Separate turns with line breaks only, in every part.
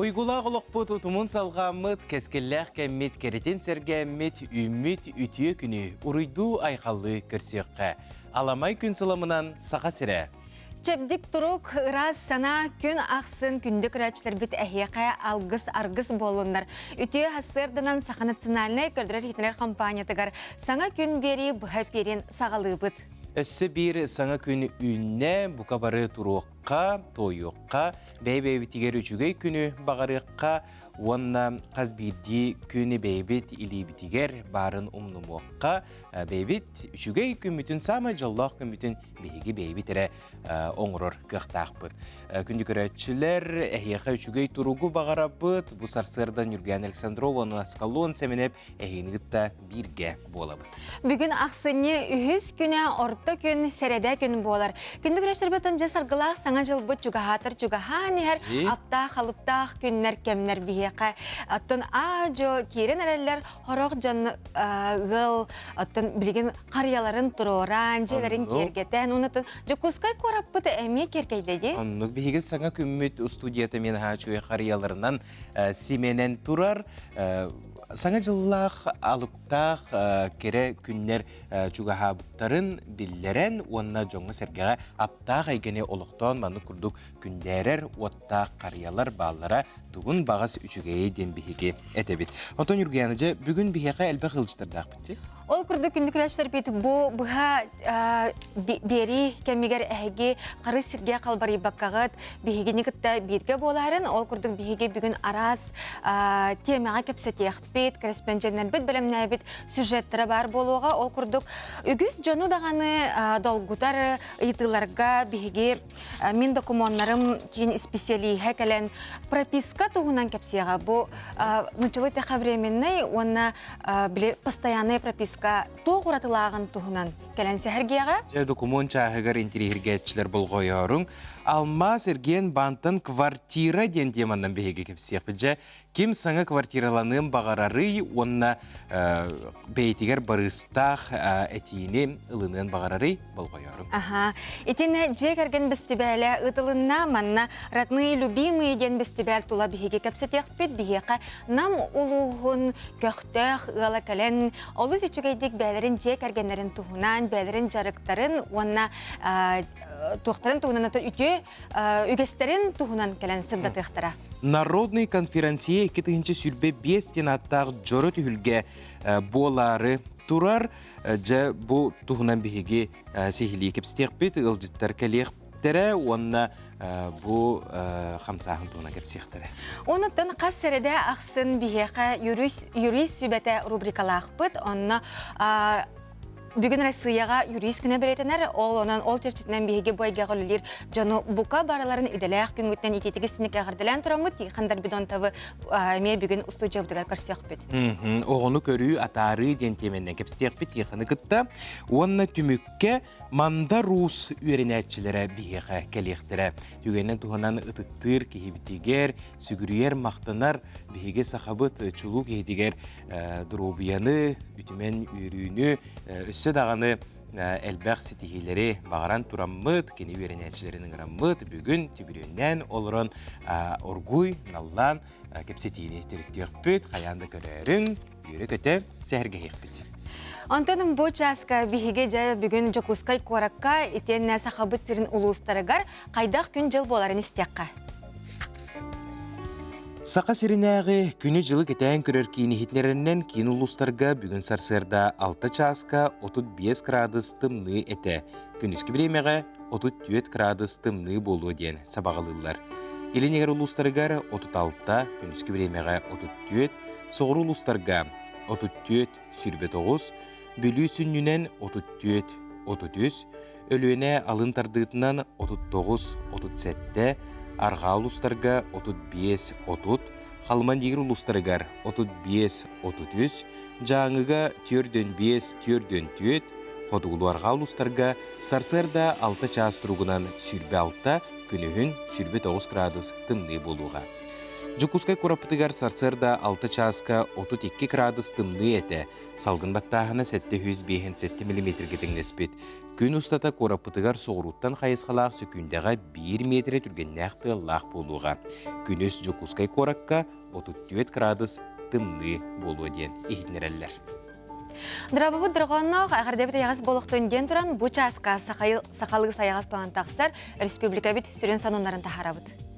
Уйгулаах олохпут утумун салҕааммыт, кэскиллээх кэммит кэрэтин сэргээммит, үүммүт үтүө күнү уруйдуу-айхаллыы көрсүөххэ. Аламай күн сыламынан Саха сирэ!
Чэбдик турук, ыраас санаа күн ахсын күндү көрөөччүлэрбит эһиэхэ алгыс-аргыс буоллуннар. Үтүө сарсыарданан Саха национальнай көрдөрөр-иһитиннэрэр компаниятыгар саҥа күн биэрии быһа эпиирин саҕалыыбыт.
Өссө биир саҥа күн үүннэ, бука бары туруохха, туойуохха, бэйэ-бэйэбитигэр үчүгэй күнү баҕарыахха уонна хас биирдии күнү бэйэбит илиибитигэр баарын умнумуохха, бэйэбит үчүгэй күммүтүн, саамай дьоллоох күммүтүн биһиги бэйэбит эрэ оҥорор кыахтаахпыт. Күндү көрөөччүлэр, эһиэхэ үчүгэй туругу баҕарабыт. Бу сарсыарда Ньургуян Александрова уонна Аскалон Сэмэнэп эһигини кытта бииргэ буолабыт.
Бүгүн ахсынньы үһүс күнэ орто күн, сэрэдэ күн буолар. Күндү көрөөччүлэрбит дьэ саргылаах саҥа дьылбыт чугаһаатар чугаһаан иһэр аптаах алыптаах күннэр кэмнэр биһиэхэ. Оттон аа-дьуо киирэн эрэллэр хорох дьон ыал оттон билигин харыйаларын туруоран, дьиэлэрин киэргэтэн, оннуттан Дьокуускай куораппыт эмиэ киэркэйдэ дии.
Оннук биһиги саҥа күммүт устудията мен хаачуй харыйаларынан симэнэн турар. Саҥа дьыллаах, алыптаах кэрэ күннэр чугаһаабыттарын биллэрэн уонна дьоҥҥо-сэргэҕэ аптаах эйгэни олохтоон маннык курдук күндээрэр уоттаах харыйалар бааллара тугун баҕас үчүгэйэ диэн биһиги этэбит. Онтон Ньургуяна, дьэ бүгүн биһиэхэ элбэх ыалдьыттардаахпыт дии.
Ол курдук күндү күрэстэрбит бу быһа биэрии кэмигэр эһиги хары сиргэ халбарыйбаккаҕыт биһигини кытта бииргэ буоларын, ол курдук биһиги бүгүн араас тиэмэҕэ кэпсэтиэхпит, кэрэспэндьэннэрбит бэлэмнээбит сюжеттара баар буолуоҕа. Ол курдук үгүс дьону даҕаны долгутар ыйытыыларга биһиги Мин докумуоннарым киин исписэлииһэ кэлэн прописка туһунан кэпсиэҕэ. Бу нуччалыы тэхэ временный уонна били постоянная прописка туох уратылааҕын туһунан кэлэн сэһэргиэҕэ.
Дьэ, докумуон чааһыгар интириэһиргээччилэр болҕойооруҥ. Алмаас эргиэн баантан квартира диэн теманан биһиги кэпсиэхпит. Дьэ, Ким саҥа квартираланыан баҕарарый уонна бэйэтигэр барыыстаах этиини ылыныан баҕарарый болҕойоору.
Аха. Итиннэ дьиэ кэргэн бэстибээлэ ыытылынна. Манна «Родные любимые» диэн бэстибээл тула биһиги кэпсэтиэхпит. Биһиэхэ Нам улууһун көхтөөх ыала кэлэн олус үчүгэйдик бэйэлэрин дьиэ кэргэннэрин туһунан, бэйэлэрин дьарыктарын уонна туохтарын туһунан үтүө үгэстэрин туһунан кэлэн сырдатыахтара.
Народный конференция 2025 диэн ааттаах дьоро түһүлгэ буолаары турар. Дьэ, бу туһунан биһиги сиһилии кэпсэтиэхпит, ыалдьыттар кэлиэхтэрэ уонна бу хамсааһын туһунан кэпсиэхтэрэ.
Онуттан хас сэрэдэ ахсын биһиэхэ юрист, юрист сүбэтэ рубрикалаахпыт. Онно Бүгүн Россияҕа юрист күнэ бэлиэтэнэр. Ол онон ол чэрчитинэн биһиги бу эйгэҕэ үлэлиир дьону бука барыларын идэлээх күҥҥүтүнэн итиитиги синик эҕэрдэлээн тураммыт Тихон Дарбидонтовы эмиэ бүгүн устуудьуйабытыгар көрсүөхпүт.
Оҕону көрүү, атаарыы диэн тиэмэннэн кэпсэтиэхпит Тихоны кытта. Уонна түмүккэ Манда Рус үөрэнээччилэрэ биһиэхэ кэлиэхтэрэ. Түгэнин туһанан ытыктыыр киһибитигэр, сүгүрүйэр, махтанар биһиги сахабыт чулуу киһитигэр доруобуйаны, үтүмэн үөрүүнү, өссө даҕаны элбэх ситиһиилэри баҕаран тураммыт, кини үөрэнээччилэрин ыҥыраммыт, бүгүн түбүрүөннээн олорон оргууй наллаан кэпсэтиини төрүттүөхпүт, хайаан да көрөөрүҥ, үөрэ-көтө сэһэргэһиэхпит.
Онтон бу чааска биһиги дьэ бүгүн Дьокуускай куоракка итиэннэ Сахабыт сирин улуустарыгар хайдах күн-дьыл буоларын истиэххэ.
Саха сиринээҕи күнү-дьылы кэтээн көрөр киин иһитиннэрэринэн киин улуустарга бүгүн сарсыарда 6 чааска 35 градус тымныы этэ. Күнүскү бириэмэҕэ 34 градус тымныы буолуо диэн сабаҕалыыллар. Илин эҥэр улуустарыгар 36, күнүскү бириэмэҕэ 34, соҕуруу улуустарга 34, 29, Бүлүү сүнньүнэн 34, 33, Өлүөнэ алын тардыытынан 39, 37, арҕаа улуустарга 35, 30, Халыма-Нигр улуустарыгар 35, 33, Дьааҥыга 45, 44, хотугулуу-арҕаа улуустарга сарсыарда 6 чаас туругунан 26, күнүһүн 29 градус тымныы буолуоҕа. Дьокуускай куораппытыгар сарсыарда 6 чааска 32 кыраадыс тымныы этэ, салгын баттааһына 757 миллиметргэ тэҥнэспит. Күн устата куораппытыгар соҕурууттан хайысхалаах сөкүүндэҕэ 1 миэтэрэ түргэннээх тыаллаах буолуоҕа. Күнүс Дьокуускай куоракка 34 кыраадыс тымныы буолуо диэн иһитиннэрэллэр.
Дорабыбыт дорҕоонноох эҕэрдэбит эйэҕэс буолуохтун диэн туран бу чааска сахалыы сайаҕас туһан тахсар республикабыт сүрүн сонуннарын таһаарабыт.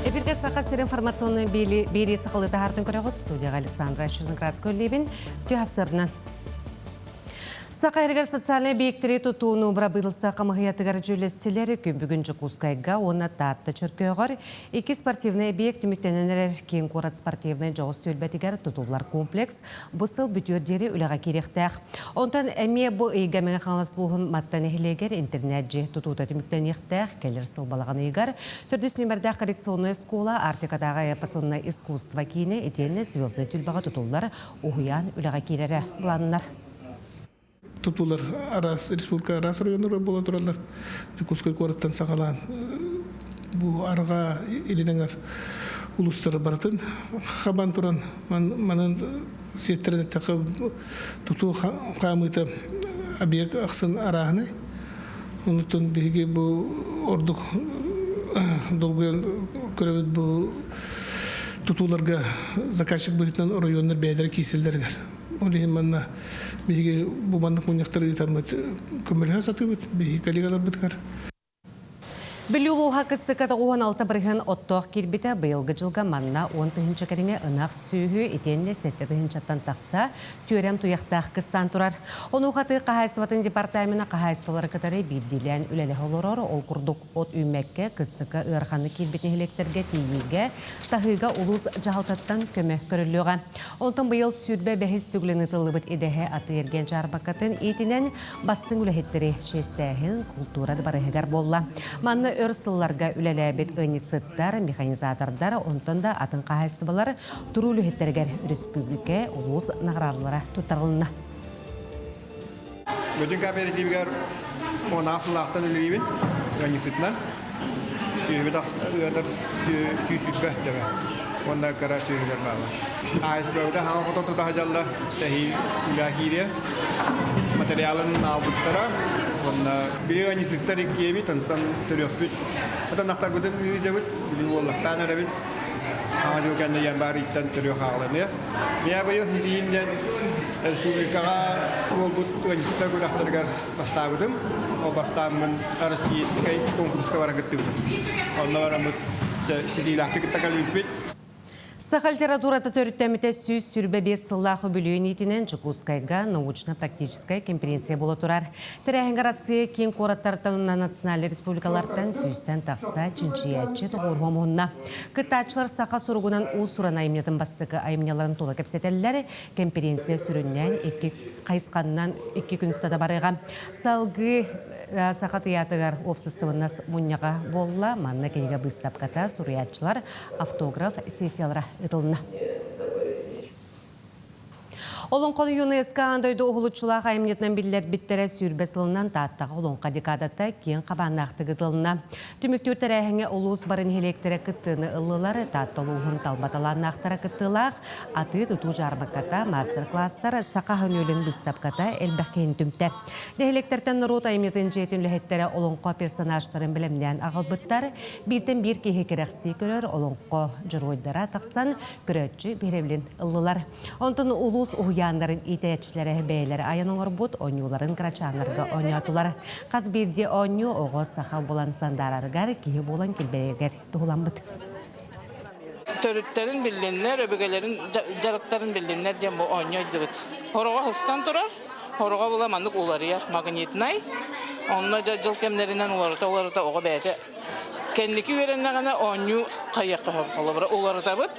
Эбирге Саха сир информационный биэрии сахалыы таһаартын көрөҕүт студияға Александра Черноградская үллэбин түһассарынан. Саха сиригэр социальнай объектери тутууну бырабыылыста хамыһыйатыгар дьүүллэстилэр. Күн бүгүн Дьокуускайга уонна Таатта Чөркөөҕөр икки спортивнай объект түмүктэнэн эрэр киин куорат спортивнай дьоҕус түөлбэтигэр тутуллар комплекс бу сыл бүтүөр диэри үлэҕэ киириэхтээх. Онтон эмиэ бу ыйга Мэҥэ Хаҥалас улууһун Матта нэһилиэгэр интернет-дьиэ тутуута түмүктэниэхтээх. Кэлэр сыл балаҕан ыйыгар төрдүс нүмердээх коррекционная школа Арктикатааҕы эпосоннай искусство киинэ итиэннэ Звездный түлбэҕэ тутуллар уһуйаан үлэҕэ киирэрэ былааннар.
Тутуулар араас республика араас районнара буола тураллар. Дьокуускай куораттан саҕалаан бу арҕаа илин эҥэр улуустары барытын хабан туран манан сиэттэрэн эттэххэ тутуу хаамыыта объект ахсын арааһынай. Онутун биһиги бу ордук долгуйан көрөбүт бу тутууларга заказчик быһыытынан оройуоннар бэйэлэрэ киирсэллэригэр. Ол иһин манна биһиги бу маннык мунньахтары ыытаммыт көмөлөһө сатыыбыт биһиги коллегаларбытыгар.
Бүлүү улууһа кыстыкка 96% оттоох киирбитэ, быйылгы дьылга манна 10 тыһыынча кэриҥэ ынах сүөһү итиэннэ 7 тыһыынчаттан тахса түөрэм туйахтаах кыстаан турар. Онуоха тыа хаһаайыстыбатын департамена хаһаайыстыбалары кытары биирдиилээн үлэлэһэ олорор. Ол курдук от үүммэккэ кыстыкка ыараханнык киирбит нэһилиэктэргэ тиийиигэ, таһыыга улуус дьаһалтаттан көмө көрүллүөҕэ. Онтон быйыл 25-ис төгүлүн ыытыллыбыт идэһэ атыы-эргиэн дьаарбакатын иитинэн бастыҥ үлэһиттэри чиэстээһин култуура дыбарыһыгар буолла. Манна өр сылларга үлэлээбит ыанньыксыттар, механизатордар, онтон да атын хаһаайыстыбалар туруу үлэһиттэригэр өрөспүүбүлүкэ, улуус наҕараадалара туттарылынна.
Бөтүн кооперативигэр 10 сыллаахтан үлэлиибин ыанньыксытынан. Сүөһүбүт ыатар 120 төбө. Уонна кыра сүөһүлэр бааллар. Хаһаайыстыбабыта хаҥа хотон тута сылдьаллар. Тэһии үлэ киириэ. Материалын аалбыттара. Уонна били ыанньыксыттар иккиэбит, онтон төрүөхпүт. Ытанахтарбытын ыытабыт, били уоллахтаан эрэбит. Хаҥа дьыл кэннэ январь ыйтан төрүөх ааҕыланыа. Миа быйыл ситиһиим диэн республикаҕа буолбут ыанньыксыттар күрэхтэригэр бастаабытым. Ол бастааммын российскай конкурска баран кыттыбытым. Онно бараммыт ситиилээхтик кытта кэлбиппит.
Саха литературата төрүттэммитэ 125 сыллаах үбүлүөйүн иитинэн Дьокуускайга научно-практическай конференция буола турар. Тэрээһиҥҥэ Арассыыйа киин куораттартан уонна национальнай республикалартан сүүстэн тахса чинчийээччи тоҕуоруһа муһунна. Кыттааччылар саха суругунан уус-уран айымньытын бастакы айымньыларын тула кэпсэтэллэр. Конференция сүрүннээн икки хайысханнан икки күн устата барыаҕа. Салгыы Саха тыйаатырыгар уопсастыбаннас мунньаҕа буолла. Манна кинигэ быыстапката, суруйааччылар автограф сессиялара ыытылынна. Олоҥхону ЮНЕСКО аан дойду уһулуччулаах айымньытынан биллэрбиттэрэ 20 сылынан Тааттаҕа Олоҥхо декадата киэҥ хабааннаахтык ыытылынна. Түмүктүүр тэрээһиҥҥэ улуус бары нэһилиэктэрэ кыттыыны ыллылар. Таатта улууһун талба талааннаахтара кыттыылаах атыы-тутуу дьаарбаҥката, маастар-класстар, саха аһын-үөлүн быыстапката элбэх киһини түмтэ. Нэһилиэктэртэн норуот айымньытын дьиэтин үлэһиттэрэ олоҥхо персонажтарын бэлэмнээн аҕалбыттар. Бииртэн биир киһи кэрэхсии көрөр олоҥхо дьоруойдара тахсан көрөөччү биһирэбилин ыллылар. Онтон улуус уһуйааннарын иитээччилэрэ бэйэлэрэ айан оҥорбут оонньууларын кырачааннарга оонньоотулар. Хас биирдии оонньуу оҕо саха буолан сандаарарыгар, киһи буолан килбэйэригэр туһуламмыт.
Төрүттэрин биллиннэр, өбүгэлэрин дьарыктарын биллиннэр диэн бу оонньуу өйдүбүт. Хороҕо сыстан турар, хороҕо була маннык уларыйар магнитнай. Онно дьэ дьыл кэмнэринэн уларыта-уларыта оҕо бэйэтэ кэнники үөрэннэҕинэ оонньуу хайыахха сөп холобура уларытабыт,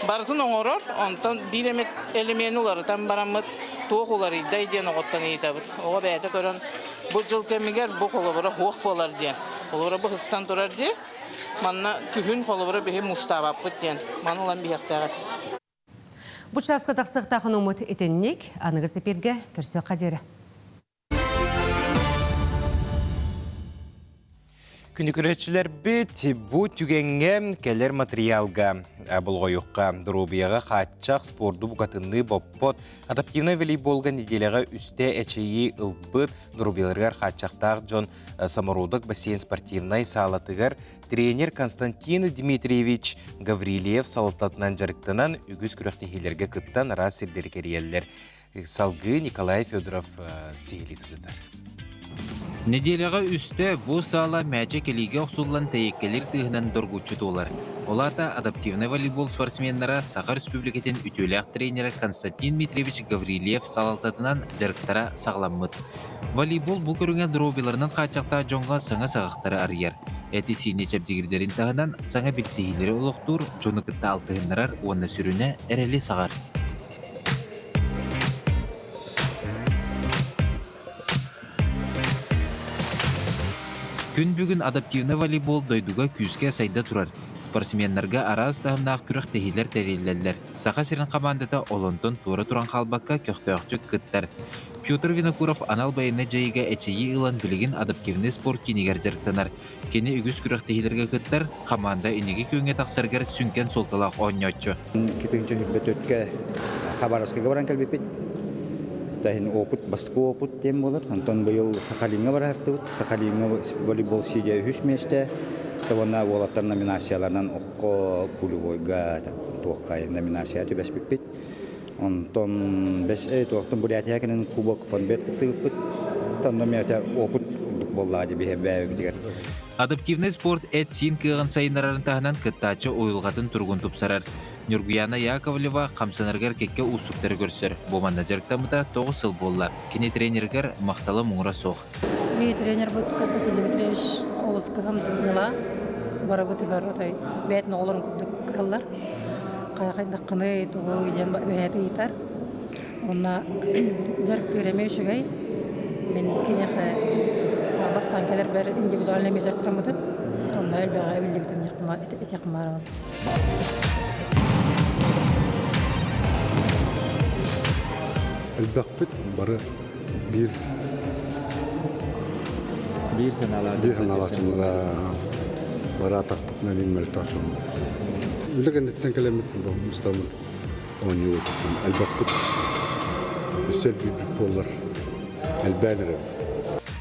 барытын оҥорор, онтон биир эмит элемени уларытан бараммыт туох уларыйдай диэн оҕоттон ыйытабыт. Оҕо бэйэтэ көрөн бу дьыл кэмигэр бу холобура суох буолар диэн. Холобура бу сыстан турар дии. Манна күһүн холобура биһи мустаабаппыт диэн. Маны ылан биһиэхтээх этэ.
Бу чааска тахсыахтаах умут итинник аныгыс эпиргэ көрсүөххэ диэри.
Күнү көрөөччүлэрбит бу түгэҥҥэ кэлэр материалга болҕойуохха доруобуйаҕа хааччах спорду букатынныы боппот адаптивнай волейболга неделяҕа үстэ эчэйии ылбыт доруобуйаларыгар хааччахтаах дьон самородок бассейн спортивнай саалатыгар тренер Константин Дмитриевич Гаврильев салалтатынан дьарыктанан үгүс күрэхтэһиилэргэ кыттан араас сирдэри кэрийэллэр. Салгыы Николай Федоров сиһилии сырдатар.
Нэдиэлэҕэ үстэ бу саала мээчик илиигэ охсуллан тэйиккэлиир тыаһынан доргуччу туолар. Ол аата адаптивнай волейбол спортсменнара Саха Республикатын үтүөлээх тренерэ Константин Дмитриевич Гаврильев салалтатынан дьарыктара саҕаламмыт. Волейбол бу көрүҥэ доруобуйаларынан хааччахтаах дьоҥҥо саҥа саҕахтары арыйар. Эти-сиини чэбдигирдэрин таһынан саҥа билсиһиилэри олохтуур, дьону кытта алтыһыннарар уонна сүрүнэ эрэли саҕар. Күн бүгүн адаптивнай волейбол дойдуга күүскэ сайда турар. Спортсменнарга араас таһымнаах күрэхтэһиилэр тэриллэллэр. Саха сирин хамаандата олонтон туора туран хаалбакка көхтөөхтүк кыттар. Петр Винокуров анал байыаннай дьайыыга эчэйии ылан билигин адаптивнай спорт киинигэр дьарыктанар. Кини үгүс күрэхтэһиилэргэ кыттар, хамаанда инники күөҥҥэ тахсарыгар сүҥкэн суолталаах оонньооччу.
Китинчи төрткө Хабаровскайга баран кэлбиппит. Таһин опыт, бастакы опыт диэн буолар. Онтон быйыл Сахалиҥҥа бараартыбыт. Сахалиҥҥа волейбол сидия үһүс миэстэ. Уонна уолаттар номинацияларынан окко, пулевойга, туохха номинация түбэспиппит. Онтон бэс туохтан Бурятия кэлин кубок фонбет кыттыбыппыт. Онно миэтэ опыт курдук буоллаҕа дии биһи бэйэбитигэр.
Адаптивнай спорт эт-сиин кыаҕын сайыннарарын таһынан кыттааччы уйулҕатын туругун тупсарар. Ньургуяна Яковлева хамсанарыгар кэккэ уустуктары көрсөр. Бу манна дьарыктаммыта 9 сыл буолла. Кини тренеригэр махтала муҥура суох.
Биһи тренербит Константин Дмитриевич олус кыһамньылаах, барыбытыгар отой бэйэтин оҕолорун курдук кыһаллар. Хайдаххыный, тугу диэн бэйэтэ ыйытар. Уонна дьарыктыыр эмиэ үчүгэй. Мин киниэхэ бастаан кэлэрбэр индивидуально эмиэ дьарыктаммытым. Онно элбэҕи эбиллибитим этиэхпин баҕарабын.
Элбэхпит бары биир
биир санаалаах
биир санаалаах бары атахпытынан иҥмэлтэх дьоммут. Үлэ кэнниттэн кэлэммит мустаммыт оонньуу отусан элбэхпит өссө элбиирбит буоллар элбээн эрэбит.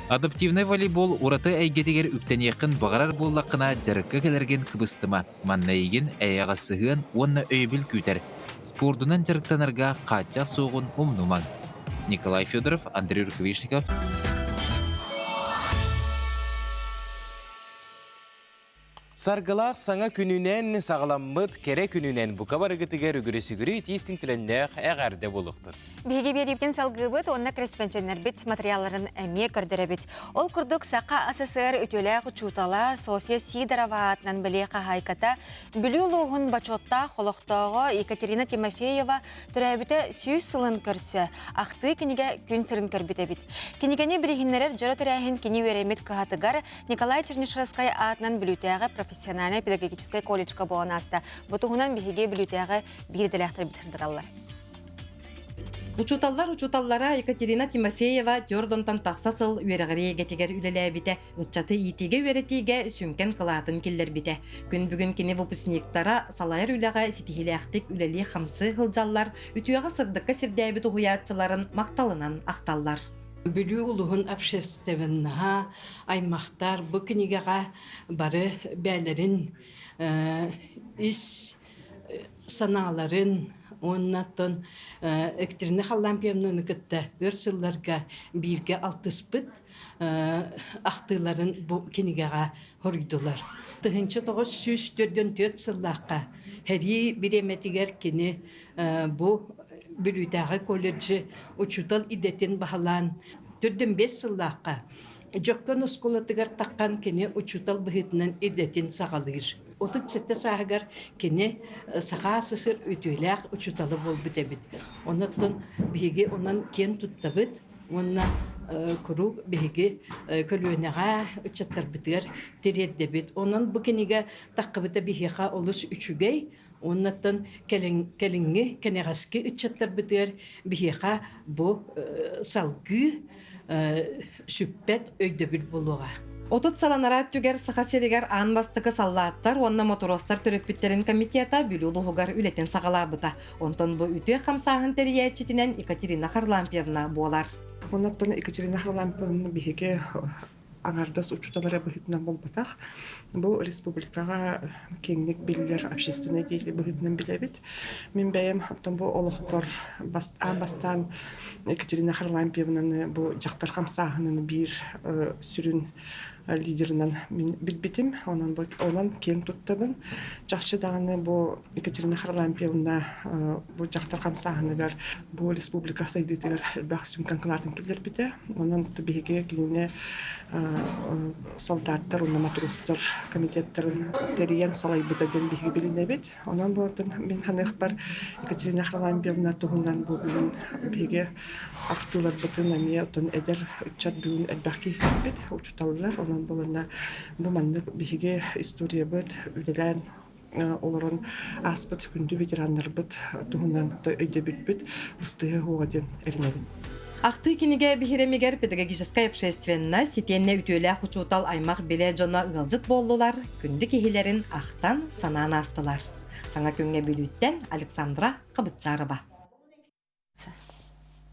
Адаптивнай волейбол ураты эйгэтигэр үктэниэххин баҕарар буоллаххына дьарыкка кэлэргин кыбыстыма. Манна эйигин эйэҕэс сыһыан уонна өйөбүл күүтэр. Спордунан дьарыктанарга хааччах суоҕун умнумаҥ. Николай Федоров, Андрей Рукавишников.
Саргылаах саҥа күнүнэн саҕаламмыт кэрэ күнүнэн бука барыгытыгар үгүрү-сүгүрү итиистин түлэннээх эҕэрдэ буолуохтун.
Биһиги биэриибитин салгыыбыт уонна кэрэспэдьиэннэрбит материалларын эмиэ көрдөрөбүт. Ол курдук Саха СССР үтүөлээх учуутала Софья Сидорова аатынан бэлиэ хаһаайката Бүлүү улууһун бочуоттаах олохтооҕо Екатерина Тимофеева төрөөбүтэ 100 сылын көрсө ахтыы кинигэ күн сирин көрбүт эбит. Кинигэни билиһиннэрэр дьоро тэрээһин кини үөрэммит кыһатыгар Николай Чернышевскай аатынан Бүлүүтээҕи профессиональнай педагогическай колледжка буолан ааста. Бу туһунан биһиги Бүлүүтээҕи биир идэлээхтэрбит сырдаталлар.
Учууталлар учууталлара Екатерина Тимофеева Дьордонтон тахса сыл үөрэҕирии эйгэтигэр үлэлээбитэ, ыччаты иитиигэ-үөрэтиигэ сүҥкэн кылаатын киллэрбитэ. Күн бүгүн кини выпускниктара салайар үлэҕэ ситиһиилээхтик үлэлии-хамсыы сылдьаллар, үтүөҕэ-сырдыкка сирдээбит уһуйааччыларын махталынан ахталлар.
Бүлүү улуһун общественноһа, аймахтар бу кинигэҕэ бары бээлэрин ис санааларын уонна оттон Екатерина Харлампьевнаны кытта өр сылларга бииргэ алтыспыт ахтыыларын бу кинигэҕэ хоруйдулар. 1944 сыллаахха сэрии бириэмэтигэр кини бу Бүлүүтээҕи колледжы учуутал идэтин баһылаан 45 сыллаахха Дьөккөн оскуолатыгар таххан кини учуутал быһыытынан идэтин саҕалыыр. 37 сааһыгар кини Саха СССР үтүөлээх учуутала буолбут эбит. Онон биһиги онон киэн туттабыт уонна куруук биһиги көлүөнэҕэ ыччаттарбытыгар тириэрдэбит. Онон бу кинигэ таххыбыта биһиэхэ олус үчүгэй. Оннаттан кэлиҥҥи кэнэҕэски ыччаттарбытыгар биһиэхэ бу салгыы сүппэт өйдөбүл буолуоҕа.
30 сыл анараа өттүгэр Саха сиригэр аан бастакы саллааттар уонна мотуруостар төрөппүттэрин комитета Бүлүү улууһугар үлэтин саҕалаабыта. Онтон бу үтүө хамсааһын тэрийээччитинэн Екатерина Харлампьевна буолар.
Оннуттан Екатерина Харлампьевна биһиги аҥардас учууталара быһыытынан буолбатах. Бу республикаҕа киэҥник биллэр общественнай деятель быһыытынан билэбит. Мин бэйэм оттон бу олохпор аан бастаан Екатерина Харлампьевнаны бу дьахтар хамсааһынын биир сүрүн лидерынан мин билбитим. Онон, онон киэҥ туттабын. Чахчы даҕаны бу Екатерина Харлампьевна бу дьахтар хамсааһыныгар бу республика сайдыытыгар элбэх сүҥкэн кылаатын киллэрбитэ. Онон биһиги кинини солдаттар уонна матростар комитеттарын тэрийэн салайбыта диэн биһиги билинэбит. Онон буолтун мин ханыахпар Екатерина Харлампьевна туһунан бу бүгүн биһиги ахтыыларбытын эмиэ оттон эдэр ыччат бүгүн элбэх киһи кэлбит учууталлар. Онон буоланна бу маннык биһиги историябыт үлэлээн олорон ааспыт күндү ветераннарбыт туһунан өйдөбүлбүт быстыһа уоҕа диэн эрэнэбин.
Ахтыы кинигэ биһирэмигэр педагогическай общественность итиэннэ үтүөлээх учуутал аймах билэ дьоно ыалдьыт буоллулар, күндү киһилэрин ахтан, санаан аастылар. Саҥа күҥҥэ Бүлүүттэн Александра Хабытчарова.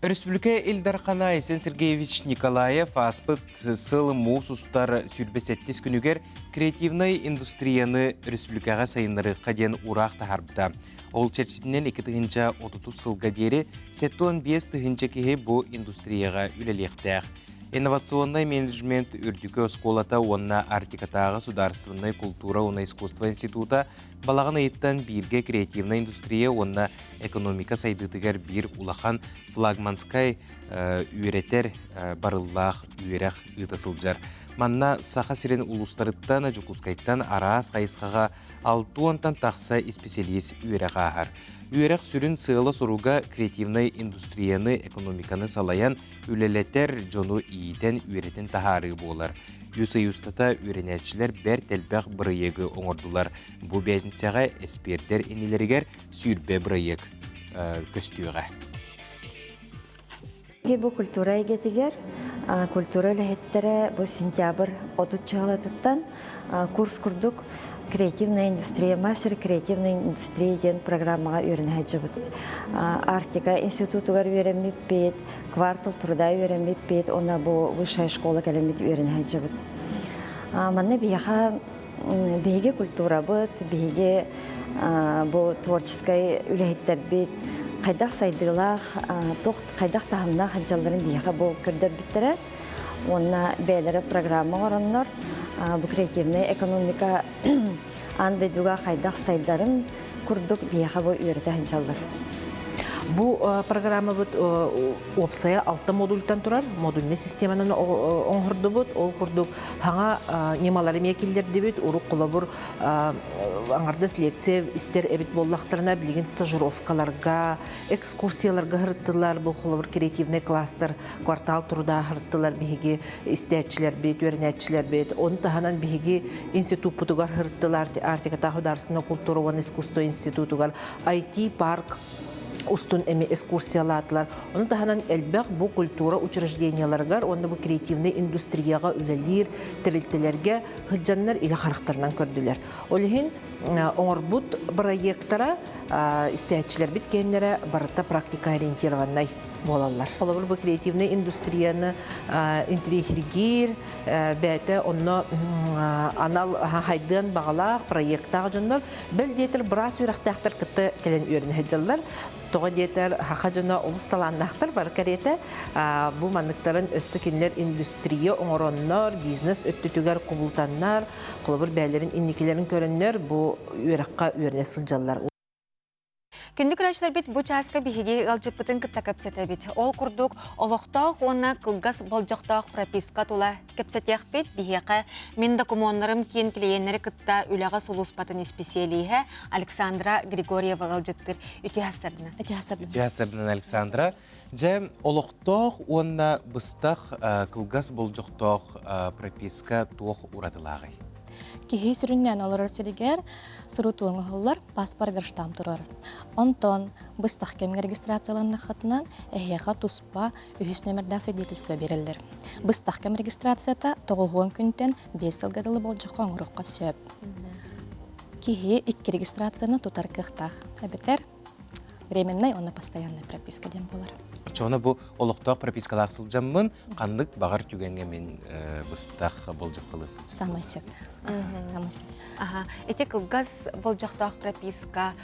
Өрөспүүбүлүкэ Ил Дархана Айсен Сергеевич Николаев ааспыт сыл муус устар 27 күнүгэр креативнай индустрияны өрөспүүбүлүкэҕэ сайыннарыахха диэн уураах таһаарбыта. Ол чэрчитинэн 2030 сылга диэри 75 тыһыынча киһи бу индустрияҕа үлэлиэхтээх. Инновационнай менеджмент үрдүкү оскуолата уонна Арктикатааҕы судаарыстыбаннай култуура уонна искусство института балаҕан ыйыттан бииргэ креативнай индустрия уонна экономика сайдыытыгар биир улахан флагманскай үөрэтэр барыллаах үөрэх ыыта сылдьар. Манна Саха сирин улуустарыттан, Дьокуускайтан араас хайысхаҕа 60-тан тахса исписэлиис үөрэх ааһар. Үөрэх сүрүн сыала-соруга креативнай индустрияны, экономиканы салайан үлэлэтэр дьону иитэн, үөрэтэн таһаарыы буолар. Үс ый устата үөрэнээччилэр бэрт элбэх бырайыагы оҥордулар. Бу бээтинсэҕэ эспиэрдэр иннилэригэр 20 бырайыак көстүөҕэ.
Бу культура эйгэтигэр культура үлэһиттэрэ бу сентябрь 30 чыһалатыттан курс курдук креативная индустрия, мастер креативной индустрии диэн программаҕа үөрэнэ сылдьабыт. Арктика институтугар үөрэммиппит, квартал труда үөрэммиппит, уонна бу высшая школа кэлэммит үөрэнэ сылдьабыт. Манна биһиэхэ биһиги культурабыт, биһиги бу творческай үлэһиттэрбит хайдах сайдыылаах, туох хайдах таһымнаах сылдьалларын биһиэхэ бу көрдөрбүттэрэ. Уонна бэйэлэрэ программа оҥороннор, бу креативная экономика аан дойдуга хайдах сайдарын курдук биһиэхэ бу үөрэтэ сылдьаллар.
Бу программабыт уопсайа алта модультан турар, модульнай системанан оҥордубут. Ол курдук хаҥа ньымалары эмиэ киллэрдибит. Урук холобур аҥардас лекция истэр эбит буоллахтарына, билигин стажировкаларга, экскурсияларга сырыттылар. Бу холобур креативный кластер квартал труда сырыттылар биһиги истээччилэрбит, үөрэнээччилэрбит. Ону таһынан биһиги институппутугар сырыттылар Арктикатааҕы художественнай культура уонна искусство институтугар IT-парк устун эми экскурсиялаатылар. Ону таһынан элбэх бу культура учрежденияларыгар уонна бу креативный индустрияҕа үлэлиир тэрилтэлэргэ сылдьаннар илэ харахтарынан көрдүлэр. Ол иһин оҥорбут бырайыактара истээччилэрбит киэннэрэ барыта практика ориентированнай буолаллар. Холобур, бу креативный индустрияны интриэһиргиир, бэйэтэ онно анал хайдыан баҕалаах проектаах дьоннор бэл диэтэр быраас үөрэхтээхтэр кытта кэлэн үөрэнэ сылдьаллар. Тоҕо диэтэр саха дьоно олус талааннаахтар бары кэриэтэ. Бу манныктарын өссө кинилэр индустрия оҥороннор, бизнес өттүтүгэр кубулутаннар, холобур бэйэлэрин инникилэрин көрөннөр бу үөрэххэ үөрэнэ сылдьаллар.
Күндү көрөөччүлэрбит бу чааска биһиги ыалдьыппытын кытта кэпсэтэбит. Ол курдук олохтоох уонна кылгас болдьохтоох прописка тула кэпсэтиэхпит. Биһиэхэ мин докумуоннарым киин клиеннэри кытта үлэҕэ сулууспатын исписиэлииһэ Александра Григорьева ыалдьыттыыр. Үтүө сарсыардынан.
Үтүө сарсыарданан Александра. Дьэ, олохтоох уонна быстах кылгас болдьохтоох прописка туох уратылааҕый?
Киһи сүрүннээн олорор сиригэр сурутуу оҥоһуллар, паспоргар штамп турар. Онтон быстах кэмҥэ регистрацияланнаххытынан эһиэхэ туспа үһүс нүөмэрдээх свидетельство биэрэллэр. Быстах кэм регистрацията тоҕуһуон күнтэн биэс сылга дылы болдьоххо оҥоруохха сөп. Киһи икки регистрацияны тутар кыахтаах. Эбэтэр временный уонна постоянный прописка диэн буолар.
Оччоҕуна бу олохтоох пропискалаах сылдьаммын ханнык баҕар түгэҥҥэ мин быстах болдьоххолуохпун
Самай сөп. Самай сөп.
Аха. Ити кылгас болдьохтоох прописка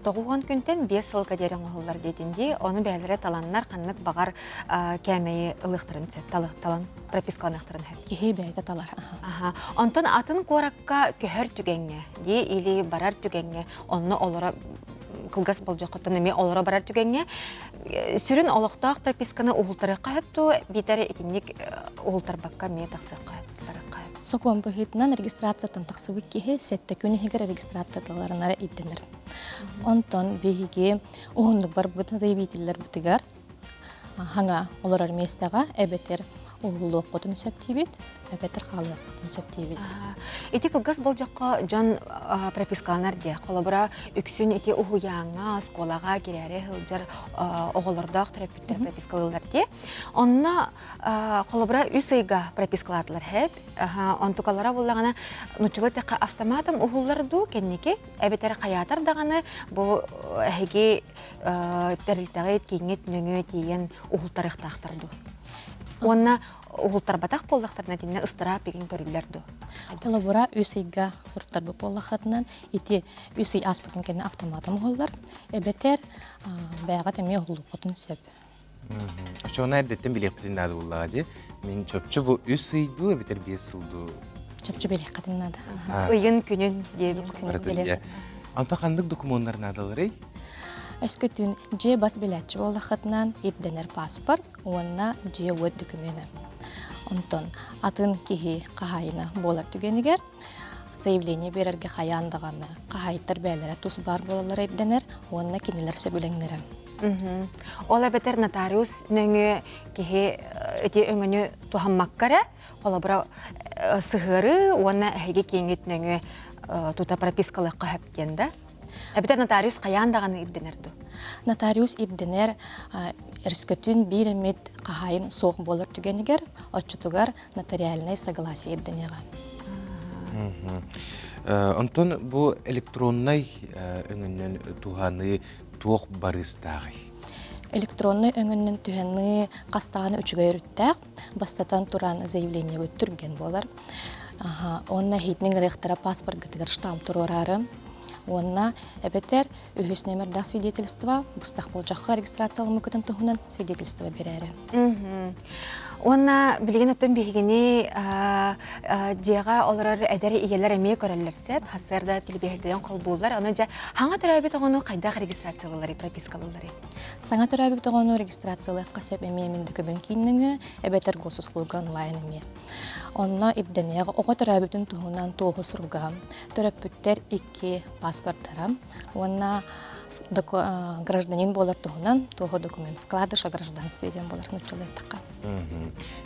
тоҕуһуон күнтэн биэс сылга диэри оҥоһуллар диэтин дии. Ону бэйэлэрэ таланнар ханнык баҕар кээмэйи ылыахтарын сөп, талан пропискаланыахтарын сөп.
Киһи бэйэтэ талар.
Аха. Онтон атын куоракка көһөр түгэҥҥэ дии или барар түгэҥҥэ онно олоро кылгас болдьоххоттон эмиэ олоро барар түгэҥҥэ сүрүн олохтоох прописканы уһултарыахха сөп дуо биитэр итинник уһултарбакка эмиэ тахсыахха сөп барыахха сөп.
Сокуон быһыытынан регистрацияттан тахсыбыт киһи сэттэ күн иһигэр регистрацияларынара ирдэнэр. Онтон биһиги уһуннук барбыт заявителлэрбитигэр хаҥа олорор миэстэҕэ эбэтэр уһуллуоххутун сөп диибит, эбэтэр хаалыаххытын сөп диибит.
Ити кылгас болдьоххо дьон пропискаланар диэ. Холобура, үксүн ити уһуйааҥҥа, оскуолаҕа кирээри сылдьар оҕолордоох төрөппүттэр пропискалыыллар диэ. Онно холобура үс ыйга пропискалаатылар хэп. Онтукалара буллаҕына нуччалыы эттэххэ автоматом уһуллар дуу кэнники эбэтэр хайаатар даҕаны бу эһиги тэрилтэҕит кииҥҥит нөҥүө тиийэн уһултарыахтаахтар дуу? Уонна уһултарбатах буоллахтарына итиннэ ыстараап игин көрүллэр дуу?
Холобура, үс ыйга суруттарбыт буоллаххытынан ити үс ый ааспытын кэннэ автоматом уһуллар. Эбэтэр бэйэҕит эмиэ уһуллуоххутун сөп.
Оччоҕуна эрдэттэн билиэхпитин наада буоллаҕа дии. Мин чопчу бу үс ый дуу эбэтэр биэс сыл дуу?
Чопчу билиэххитин наада.
Ыйын күнүн диэбит.
Онтон ханнык докумуоннар наадаларый?
Өскөтүн дьиэ бас билээччи буоллаххытынан ирдэнэр паспорт уонна дьиэ-уот дөкүмүөнэ. Онтон атын киһи хаһаайына буолар түгэнигэр заявление биэрэргэ хайаан даҕаны хаһаайыттар бэйэлэрэ тус баар буолаллара ирдэнэр уонна кинилэр сөбүлэҥнэрэ.
Ол эбэтэр нотариус нөҥүө киһи ити өҥөнү туһаммакка эрэ, холобура сыһыарыы уонна эһиги кииҥҥит нөҥүө тута пропискалыахха сөп диэн да? Эбэтэр нотариус хайаан даҕаны ирдэнэр дуу?
Нотариус ирдэнэр өрүскөтүн биир эмит хаһаайын суох буолар түгэнигэр, оччотугар нотариальнай согласие ирдэниэҕэ.
Онтон бу электроннай өҥөннөн туһаныы туох барыыстааҕый?
Электроннай өҥөннөн туһаныы хастаҕына үчүгэй өрүттээх. Бастатан туран заявлениебыт түргэн буолар. Уонна иһитинэн ырыахтара паспоргытыгар штамп туруораары. Уонна эбэтэр үһүс номердаах свидетельство быстах болдьоххо регистрацияламмыккытын туһунан свидетельство биэрээри.
Уонна билигин оттон биһигини дьиэҕэ олорор эдэр ийэлэр эмиэ көрөллөр сөп. Сарсыарда телебиһэрдэн холбууллар. Ону дьэ хаҥа төрөөбүт оҕону хайдах регистрациялыылларый, пропискалыылларый?
Саҥа төрөөбүт оҕону регистрациялыахха сөп эмиэ мин дөкөбөн киин нөҥүө эбэтэр госуслуга онлайн эмиэ. Онно ирдэниэх оҕо төрөөбүтүн туһунан туоһу суруга, төрөппүттэр икки паспортара уонна гражданин буолар туһунан туоһу документ вкладыш о гражданстве диэн буолар нууччалыы эттэххэ.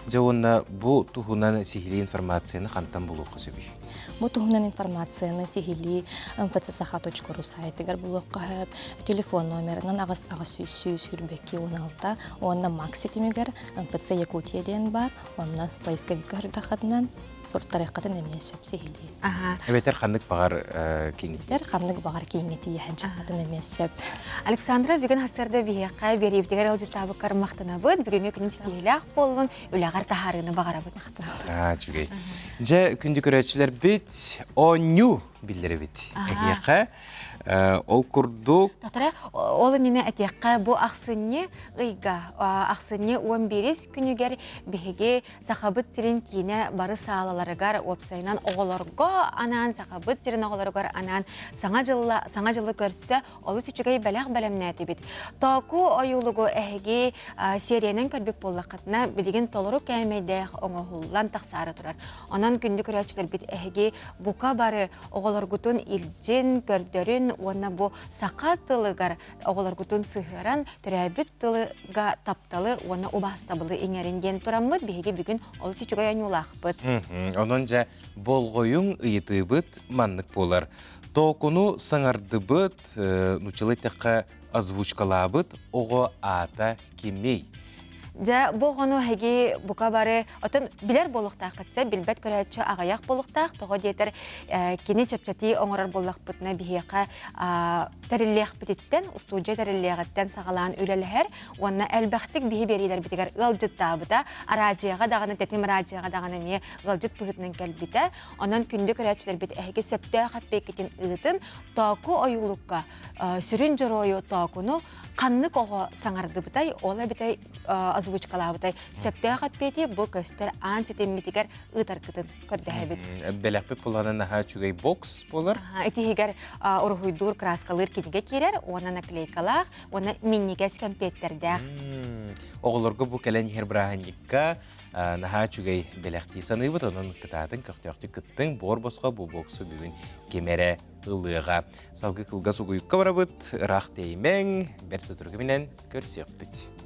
Дьэ уонна бу туһунан сиһилии информацияны хантан булуохха сөбүй?
Бу туһунан информацияны сиһилии mfcsаха.ру сайтыгар булуохха сөп. Телефон номерынан аҕыс аҕыс сүүс сүүс сүүрбэкки уон алта уонна Макс ситимигэр МФЦ Якутия диэн баар. Онно поисковикка сырдаххытынан суртарыаххытын эмиэ сөп сиһилии.
Эбэтэр ханнык баҕар кииҥҥитигэр.
Ханнык баҕар кииҥҥэ тиийэ дьахатын эмиэ сөп.
Александра бүгүн сарсыарда биһиэхэ биэриибитигэр ыалдьыттаабыккар махтанабыт. Бүгүҥҥү күнүн ситиһиилээх буоллун, үлэҕэр таһаарыыны баҕарабыт.
Аа, үчүгэй. Дьэ, күндү көрөөччүлэрбит, оонньуу биллэрэбит. Эһиэхэ ол курдук...
Доктора, ол иннинэ этиэххэ, бу ахсынньы ыйга, ахсынньы 11 күнүгэр биһиги Сахабыт сирин киинэ бары саалаларыгар, уопсайынан оҕолорго анаан, Сахабыт сирин оҕолоругар анаан саҥа дьылла, саҥа дьылы көрсө олус үчүгэй бэлэх бэлэмнээтибит. Тооку ойуулугу эһиги сиэриэнэн көрбүт буоллаххытына, билигин толору кээмэйдээх оҥоһуллан тахсаары турар. Онон күндү көрөөччүлэрбит эһиги бука бары оҕолоргутун илдьин, көрдөрүн. үөрэтин уонна бу саха тылыгар оҕолоргутун сыһыаран төрөөбүт тылыга тапталы уонна убаастабылы иҥэрин диэн тураммыт биһиги бүгүн олус үчүгэй оонньуулаахпыт.
Онон дьэ болҕойуҥ ыйытыыбыт маннык буолар. Тоокуну саҥардыбыт, нууччалыы эттэххэ озвучкалаабыт оҕо аата кимий?
Дьэ, бу оҕону эһиги бука бары отон билэр буолуохтааххыт сэ, билбэт көрөөччү аҕыйах буолуохтаах. Тоҕо диэтэр, кини чэпчэтии оҥорор буоллахпытына биһиэхэ тэриллиэхпититтэн, устуудьуйа тэриллиэҕиттэн саҕалаан үлэлэһэр уонна элбэхтик биһи биэриилэрбитигэр ыалдьыттаабыта, араадьыйаҕа даҕаны, тэтим араадьыйаҕа даҕаны эмиэ ыалдьыт быһыытынан кэлбитэ. Онон күндү көрөөччүлэрбит эһиги сөптөөх эппиэккитин ыытын, тооку ойуулукка сүрүн дьоруойу тоокуну ханнык оҕо саҥардыбытай, ол эбитэй озвучкалаабытай сөптөөх эппиэти бу көстөр аан ситиммитигэр ыытаргытын көрдөһөбүт.
Бэлэхпит булана наһаа үчүгэй бокс буолар.
Итиһигэр уруһуйдуур, краскалыыр кинигэ киирэр уонна наклейкалаах уонна минньигэс кэмпиэттэрдээх.
Оҕолорго бу кэлэн иһэр бырааһынньыкка наһаа үчүгэй бэлэхтии саныыбыт, онон кытаатын көхтөөхтүк кыттыҥ, буор босхо бу боксу бүгүн ким эрэ ылыаҕа. Салгыы кылгас угуйукка барабыт, ыраах тэйимэҥ, бэрт сотору кэминэн көрсүөхпүт.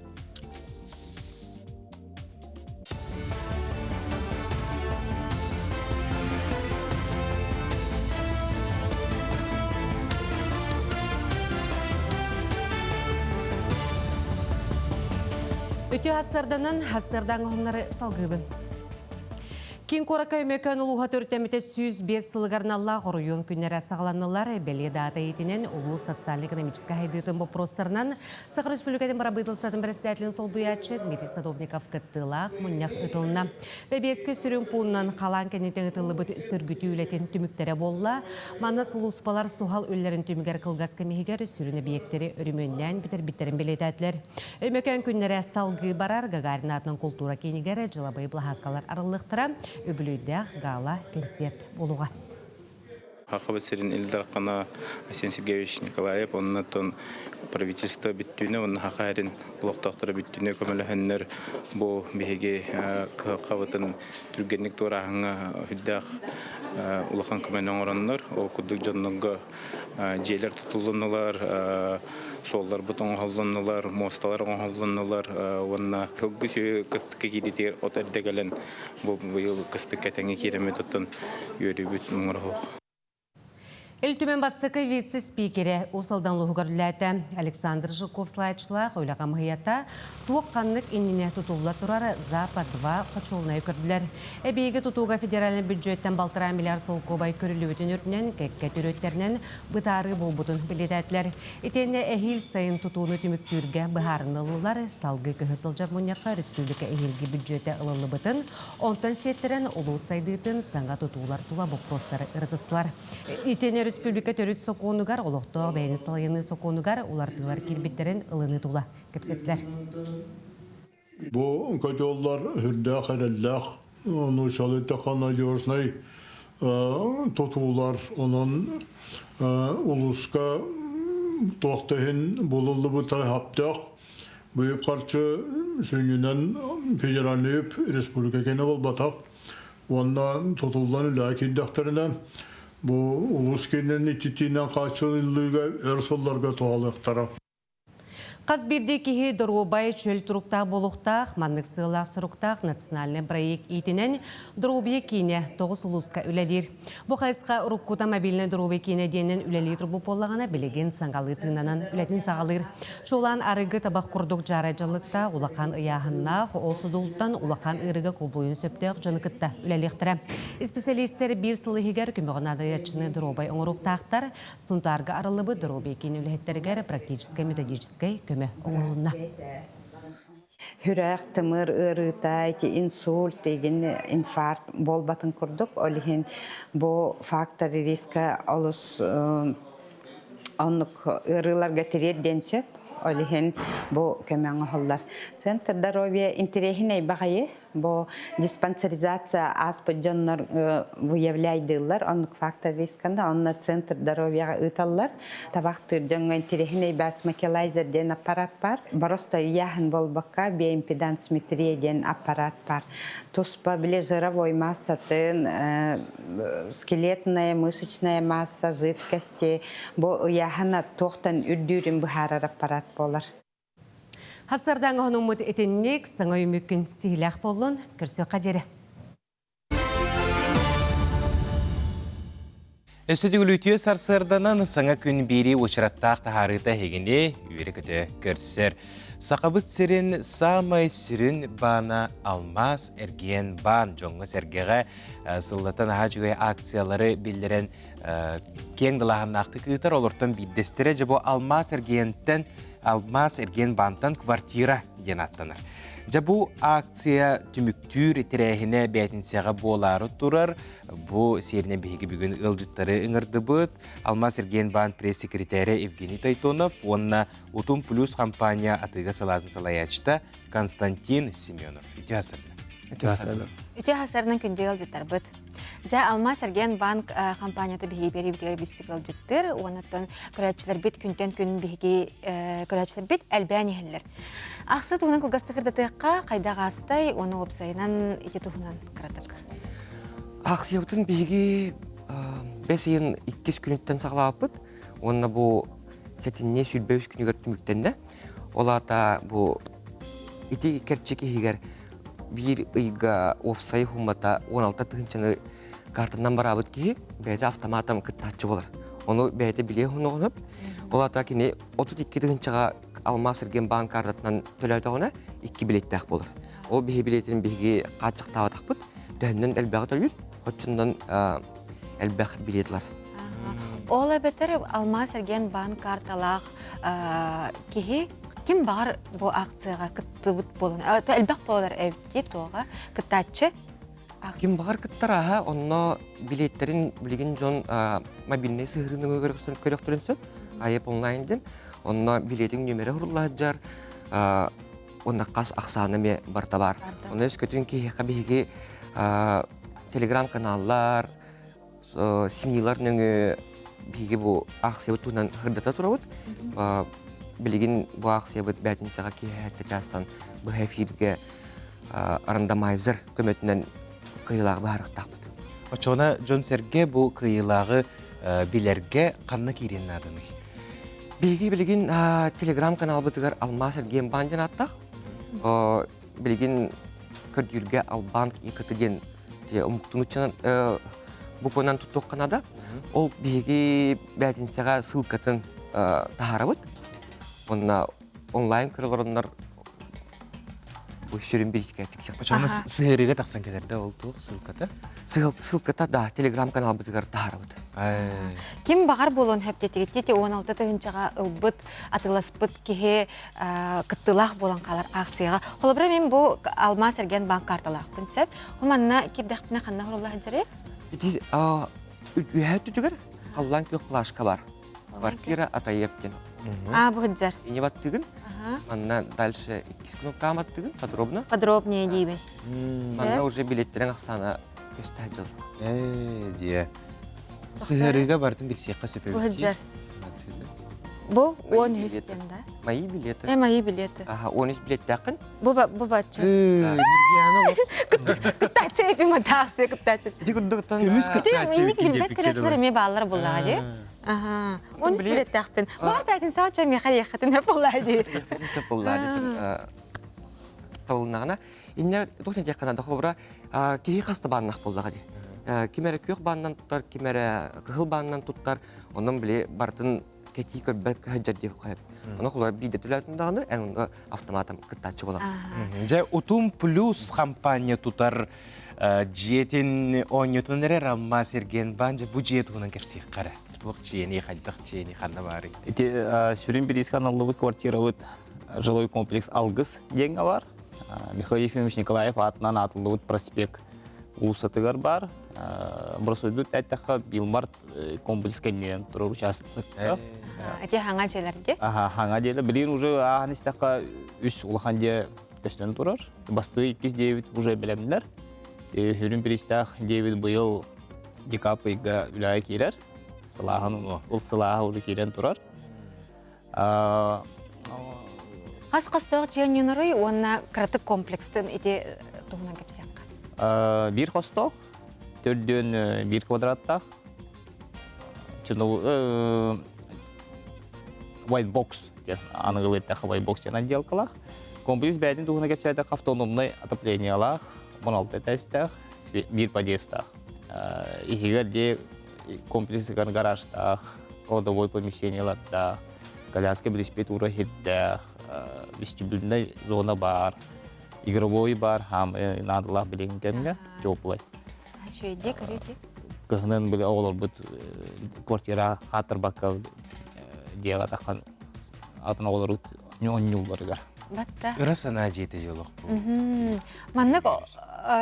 Үтүө хассарданан, хассардаҥ оһоннары салгыыбын. Киин куоракка Өймөкөөн улууһа төрүттэммитэ 105 сылыгар наллаах оройуон күннэрэ саҕаланнылар. Бэлиэ даата иитинэн улуус социально-экономическай сайдыытын боппуруостарынан Саха Республикатын бырабыыталыстыбатын председателин солбуйааччы Дмитрий Садовников кыттыылаах мунньах ыытылынна. Бэбиэскэ сүрүн пуунунан халаан кэнниттэн ыытыллыбыт сөргүтүү үлэтин түмүктэрэ буолла. Манна сулууспалар суһал үлэлэрин түмүгэр кылгас кэм иһигэр сүрүн эбийиэктэри өрөмүөннээн бүтэрбиттэрин бэлиэтээтилэр. Өймөкөөн күннэрэ салгыы барар Гагарин аатынан култуура киинигэр дьылабыай былаһааккалар арыллыахтара, үбүлүөйдээх гала-кэнсиэрт буолуоҕа.
Хахабыт сирин Ил Дархана Айсен Сергеевич Николаев оннотон правительство бүттүүнэ уонна Хаха сирин олохтоохторо бүттүүнэ көмөлөһөннөр бу биһиги кыһалҕабытын түргэнник туорааһыҥҥа үрдээх улахан көмөнү оҥороннор ол курдук дьоннорго дьиэлэр тутуллуннулар, суолларбыт оҥоһуллуннулар, муосталар оҥоһуллуннулар уонна кылгы сүөһү кыстыкка киириитигэр от эрдэ кэлэн бу быйыл кыстыкка этэҥҥэ киирэммит оттон үөрүүбүт муҥура суох.
Ил Түмэн бастакы вице-спикерэ Уус Алдан улууһугар үлэлээтэ. Александр Жирков салайааччылаах үлэ хамыһыйата туох ханнык иннинэ тутулла турар Запад-2 хочуолунайы көрдүлэр. Эбииги тутууга федеральнай бюджеттэн балтараа миллиард солкуобай көрүллүбүтүн үрдүнэн кэккэ төрүөттэринэн бытаарыы буолбутун бэлиэтээтилэр. Итиэннэ эһиил сайын тутууну түмүктүүргэ быһаарыныллылар. Салгыы көһө сылдьар мунньахха республика эһиилги бюджетэ ылыллыбытын, онтон сиэттэрэн улуус сайдыытын саҥа тутуулар тула боппуруостары ырытыстылар. Итиэннэ республика төрүт сокуонугар, олохтоох бэйэни салайыныы сокуонугар уларытыылар киирбиттэрин ылыныы тула кэпсэттилэр.
Бу котеллар үрдээх эрэллээх нуучалыы надежный тутуулар онон улууска туох да иһин булуллубута хаптаах быйып харчы сүнньүнэн федеральный үп республика кэнэ буолбатах уонна тутуллан үлэҕэ киирдэхтэринэ бу улуус киинин ититиинэн хааччыллыыга өр сылларга туһалыахтара.
Хас биирдии киһи доруобай, чөл туруктаах буолуохтаах, маннык сыаллаах-соруктаах национальнай проект иитинэн Доруобуйа киинэ тоҕус улууска үлэлиир. Бу хайысха уруккута мобильнай доруобуйа киинэ диэнинэн үлэлии турбут буоллаҕына, билигин саҥалыы тыынанан үлэтин саҕалыыр. Чуолаан арыгы табах курдук дьаарай дьаллыктаах, улахан ыйааһыннаах, ол содултан улахан ыарыыга кубулуйун сөптөөх дьону кытта үлэлиэхтэрэ. Исписэлиистэр биир сыл иһигэр көмөҕө наадыйааччыны доруобай оҥоруохтаахтар. Сунтаарга арыллыбыт доруобуйа киин үлэһиттэригэр практическай методическай көмө оҥоһулунна.
Сүрэх, тымыр ыарыыта, ити инсульт, игин инфаркт буолбатын курдук. Ол иһин бу фактор риска олус оннук ыарыыларга тириэрдиэн сөп. Ол иһин бу көмө оҥоһуллар. Центр здоровья интэриэһинэй баҕайы. Бу диспансеризация ааспыт дьоннор выявляйдыыллар, оннук фактор рисканы онно Центр здоровьяҕа ыыталлар. Табахтыыр дьоҥҥо интэриэһинэй басмакелайзер диэн аппарат баар. Просто ыйааһын буолбакка, биоимпедансметрия диэн аппарат баар. Туспа били жировой массатын, скелетная, мышечная масса, жидкости бу ыйааһына туохтан үрдүүрүн быһаарар аппарат буолар.
Хасардаҥ оһонуммут итинник саҥа үмүккүн ситиһилээх буоллун, көрсүөххэ диэри.
Өссө төгүл сарсыарданан саҥа күн биэрии уочараттаах таһаарыыта эһигини үөрэ-көтө көрсөр. Сахабыт сирин саамай сүрүн баана алмаас эргиэн баан дьоҥҥо-сэргэҕэ сыллатан аһаа үчүгэй акциялары биллэрэн киэҥ далааһыннаахтык ыытар. Олортон биирдэстэрэ дьэ бу алмаас эргиэнтэн алмаас эргиэн баантан квартира диэн ааттанар. Дьэ бу акция түмүктүүр тэрээһинэ бээтинсэҕэ буолаары турар. Бу сиэринэн биһиги бүгүн ыалдьыттары ыҥырдыбыт. Алмаас эргиэн баан пресс-секретарэ Евгений Тойтонов уонна Утум Плюс компания атыыга салаатын салайааччыта Константин Семенов. Үтүө хасарынан.
Үтүө хасарынан.
Үтүө хасарынан күндү ыалдьыттарбыт. Дьэ, Алмаас эргиэн банк компанията биһиги биэриибитигэр үгүстүк ыалдьыттыр. Уоннаттан көрөөччүлэрбит күнтэн күн биһиги көрөөччүлэрбит элбээн иһэллэр. Ахсы туһунан кылгастык ырдатыахха, хайдах аастай, уонна уопсайынан ити туһунан кыратык.
Аахсыйабытын биһиги бэс ыйын иккис күнүттэн саҕалаабыппыт. Уонна бу сэтинньи 23 күнүгэр түмүктэннэ. Ол аата бу ити кэрчик иһигэр биир ыйга уопсай хуммата 16 тыһыынчаны картанан бараабыт киһи бэйэтэ автоматом кыттааччы буолар. Ону бэйэтэ билиэ хоноҕунуп. Ол аата кини 32 тыһыынчаҕа Алмаас эргиэн баан картатынан төлөөтөҕүнэ икки билиэттээх буолар. Ол биһи билиэтин биһиги хааччахтаабатахпыт. Төһөннөн элбэҕи төлүүр, оччоннон элбэх билиэт ылар.
Ол эбэтэр Алмаас эргиэн баан карталаах киһи ким баҕар бу акцияҕа кыттыбыт буолан, элбэх буолар эбит туоҕа кыттааччы.
Ким баҕар кыттар аһа, онно билиэттэрин билигин дьон мобильнай сыһыарыыны көрөхтөрүн сөп, АЕП онлайн диэн. Онно билиэтиҥ нүөмэрэ уһуруллаһыдьар, уонна хас ахсаана эмиэ барыта баар. Онно өскөтүн киһиэхэ биһиги телеграм-каналлар, СМИлар нөҥүө биһиги бу аахсыйабыт туһунан сырдата турабыт. Билигин бу аахсыйабыт бээтинсэҕэ киэһэ чаастан быһа эфиргэ рандомайзер көмөтүнэн кыайыылааҕы быһаарыахтаахпыт.
Оччоҕуна дьон-сэргэ бу кыайыылааҕы билэргэ ханна киириэн нааданый?
Биһиги билигин телеграм-каналбытыгар Алмаас эргиэн баан диэн ааттаах. Билигин көрдүүргэ Албанк ИКТ диэн омуктунуччанан букванан туттуохха наада. Ол биһиги бээтинсэҕэ ссылкатын таһаарабыт. Онно онлайн көрө олороннор бу сүрүн бириискэ тиксиэхпит.
Оччоҕуна сыһыарыыга тахсан кэлэр да ол туох ссылката?
Ссылката да телеграм-каналбытыгар таһаарабыт.
Ким баҕар буолуон сөп диэтигит 16 тыһыынчаҕа ылбыт, атыыласпыт киһи кыттыылаах буолан хаалар аахсыйаҕа. Холобура, мин бу Алмаас эргиэн банк карталаахпын сөп. Манна киирдэхпинэ ханна хорулла сылдьарый?
Ити үөһээ өттүтүгэр халлаан күөх плашка бар. Квартира Атаев диэн.
А, бу сылдьар.
Ини баттыгын. Манна дальше иккис кнопкаҕа баттыгын, подробно.
Подробнее диибин.
Манна уже билеттерин ахсаана көстө сылдьар.
Ээ, диэ. Сыһыарыыга бартын билсиэххэ сөп
Бу сылдьар. Бу 13 диэн да?
Мои билеты.
Мои билеты.
Ага, 13 билеттээххин.
Бу бу бачча. Кыттааччы эпим атаахсы кыттааччы.
Ити курдуктан
Көмүс кыттааччы.
Инник билбэт көрөөччүлэр эмиэ бааллар буллаҕа дии. Аха. 13 билеттээхпин. Баар пятин саача миэхэ риэххитин сөп буоллаа дии.
Сөп буоллаа дии. Табылыннаҕына. Инне туох диэххэ наада холобура киһи хаста бааннах буоллаҕа дии. Ким эрэ күөх бааннан туттар, ким эрэ кыһыл бааннан туттар. Онон били барытын кэтии көрбөт сылдьар диэххэ сөп. Ону холобура биирдэ төлөөтүн даҕаны эн онно автоматом кыттааччы буолаҕын.
Дьэ, Утум Плюс хампаанньа тутар дьиэтин оонньотун эрэр Алмаас Эргиэн баан дьэ бу дьиэ туһунан кэпсиэххэ эрэ. Туох дьиэни, хайдах дьиэни, ханна баарый?
Ити сүрүн бириискэ аналлыбыт квартирабыт жилой комплекс Алгыс диэҥҥэ бар. Михаил Ефимович Николаев аатынан аатыллыбыт проспект уулуссатыгар бар. Бросойдут эттэххэ Билмарт комплекс кэннинэн турар участокка.
Ити хаҥа дьиэлэр дии?
Аха, хаҥа дьиэлэр. Билигин уже ааһан истэххэ үс улахан дьиэ. көстөн турар. Бастыы иккис диэбит уже бэлэмнэр. Үрүн биристээх диэбит быйыл декабрь ыйга үлэҕэ киирэр. Сылааһын ол сылааһа уже киирэн турар.
Хас хостоох дьиэ ньуноруй уонна кыратык комплекстын ити туһунан кэпсиэххэ.
Биир хостоох, төрдүөн биир квадраттаах. White box аныгылыы эттэххэ white box диэн отделкалаах. Комплекс бэйэтин туһунан кэпсээтэххэ автономнай отоплениелаах, 16 этээстээх, биир подъезтаах. Иһигэр дьиэ комплексыгар гаражтаах, кладовой помещениелардаах, коляска велосипед уура сирдээх, вестибюльнай зона баар, игровой бар, хаамыы наадалаах билигин кэмҥэ теплай.
Үчүгэйдик, көрүүтү.
Кыһынын били оҕолорбут квартира хааттарбакка дьиэҕэ таххан атын оҕолору оонньуулларыгар.
Батта.
Ыра санаа дьиэтэ дьолох бу.
Маннык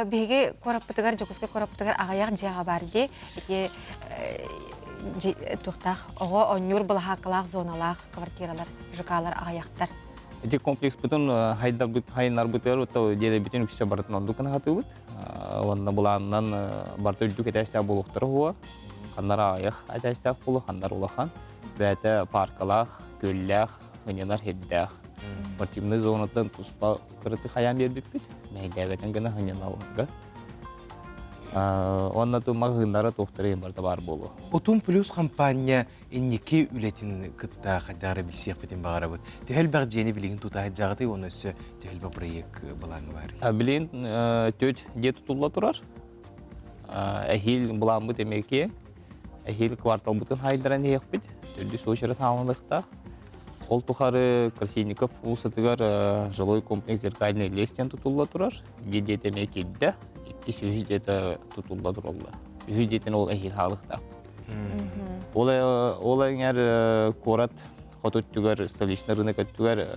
биһиги куораппытыгар, Дьокуускай куораппытыгар аҕыйах дьиэҕэ бар дии. Ити туохтаах оҕо оонньуур былаһааккалаах зоналаах квартиралар, ЖК-лар аҕыйахтар.
Ити комплекспытын хайдарбыт, хайыннарбытыгар отто дьиэлэрбитин үксэ барытын оннук гына хатыыбыт. Уонна былаанынан барыта үрдүк этээстээх буолуохтара уһуо. Ханнар аҕыйах этээстээх буолуо, ханнар улахан. Бэйэтэ паркалаах, күөллээх, ынньанар сирдээх. Спортивнай зонаттан туспа кыраты хайаан биэрбиппит. Мэһэйдээбэтин гына ынньаналларга. Уонна ту маҕаһыыннара туохтара иһин барыта баар буолуо.
Утум плюс хампаанньа инники үлэтин кытта хайдах эрэ билсиэхпитин баҕарабыт. Төһө элбэх дьиэни билигин тута сылдьаҕытый уонна өссө төһө элбэх бырайыак былааҥҥа баарый?
Билигин төрт дьиэ тутулла турар. Эһиил былааммыт эмиэ киэҥ. Эһиил кварталбытын хайдаран иһиэхпит. Төрдүс очерет хаалыныахтаах. Ол тухары Красильников уулуссатыгар жилой комплекс «Зеркальный лес» диэн тутулла турар. Биир дьиэтэ эмиэ киирдэ. Иккис, үһүс дьиэтэ тутулла тураллар. Үһүс дьиэтин ол эһиил хаалыахтаах. Ол, ол эҥэр куорат хоту өттүгэр, столичный рынок өттүгэр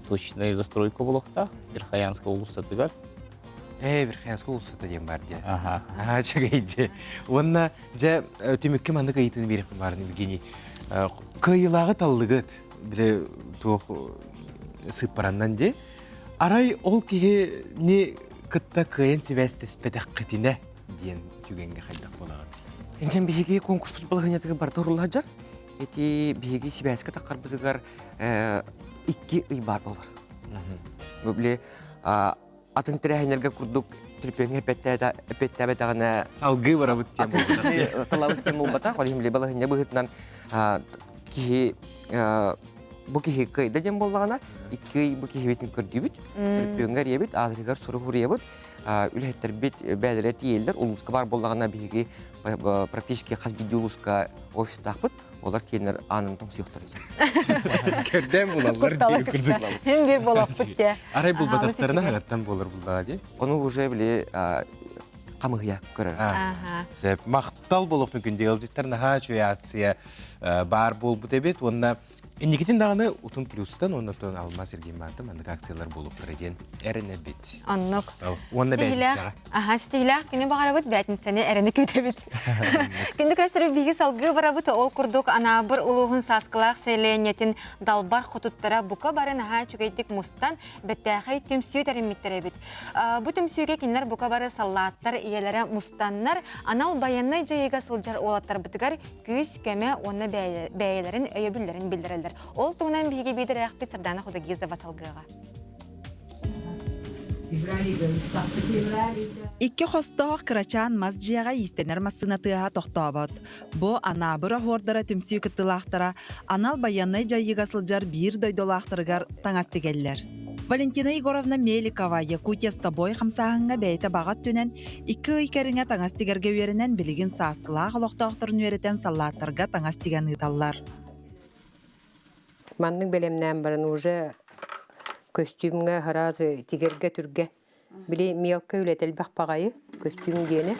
точечная застройка буолуохтаах. Верхоянская уулуссатыгар.
Ээ, Верхоянская уулуссата диэн бар диэ. Аха. Аха, үчүгэй дьэ. Уонна дьэ түмүккэ маннык ыйытыыны биэриэхпин баарын Евгений. Кыайыылааҕы таллыгыт, бile туох сыыппараннан дии. Арай ол киһини кытта кыайан сибээстэспэтэххитинэ диэн түгэҥҥэ хайдах буолаҕыт?
Интэн биһиги конкурспут балаһыанньатыгар барыта уруллаһар. Ити биһиги сибээскэ таххарбытыгар икки ый баар буолар. Бу били атын тэрээһиннэргэ курдук түрпүөҥҥэ эппиэттээбэтэҕинэ
салгыы барабыт диэн буолбатах.
Талабыт диэн буолбатах. Ол иһин били балаһыанньа быһыытынан киһи бу киһи кыайда диэн буоллаҕына икки ый бу киһибитин көрдүүбүт, түрпүөҥҥэ эрийэбит, аадырыгар сурук суруйабыт, үлэһиттэрбит бэйэлэрэ тиийэллэр. Улууска баар буоллаҕына биһиги практически хас биирдии улууска офистаахпыт. Олор киэннэр аанын тоҥсуйуохтарын сөп.
Көрдөөн булаллар диир курдук.
Хим бир болохпут те.
Арай булбатахтарына хаҥаттан буолар буллаҕа дии.
Ону уже били хамыһыйа көрөр.
Сөп. Махтал болохтун күндү ыалдьыттар наһаа үчүгэй акция баар буолбут эбит уонна Инникитин даҕаны утум плюстан уонна оттон Алмаз Сергей Мантан маннык акциялар буолуохтара диэн эрэнэбит.
Оннук.
Уонна бээтинсэҕэ.
Аха, ситиһилээх күнү баҕарабыт, бээтинсэни эрэни күүтэбит. Күндү көрсөрү биһиги салгыы барабыт. Ол курдук Анаабыр улууһун Сааскылаах сэлиэнньэтин далбар хотуттара бука бары наһаа үчүгэйдик мустан, бэттээхэй түмсүү тэриммиттэр эбит. Бу түмсүүгэ кинилэр бука бары саллааттар ийэлэрэ мустаннар, анал байыаннай дьайыыга сылдьар уолаттарбытыгар күүс-көмө уонна бэйэлэрин өйөбүллэрин биллэрэллэр. Ол туһунан биһиги биирдэрээхпит Сардана Худогизова салгыаҕа.
Икки хостоох кырачаан мас дьиэҕэ иистэнэр массыына тыаһа тохтообот. Бу Анаабыр оһуордара түмсүү кыттыылаахтара анал байыаннай дьайыыга сылдьар биир дойдулаахтарыгар таҥас тигэллэр. Валентина Егоровна Меликова Якутия с тобой хамсааһыҥҥа бэйэтэ баҕа өттүнэн икки ый кэриҥэ таҥас тигэргэ үөрэнэн билигин сааскылаах олохтоохторун үөрэтэн саллааттарга таҥас тигэн ыыталлар.
Маннык бэлэмнээн баран уже көстүүмҥэ сразу тигэргэ түргэн. Били мелко үлэтэ элбэх баҕайы көстүүм диэни.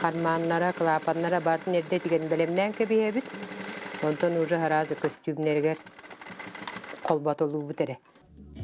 Карманнара, клапаннара барытын эрдэ тигэн бэлэмнээн кэбиһэбит. Онтон уже сразу көстүүмнэригэр холботолуубут эрэ.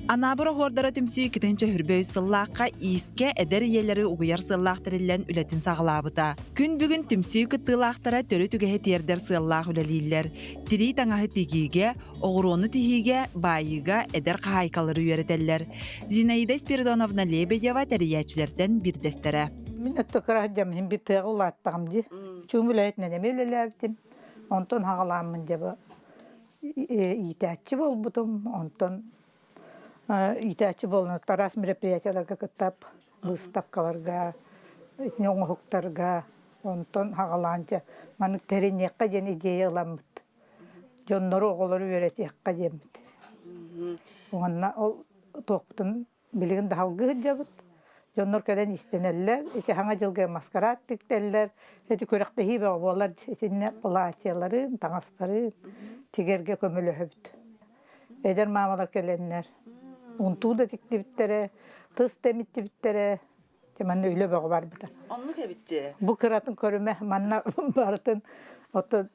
Анаабыр оһуордара түмсүү 2023 сыллаахха иискэ эдэр ийэлэри угуйар сыаллаах тэриллэн үлэтин саҕалаабыта. Күн бүгүн түмсүү кыттыылаахтара төрүт үгэһи тиэрдэр сыаллаах үлэлииллэр. Тирии таҥаһы тигиигэ, оҕуруону тиһиигэ, баайыыга эдэр хаһаайкалары үөрэтэллэр. Зинаида Спиридоновна Лебедева тэрийээччилэртэн биирдэстэрэ.
Мин өттө кыра сылдьаммын иһин бир тыаҕа улааттаҕым дии. Чуум үлэһитинэн эмиэ үлэлээбитим. Онтон хаҕалааммын дьэ бу иитээччи буолбутум. Онтон иитээччи буолан араас мероприятиеларга кыттап, выставкаларга, итини оҥоһуктарга, онтон хаҕалаан дьэ маннык тэриниэххэ диэн идея ыламмыт. Дьоннору, оҕолору үөрэтиэххэ диэммит. Уонна ол туохпутун билигин да салгыы сылдьабыт. Дьоннор кэлэн истэнэллэр, ити саҥа дьылга маскараат тиктэллэр, ити күрэхтэһии бөҕө буолар итиннэ платьеларын, таҥастарын тигэргэ көмөлөһөбүт. Эдэр маамалар кэлэннэр унтуу да тиктибиттэрэ, тыс да эмиттибиттэрэ, манна үлэ бөҕө барбыта.
Оннук эбит дии.
Бу кыратын көрүмэ, манна барытын ото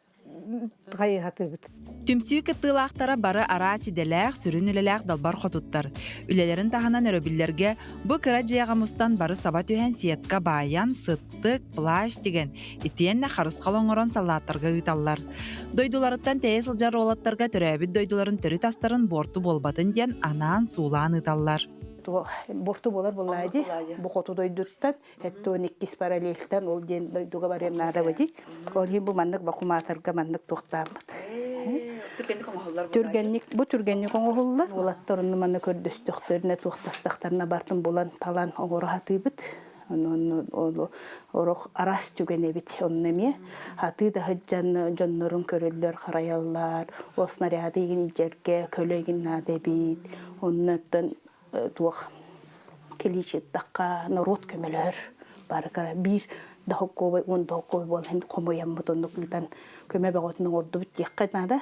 хайыһатыыбыт.
Түмсүү кыттыылаахтара бары араас идэлээх, сүрүн үлэлээх далбар хотуттар. Үлэлэрин таһынан өрөбүллэргэ бу кыра дьиэҕэ мустан бары саба түһэн сетка баайан, сыттык, плащ тигэн, итиэннэ харысхал оҥорон саллааттарга ыыталлар. Дойдуларыттан тэйэ сылдьар уолаттарга төрөөбүт дойдуларын төрүт астарын буорту буолбатын диэн анаан суулаан ыыталлар.
Буорту буолар буоллаа дии. Бу хоту дойдуттан Эттон иккис параллельтан ол диэн дойдуга барыан наада дии. Ол иһин бу маннык бакумаатарга маннык туохтааммыт.
Түргэнник оҥоһуллар.
Түргэнник бу түргэнник оҥоһуллар. Уолаттар онно манна көрдөстөхтөрүнэ туохтастахтарына бартын булан талан оҥоро сатыыбыт. Онон орох араас түгэн эбит. Онно эмиэ хатыы да сылдьан дьоннорун көрөллөр, харайаллар. Ол снаряды игин илдьэргэ көлө игин наада эбит. Оннуттан туох килиичиттахха норуот көмөлөһөр барыкара биир дохоккуобай уон дохоккуобай буолан хомуйаммыт оннук ыытан көмө бөҕөтүн оҥордубут диэххэ наада.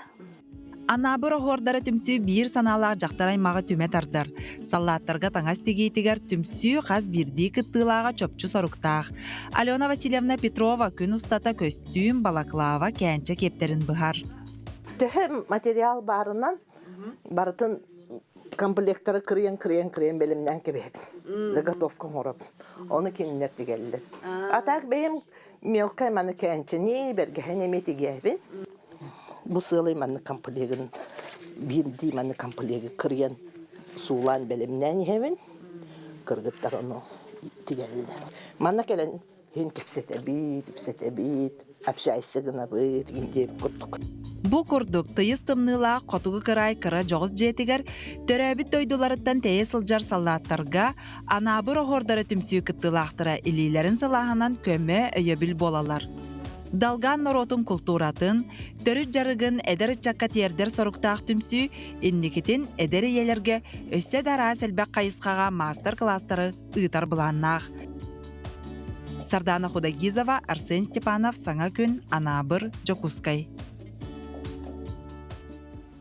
Анаабыр оһуордара түмсүү биир санаалаах дьахтар аймаҕы түмэ тардар. Саллааттарга таҥас тигиитигэр түмсүү хас биирдии кыттыылааҕа чопчу соруктаах. Алена Васильевна Петрова күн устата көстүүм, балаклава, кээнчэ киэптэрин быһар.
Төһө материал баарынан барытын комплектары кырыйан-кырыйан-кырыйан бэлэмнээн кэбиһэбин. Заготовка оҥоробун. Ону кинилэр тигэллэр. А так бэйэм мелкай маны кээнчэни, бэргэһэни эмиэ тигээбин. Бу сыалай маннык комплегын биирдии маннык комплегы кырыйан суулаан бэлэмнээн иһэбин. Кыргыттар ону тигэллэр. Манна кэлэн Иһин кэпсэтэбит, ипсэтэбит, общайся гынабыт, диэбит курдук.
Бу курдук тыйыс тымныылаах хотугу кыраай кыра дьоҕус дьиэтигэр төрөөбүт дойдуларыттан тэйэ сылдьар саллааттарга Анаабыр оһуордара түмсүү кыттыылаахтара илиилэрин сылааһынан көмө, өйөбүл буолаллар. Долган норуотун култууратын, төрүт дьарыгын эдэр ыччакка тиэрдэр соруктаах түмсүү инникитин эдэр ийэлэргэ өссө да араас элбэх хайысхаҕа маастар-кылаастары ыытар былааннаах. Сардана Худагизова, Арсен Степанов, Саҥа күн, Анаабыр, Дьокуускай.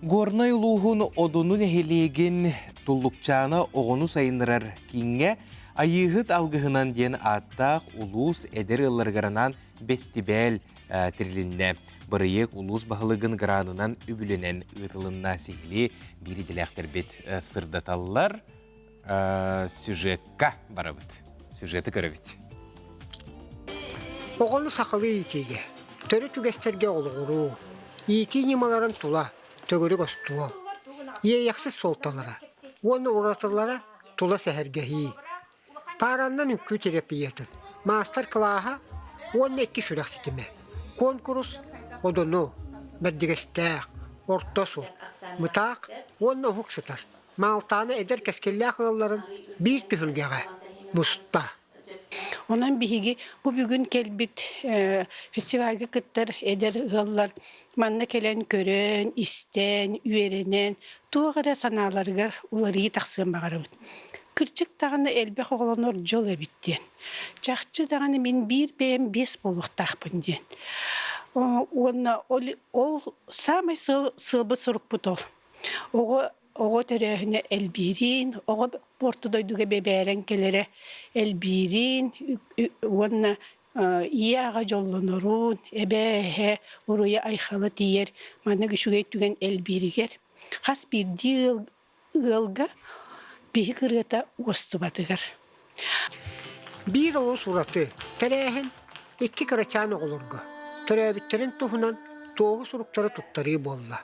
Горнай улууһун Одуну нэһилиэгин Туллукчаана оҕону сайыннарар кииҥҥэ Айыыһыт алгыһынан диэн ааттаах улуус эдэр ыалларыгар анаан бэстибээл тэрилиннэ. Бырайыак улуус баһылыгын гранынан үбүлэнэн ыытылынна. Сиһилии биир идэлээхтэрбит сырдаталлар. Сюжекка барабыт. Сюжеты көрөбүт.
Оҕону сахалыы иитиигэ, төрүт үгэстэргэ олоҕуруу, иитии ньымаларын тула төгүрүк остуол, иэйэхсит суолталара уонна уратылара тула сэһэргэһии, паараннан үҥкүү терапиятын маастар-кылааһа уонна икки сүрэх ситимэ, куонкурус Одуну, Бэрдигэстээх, Орто Суол, Мытаах уонна Уһук сытар Маалтааны эдэр кэскиллээх ыалларын биир түһүлгэҕэ муста.
Онон биһиги бу бүгүн кэлбит фестивальга кыттар эдэр ыаллар манна кэлэн көрөн, истэн, үөрэнэн, туох эрэ санааларыгар уларыйыы тахсыан баҕарабыт. Кырдьык даҕаны элбэх оҕолонор дьол эбит диэн. Чахчы даҕаны мин биир бэйэм биэс буолуохтаахпын диэн. Уонна ол саамай сыалбыт сорукпут ол. Оҕо оҕо төрөөһүнэ элбиирин, оҕо орто дойдуга бэбээрэн кэлэрэ элбиирин уонна ийэ-аҕа дьоллонорун, эбээ-эһэ уруйа-айхала тиийэр маннык үчүгэй түгэн элбииригэр хас биирдии ыалга Биһик ырыата уостубатыгар.
Биир олус ураты тэрээһин икки кырачаан оҕолорго төрөөбүттэрин туһунан туоһу суруктары туттарыы буолла.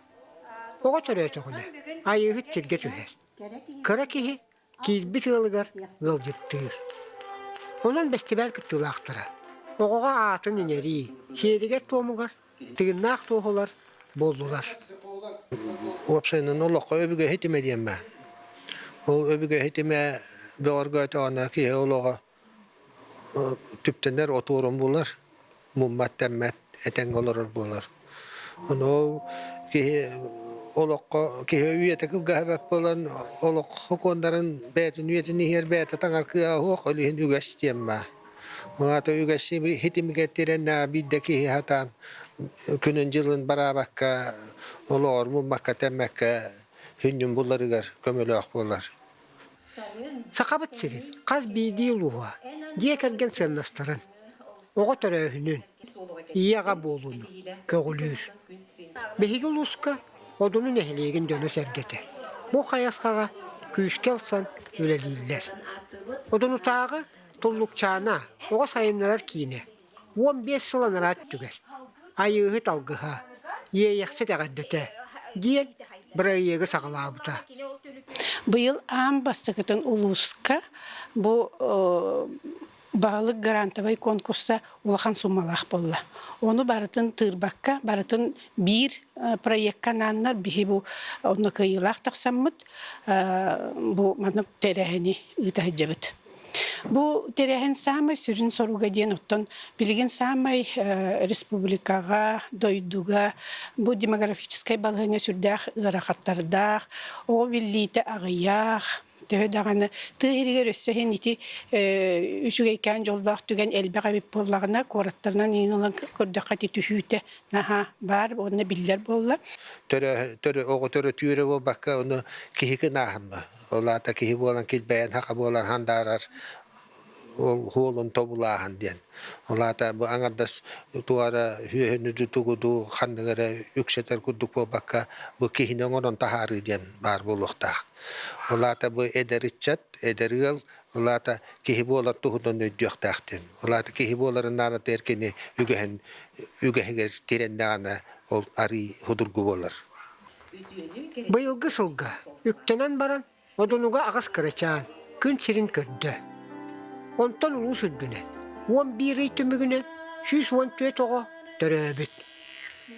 Оҕо төрөөтөҕүнэ айыыһыт сиргэ түһэр. Кыра киһи киирбит ыалыгар ыалдьыттыыр. Онон бэстибээл кыттыылаахтара оҕоҕо аатын иҥэрии сиэригэр-туомугар тыыннаах туоһулар буоллулар.
Уопсайынан олоххо өбүгэ ситимэ диэн баар. Ол өбүгэ ситимэ бөҕөргөөтөҕүнэ киһи олоҕо түптэнэр отуорун булар, муммат-тэммэт, этэҥҥэ олорор буолар. Ону ол киһи олоххо киһи үйэтэ кылгаһа бэрт буолан олох сокуоннарын бэйэтин үйэтин иһигэр бэйэтэ таҥар кыаҕа суох, ол иһин үгэс диэн баар. Ол аата үгэс ситимигэр тирэннэҕэ биирдэ киһи сатаан күнүн-дьылын бараабакка, олоҕор муммакка-тэммэккэ сүнньүн буларыгар көмөлөөх буолар.
Сахабыт сирин хас биирдии улууһа дьиэ кэргэн сыаннастарын, оҕо төрөөһүнүн, ийэ-аҕа буолууну көҕүлүүр. Биһиги улууска Одуну нэһилиэгин дьоно-сэргэтэ бу хайысхаҕа күүскэ ылсан үлэлииллэр. Одунутааҕы Туллукчаана оҕо сайыннарар киинэ 15 сыл анараа өттүгэр Айыыһыт алгыһа, Иэйэхсит эҕэрдэтэ диэн бырайыагы саҕалаабыта.
Быйыл аан бастакытын улууска бу баһылык грантовай конкурса улахан суммалаах буолла. Ону барытын тыырбакка, барытын биир проекка анааннар биһи бу онно кыайыылаах тахсаммыт бу маннык тэрээһини ыыта сылдьабыт. Бу тэрээһин саамай сүрүн соруга диэн оттон билигин саамай республикаҕа, дойдуга бу демографическай балаһыанньа сүрдээх ыарахаттардаах, оҕо биллиитэ аҕыйах, төһө даҕаны тыа иһигэр өссө иһин ити үчүгэйкээн дьоллоох түгэн элбэх эбит буоллаҕына, куораттарынан иин ылан көрдөххө ити түһүүтэ наһаа баар уонна биллэр буолла.
Оҕо төрөтүүрэ буолбакка, ону киһи гынааһын Ол аата киһи буолан килбэйэн хаха буолан хандаарар ол хуолун тобулааһын диэн. Ол аата бу аҥардас туора үөһүнү тугуду ханнык эрэ үксэтэр курдук буолбакка бу киһини оҥорон таһаарыы диэн баар буолуохтаах. Ол аата бу эдэр ыччат, эдэр ыал, ол аата киһи буолар туһунан өйдүөхтээх диэн. Ол аата киһи буоларын наадатыгар кини үгэһин үгэһигэр тирэннэҕинэ ол арыый судургу буолар.
Быйылгы сылга үктэнэн баран Одунуга аҕыс кырачаан күн сирин көрдө. Онтон улуус үрдүнэн 11 ый түмүгүнэн 114 оҕо төрөөбүт.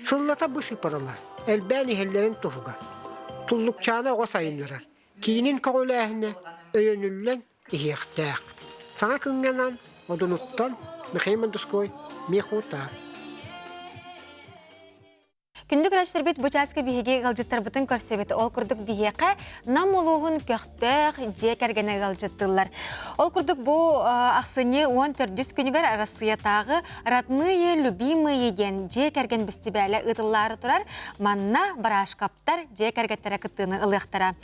Сыллата бу сыыппаралар элбээн иһэллэрин туһугар Туллукчаана оҕо сайыннарар киинин көҕүлээһинэ өйөнүллэн иһиэхтээх. Саҥа күҥҥэ анаан Одунуттан Михаил Мандуской Мехутар.
Күндү көрөөччүлэрбит бу чааска биһиги ыалдьыттарбытын көрсөбүт. Ол курдук биһиэхэ Нам улууһун көхтөөх дьиэ кэргэнэ ыалдьыттыыллар. Ол курдук бу ахсынньы 14 күнүгэр Арассыыйатааҕы «Родные любимые» диэн дьиэ кэргэн бэстибээлэ ыытыллаары турар. Манна Барашкаптар дьиэ кэргэттэрэ кыттыыны ылыахтара.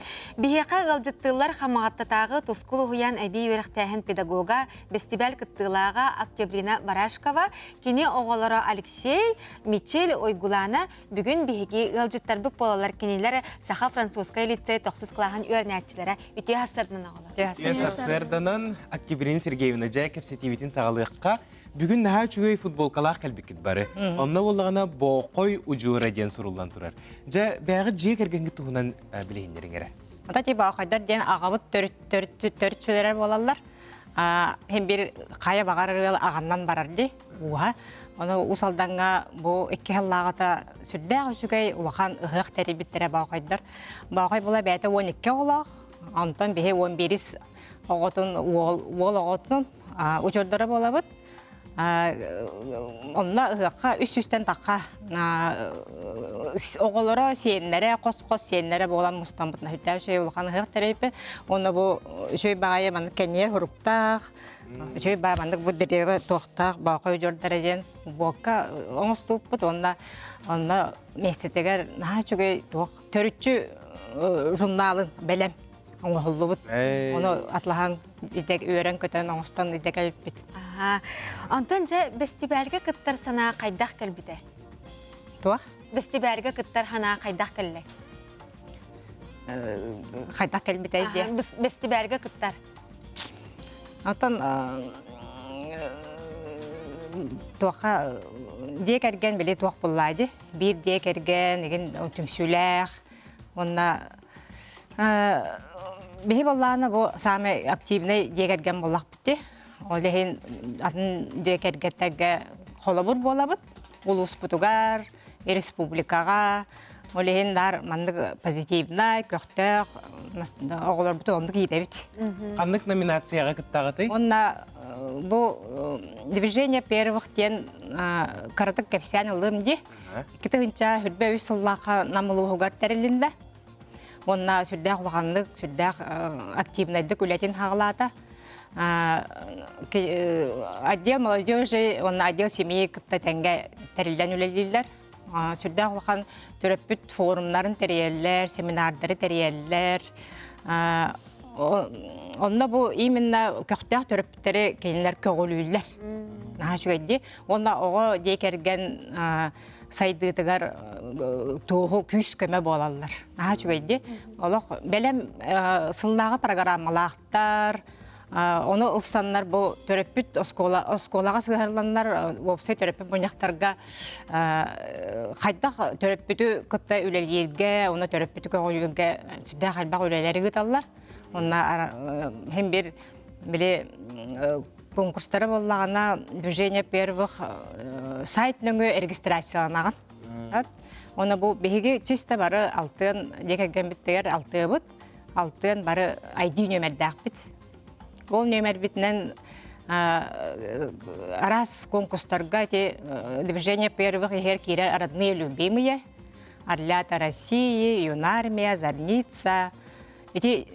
Биһиэхэ ыалдьыттыыллар Хамаҕаттатааҕы Тускул уһуйаан эбии үөрэхтээһин педагога, бэстибээл кыттыылааҕа Октябрина Барашкова, кини оҕолоро Алексей, Мичил Уйгулаана бүгүн биһиги ыалдьыттарбыт буолаллар. Кинилэр Саха-французскай лицей тохсус кылааһын үөрэнээччилэрэ үтүө сарсыарданан оҕолор.
Үтүө сарсыарданан Октябрина Сергеевна дьэ кэпсэтиибитин саҕалыахха. Бүгүн наһаа үчүгэй футболкалаах кэлбиккит бары. Онно буоллаҕына Боохой удьуора диэн суруллан турар. Дьэ, бэйэҕит дьиэ кэргэҥҥит туһунан билиһиннэриҥ эрэ.
Ата ти Боохойдор диэн аҕабыт төрүт төрүт төрүтчүлэрэ буолаллар. Хин бир хайа баҕар ыал аҕаннан барар ди ууһа. Ону Уус Алдаҥҥа бу икки сыллааҕыта сүрдээх үчүгэй улахан ыһыах тэрийбиттэрэ Боохойдор. Боохой була бэйэтэ 12 оҕолоох, онтон биһи 11 оҕотун уол, уол оҕотун учуордара буолабыт. Онно ыһыахха үс сүүстэн тахха оҕолоро, сиэннэрэ, хос-хос сиэннэрэ буолан мустаммыт сүрдээх үчүгэй улахан ыһыах тэрийбит. Уонна бу үчүгэй баҕайы маннык кэнниэр хуруктаах, үчүгэй баҕайы маннык бу дерево туохтаах боохой удьуордара диэн буокка оҥостубуппут уонна онно миэстэтигэр наһаа үчүгэй туох төрүччү журналын бэлэм оҥоһуллубут. Ону атлаһан үөрэн-көтөн оҥостон идэ кэлбит.
Онтон дьэ бэстибээлгэ кыттар санаа хайдах кэлбитэ?
Туох?
Бэстибээлгэ кыттар санаа хайдах кэллэ?
Хайдах кэлбитэй диye.
Бэстибээлгэ кыттар.
Оттон туохха дьиэ кэргэн били туох буллаа ди. Биир дьиэ кэргэн игин түмсүүлээх уонна биһи боллаана бу самый активный дьиэ кэргэн буоллахпыт ди. Ол иһин атын дьиэ кэргэттэргэ холобур буолабыт. Улууспутугар, республикаҕа ол иһин наар маннык позитивнай, көхтөөх оҕолорбутун оннук иитэбит.
Ханнык номинацияҕа кыттаҕытый?
Уонна бу движение первых диэн кыратык кэпсээн ылыым дии. Икки тыһыынча үс сыллаахха Нам улууһугар тэрилиннэ. Уонна сүрдээх улаханнык, сүрдээх активнайдык үлэтин хаҕалаата. Отдел молодежи уонна отдел семьи кытта тэҥҥэ тэриллэн үлэлииллэр. Сүрдээх улахан төрөппүт форумнарын тэрийэллэр, семинардары тэрийэллэр. Онно бу именно көхтөөх төрөппүттэри кинилэр көҕүлүүллэр. Наһаа үчүгэй дии. Уонна оҕо дьиэ кэргэн сайдыытыгар туоһу күүс-көмө буолаллар. Наһаа үчүгэй дии. Олох бэлэм сыллааҕы программалаахтар, ону ылсаннар бу төрөппүт оскуола оскуолаҕа сыһыарыланнар уопсай төрөппүт мунньахтарга хайдах төрөппүтү кытта үлэлииргэ, уонна төрөппүтү көҕүлүүргэ сүрдээх элбэх үлэлэри ыыталлар. Онно хим бир били конкурстара буоллаҕына движение первых сайт нөҥүө регистрацияланаҕын. Оны бу биһиги чисто бары алтыан дьиэ кэргэммиттигэр алтыабыт. Алтыан бары ID нүөмэрдээхпит. Ол нүөмэрбитинэн араас конкурстарга эти движение первых иһэр киирэр родные любимые, Орлята России, Юнармия, Зарница, Ити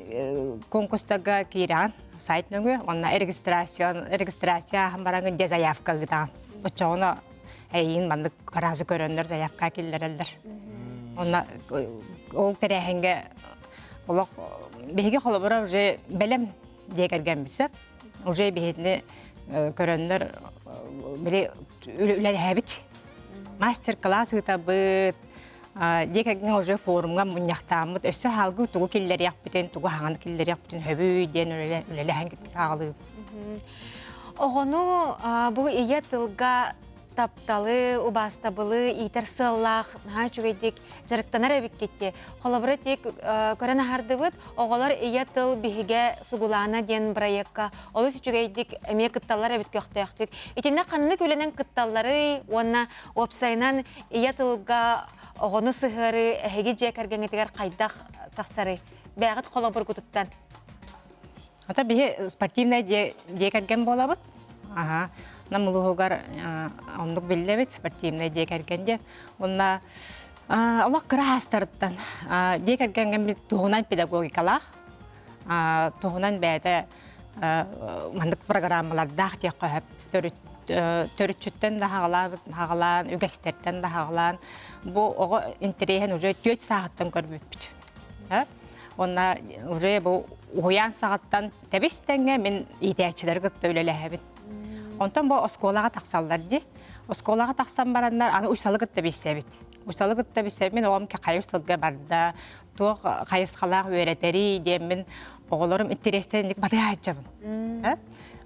конкурстарга киирэҕин сайт нөҥүө уонна регистрация регистрация ааһан бараҥын дьэ заявка ыытаҕын. Оччоҕуна эйиин маннык гаражы көрөннөр заявка киллэрэллэр. Онно ол тэрээһиҥҥэ олох биһиги холобура уже бэлэм дьиэ кэргэммит сөп. Уже биһитини көрөннөр били үлэлэһэбит. Мастер-класс ыытабыт, Дьиэ кэргэҥҥэ уже форумҥа мунньахтааммыт, өссө хаалгыы тугу киллэриэхпитин, тугу хаҥан киллэриэхпитин сөбүй диэн үлэлэһэн аҕалыыбыт.
Оҕону бу ийэ тылга тапталы, убаастабылы иитэр сыаллаах наһаа үчүгэйдик дьарыктанар эбиккит дии. Холобура тик көрөн аһардыбыт, оҕолор ийэ тыл биһигэ сугулаана диэн бырайыакка олус үчүгэйдик эмиэ кытталлар эбит көхтөөхтүк. Итиннэ ханнык үлэнэн кытталларый уонна уопсайынан ийэ тылга оҕону сыһыарыы эһиги дьиэ кэргэҥҥитигэр хайдах тахсарый? Бэйэҕит холобургутуттан.
Ата биһи спортивнай дьиэ кэргэн буолабыт. Аха. Нам улууһугар оннук биллэбит спортивнай дьиэ кэргэн диэн. Уонна олох кыра аастарыттан дьиэ кэргэҥҥэ туһунан педагогикалаах, туһунан бэйэтэ маннык программалардаах диэххэ сөп төрүт төрүччүттэн да хаҕалаан үгэстэртэн да хаҕалаан бу оҕо интэриэһин уже түөрт сааһыттан көрбүппүт уонна уже бу уһуйаан саҕаттан тэбис тэҥҥэ мин иитээччилэри кытта үлэлэһэбин онтон бу оскуолаҕа тахсаллар дии оскуолаҕа тахсан бараннар аны усалы кытта билсэбит усалы кытта билсэбит мин оҕом хайы сылга барда туох хайысхалаах үөрэтэрий диэммин оҕолорум интэриэстэрин батыһа сылдьабын.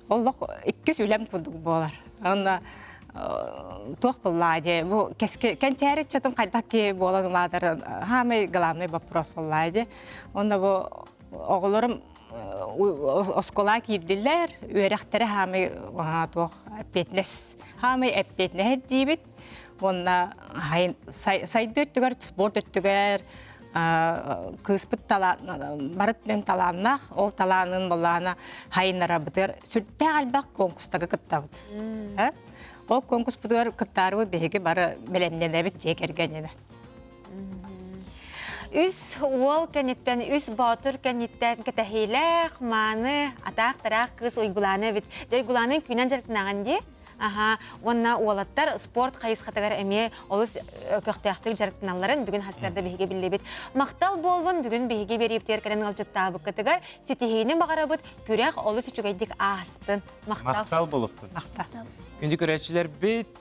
Олох иккис үлэм курдук буолар. Онно туох буоллаа дии бу кэнчээри ыччатым хайдах киһи буолан улаатар хаамай главный вопрос буоллаа дии. Онно бу оҕолорум оскуолаҕа киирдилэр, үөрэхтэрэ хаамай туох эппиэтинэс хаамай эппиэтинэһэ диибит. Уонна сайдыы өттүгэр, спорт өттүгэр кыыспыт бары өттүнэн талааннаах, ол талаанын былаана хайыннарабытыгар сүрдээх элбэх конкурстарга кыттабыт. Ол конкурспутугар кыттаарыбыт биһиги бары бэлэмнэнэбит дьиэ кэргэнинэн.
Үс уол кэнниттэн, үс боотур кэнниттэн кэтэһиилээх, мааны, атаах-тараах кыыс Уйгулаана эбит. Дьэ, Уйгулаанын күүнэн дьарыктанаҕын дии? Аха, уонна уолаттар спорт хайысхатыгар эмиэ олус көхтөөхтүк дьарыктаналларын бүгүн хастарда биһиги биллибит. Махтал буоллун бүгүн биһиги биэриибитигэр кэлэн ыалдьыттаабыккытыгар ситиһиини баҕарабыт, күрэх олус үчүгэйдик аастын. Махтал.
Махтал буолуохтун.
Махтал.
Күндү көрөөччүлэрбит,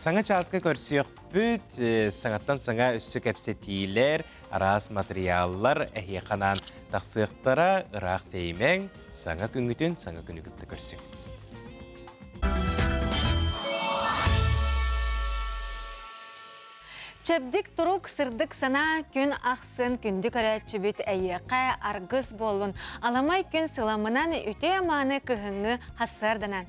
Саҥа чааска көрсүөхпүт, саҥаттан саҥа өссө кэпсэтиилэр, араас матырыйааллар эһиэхэ анаан тахсыахтара, ыраах тэйимэҥ, саҥа күҥҥүтүн саҥа күнү кытта көрсүҥ.
Чэбдик турук, сырдык санаа күн ахсын күндү көрөөччүбүт эйиэхэ аргыс буоллун. Аламай күн сыламынан үтүө-мааны кыһыҥҥы хассыарданан.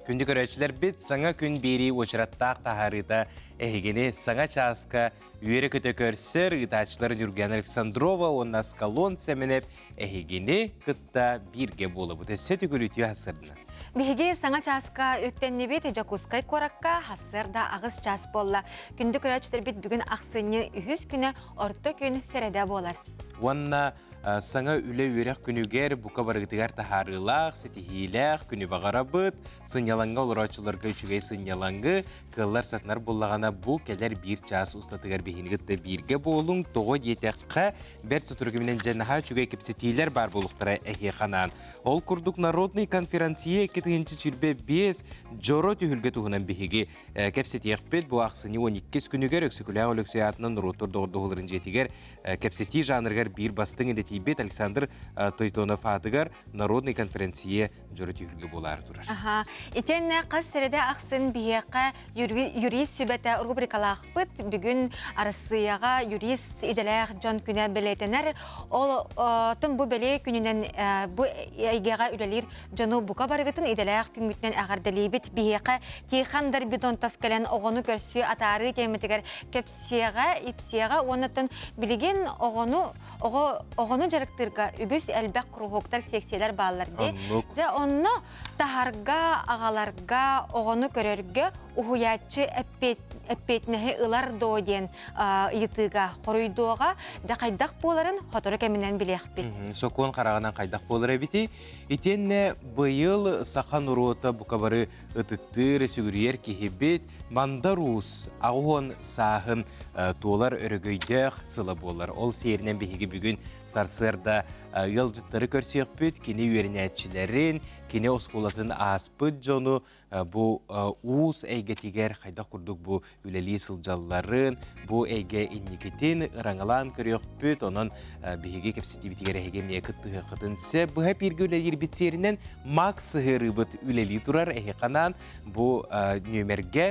Күндү көрөөччүлэрбит, саҥа күн биэрии уочараттаах таһаарыыта эһигини саҥа чааска үөрэ-көтө көрсөр ыытааччылар Нюргена Александрова уонна Аскалон Сэмэнэп эһигини кытта бииргэ буолабыт. Өссө төгүл үтүө хассыарданан.
Биһиги саҥа чааска үктэннибит Дьокуускай куоракка хассыарда аҕыс чаас буолла. Күндү көрөөччүлэрбит бүгүн ахсынньы үһүс күнэ орто күн сэрэдэ буолар.
Уонна саҥа үлэ-үөрэх күнүгэр бука барыгытыгар таһаарыылаах, ситиһиилээх күнү баҕарабыт. Сынньалаҥҥа олорооччуларга үчүгэй сынньалаҥы, кыаллар сатанар буоллаҕына бу кэлэр биир чаас устатыгар биһини кытта бииргэ буолуҥ. Тоҕо диэтэххэ, бэрт сотору кэминэн дьэ наһаа үчүгэй кэпсэтиилэр баар буолуохтара эһиэхэ анаан. Ол курдук народный конференция 2025 дьоро түһүлгэ туһунан биһиги кэпсэтиэхпит. Бу ахсынньы 12 күнүгэр Өксөкүлээх Өлөксөй аатынан норуоттар доҕордоһууларын дьиэтигэр кэпсэтии жанрыгар биир бастыҥ идэтийбит Александр Тойтонов аатыгар народный конференция дьоро түһүлгэ буолаары турар.
Аха. Итиэннэ хас сирэдэ ахсын биһиэхэ юрист сүбэтэ рубрикалаахпыт. Бүгүн Арассыыйаҕа юрист идэлээх дьон күнэ бэлиэтэнэр. Ол тым бу бэлиэ күнүнэн бу эйгэҕэ үлэлиир дьону бука барыгытын идэлээх күҥҥүтүнэн эҕэрдэлиибит. Биһиэхэ Тихон Дорбидонтов кэлэн оҕону көрсүү атаарыы тиэмэтигэр кэпсиэҕэ, ипсиэҕэ уонна билигин оҕону оҕо оҕону дьарыктыырга үгүс элбэх куруһуоктар, сиэксийэлэр бааллар дии. Дьэ онно таһарга, аҕаларга, оҕону көрөргө уһуйааччы эппиэтинэһи ылар доо диэн ыйытыыга хоруйдуоҕа. Дьэ хайдах буоларын сотору кэминэн билиэхпит.
Сокуон хараҕынан хайдах буолар эбитий? Итиэннэ быйыл саха норуота бука бары ытыктыыр, сүгүрүйэр киһибит Мандар Уус 80 сааһын туолар өрөгөйдөөх сыла буолар. Ол сиэринэн биһиги бүгүн сарсыарда ыалдьыттары көрсүөхпүт, кини үөрэнээччилэрин, кини оскуолатын ааспыт дьону бу уус эйгэтигэр хайдах курдук бу үлэлии сылдьалларын, бу эйгэ инникитин ыраҥалаан көрүөхпүт. Онон биһиги кэпсэтиибитигэр эһиги эмиэ кыттыһыаххытын сөп. Быһа бииргэ үлэлиирбит сиэринэн Макс сыһыарыыбыт үлэлии турар. Эһиэхэ анаан бу нүөмэргэ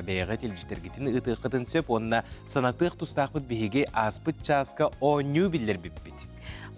бэйэҕит илдьитэргитин ыытыаххытын сөп уонна санатыах тустаахпыт биһиги ааспыт чааска оонньуу биллэрбиппит.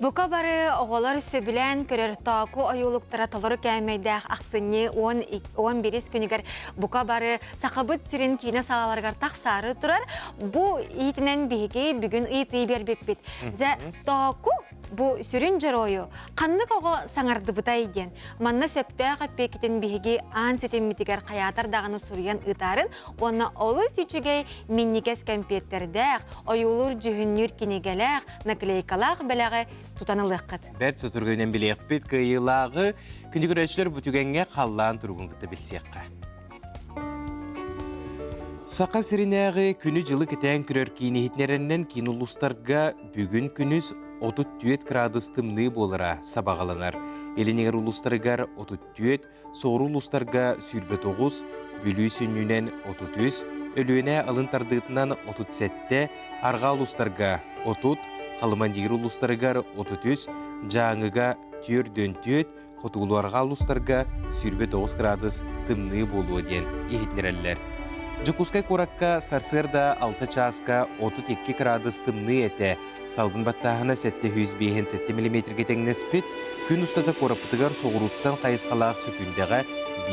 Бука бары оҕолор сөбүлээн көрөр тооку ойуулуктара толору кээмэйдээх ахсынньы 11 күнүгэр бука бары Сахабыт сирин киинэ салаларыгар тахсаары турар. Бу иитинэн биһиги бүгүн ыйытыы биэрбиппит. Дьэ, тооку бу сүрүн дьоруойу ханнык оҕо саҥардыбытай диэн манна сөптөөх эппиэкитин биһиги аан ситиммитигэр хайаатар даҕаны суруйан ыытаарын уонна олус үчүгэй минньигэс кэмпиэттэрдээх, ойуулуур-дьүһүннүүр кинигэлээх, наклейкалаах бэлэҕи тутан ылыаххыт.
Бэрт соторугунан билиэхпит кыайыылааҕы күндү көрөөччүлэр бу түгэҥҥэ халлаан туругун кытта билсиэххэ. Саха сиринээҕи күнү-дьылы кэтээн көрөр киин иһитиннэрэринэн киин улуустарга бүгүн күнүс 34 градус тымныы буолара сабаҕаланар. Илин эҥэр улуустарыгар 34, соҕуруу улуустарга 29, Бүлүү сүнньүнэн 33, Өлүөнэ алын тардыытынан 37, арҕаа улуустарга 30, Халыма-Нигир улуустарыгар 33, Дьааҥыга 44, хотугулуу-арҕаа улуустарга 29 градус тымныы буолуо диэн иһитиннэрэллэр. Дьокуускай куоракка сарсыарда 6 чааска 32 градус тымныы этэ. Салгын баттааһына 757 миллиметргэ тэҥнэспит. Күн устата куораппытыгар соҕурууттан хайысхалаах сөкүүндэҕэ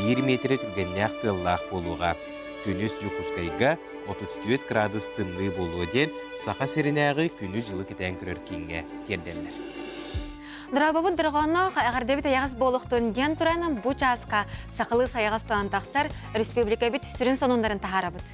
1 миэтэрэ түргэннээх тыаллаах буолуоҕа. Күнүс Дьокуускайга 34 градус тымныы буолуо диэн Саха сиринээҕи күнү-дьылы кэтээн көрөр кииҥҥэ тиэрдэллэр.
Дорообобут дорҕоонноох эҕэрдэбит эйэҕэс буолуохтун диэн туран бу чааска сахалыы сайаҕастаан тахсар республикабыт сүрүн сонуннарын таһаарабыт.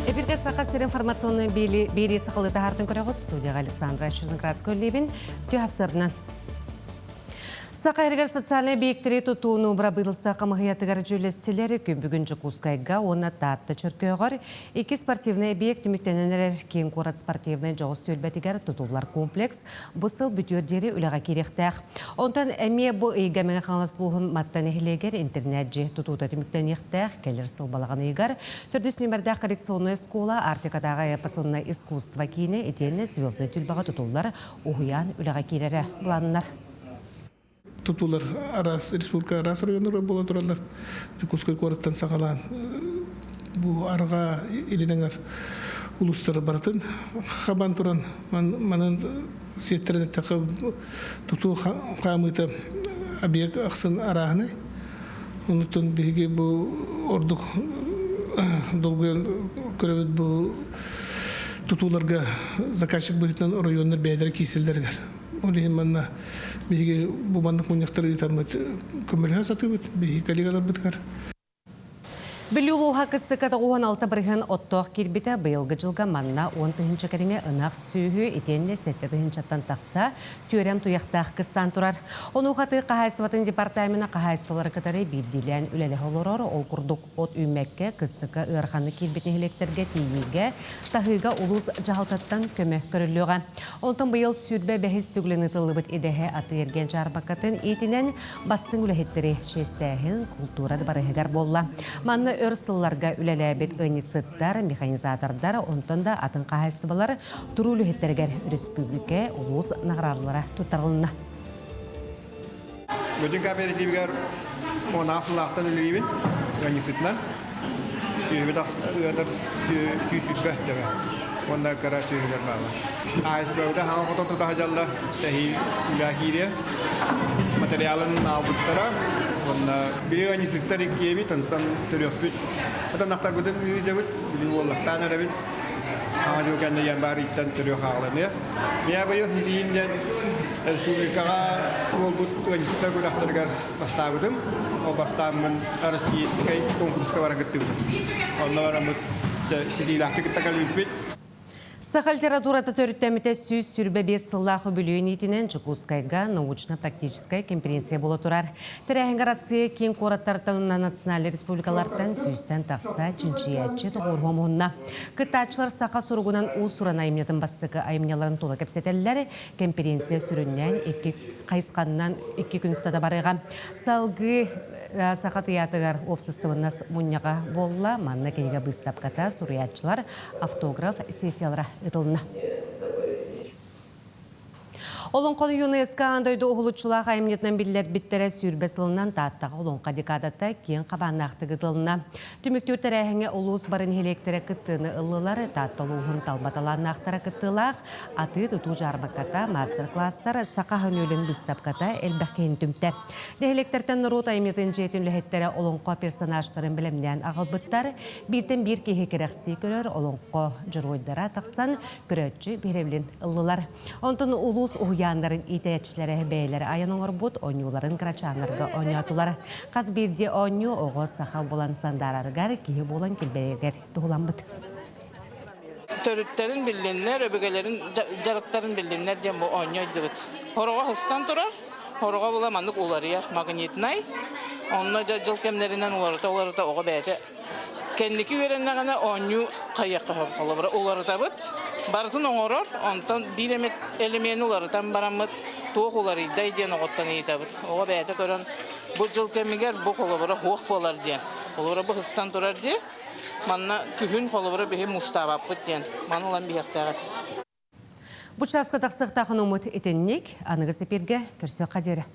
Эбиргэ Саха сир информационный биэрии сахалыы таһаартын көрөҕүт студияға Александра Черноградская үллэбин. Түһассарынан. Саха сиригэр социальнай объектэри тутууну бырабыыталыстыба хамыыһыйатыгар дьүүллэстилэр. Күн бүгүн Дьокуускайга уонна Таатта Чөркөөҕөр икки спортивнай объект түмүктэнэн эрэр киин куорат спортивнай дьоҕус түөлбэтигэр тутуллар комплекс бу сыл бүтүөр диэри үлэҕэ киириэхтээх. Онтон эмиэ бу ыйга Мэҥэ Хаҥалас улууһун Матта нэһилиэгэр интернет-дьиэ тутуута түмүктэниэхтээх. Кэлэр сыл балаҕан ыйыгар төрдүс нүөмэрдээх коррекционнай оскуола Арктикатааҕы эпос уонна искусство киинэ итиэннэ Звезднай түлбэҕэ тутуллар уһуйаан үлэҕэ киирэрэ былааннар.
Тутуулар араас республика араас районнарыгар буола тураллар. Дьокуускай куораттан саҕалаан бу арҕаа илин эҥэр улуустары барытын хабан туран манан сиэттэрэн эттэххэ тутуу хаамыыта объект ахсын арааһынай. Онутун биһиги бу ордук долгуйан көрөбүт бу тутууларга заказчик быһыытынан оройуоннар бэйэлэрэ киирсэллэригэр. Ол иһин манна биһиги бу маннык мунньахтары ыытаммыт көмөлөһө сатыыбыт биһиги коллегаларбытыгар.
Бүлүү улууһа кыстыкка 96% оттоох киирбитэ, быйылгы дьылга манна 10 тыһыынча кэриҥэ ынах сүөһү итиэннэ 7 тыһыынчаттан тахса түөрэм туйахтаах кыстаан турар. Онуоха тыа хаһаайыстыбатын департамена хаһаайыстыбалары кытары биирдиилээн үлэлэһэ олорор. Ол курдук от үүммэккэ кыстыкка ыараханнык киирбит нэһилиэктэргэ тиийиигэ, таһыыга улуус дьаһалтаттан көмө көрүллүөҕэ. Онтон быйыл 25-ис төгүлүн ыытыллыбыт идэһэ атыы-эргиэн дьаарбакатын иитинэн бастыҥ үлэһиттэри чиэстээһин култуура дыбарыһыгар буолла. Манна өр сылларга үлэлээбит ыанньыксыттар, механизатордар, онтон да атын хаһаайыстыбалар туруу үлэһиттэригэр өрөспүүбүлүкэ, улуус наҕараадалара туттарылынна.
Бөтүн кооперативигэр 10 сыллаахтан үлэлиибин ыанньыксытынан. Сүөһүбүт ыатар 120 төбө. Уонна кыра сүөһүлэр бааллар. Хаһаайыстыбабыта хаҥа хотон тута сылдьаллар. Тэһии үлэ киириэ. Материалын аалбыттара. Уонна били ыанньыксыттар иккиэбит, онтон төрүөхпүт. Атанахтарбытын ыытабыт, били уоллахтаан эрэбит. Хаҥа дьыл кэннэ январь ыйтан төрүөх ааҕыланыа. Миа быйыл ситиһиим диэн республикаҕа буолбут ыанньыксыттар күрэхтэригэр бастаабытым. Ол бастааммын российскай конкурска баран кыттыбытым. Онно бараммыт ситиилээхтик кытта кэлбиппит.
Саха литературата төрүттэммитэ 125 сыллаах үбүлүөйүн иитинэн Дьокуускайга научно-практическай конференция буола турар. Тэрээһиҥҥэ Арассыыйа киин куораттартан уонна национальнай республикалартан сүүстэн тахса чинчийээччи тоҕуоруһа муһунна. Кыттааччылар саха суругунан уус-уран айымньытын бастакы айымньыларын тула кэпсэтэллэр. Конференция сүрүннээн икки хайысханнан икки күн устата барыаҕа. Салгыы Саха тыйаатырыгар уопсастыбаннас мунньаҕа буолла. Манна кинигэ быыстапката, суруйааччылар автограф сессиялара ыытылынна. Олоҥхону ЮНЕСКО аан дойду уһулуччулаах айымньытынан биллэрбиттэрэ 20 сылынан Тааттаҕа Олоҥхо декадата киэҥ хабааннаахтык ыытылынна. Түмүктүүр тэрээһиҥҥэ улуус бары нэһилиэктэрэ кыттыыны ыллылар. Таатта улууһун талба талааннаахтара кыттыылаах атыы-тутуу дьаарбаҥката, маастар-класстар, саха аһын-үөлүн быыстапката элбэх киһини түмтэ. Нэһилиэктэртэн норуот айымньытын дьиэтин үлэһиттэрэ олоҥхо персонажтарын бэлэмнээн аҕалбыттар. Бииртэн биир киһи кэрэхсии көрөр олоҥхо дьоруойдара тахсан көрөөччү биһирэбилин ыллылар. Онтон улуус уһуйааннарын иитээччилэрэ бэйэлэрэ айан оҥорбут оонньууларын кырачааннарга оонньоотулар. Хас биирдии оонньуу оҕо саха буолан сандаарарыгар, киһи буолан килбэйэригэр туһуламмыт.
Төрүттэрин биллиннэр, өбүгэлэрин дьарыктарын биллиннэр диэн бу оонньуу өйдүбүт. Хороҕо сыстан турар, хороҕо була маннык уларыйар магнитнай. Онно дьэ дьыл кэмнэринэн уларыта-уларыта оҕо бэйэтэ кэнники үөрэннэҕинэ оонньуу хайыахха сөп холобура уларытабыт, барытын оҥорор, онтон биир эмит элемени уларытан бараммыт туох уларыйдай диэн оҕоттон ыйытабыт. Оҕо бэйэтэ көрөн бу дьыл кэмигэр бу холобура суох буолар диэн. Холобура бу сыстан турар дии. Манна күһүн холобура биһи муустаабаппыт диэн маны ылан биһиэхтээх этэ.
Бу чааска тахсыахтаах ынуммут итинник аныгы сипиргэ көрсүөххэ диэри.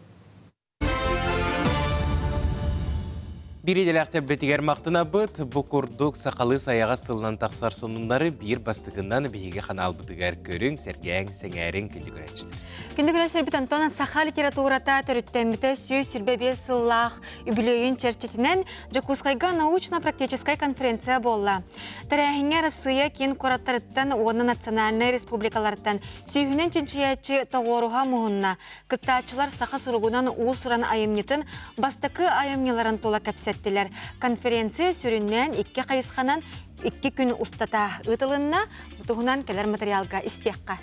Биир идэлээхтэрбитигэр махтанабыт. Бу курдук сахалыы сайаҕас тылынан тахсар сонуннары биир бастакынан биһиги ханаалбытыгар көрүҥ, сэргээҥ, сэҥээриҥ күндү көрөөччүлэр.
Күндү көрөөччүлэрбит Антон саха литературата төрүттэммитэ 125 сыллаах үбүлүөйүн чэрчитинэн Дьокуускайга научно-практическай конференция буолла. Тэрээһиҥҥэ Арассыыйа киин куораттарыттан уонна национальнай республикалартан сүүһүнэн чинчийээччи тоҕуоруһа муһунна. Кыттааччылар саха суругунан уус-уран айымньытын бастакы айымньыларын тула кэпсэттилэр. Конференция сүрүннээн икки хайысханан икки күн устата ыытылынна. Бу туһунан кэлэр материалга истиэххэ.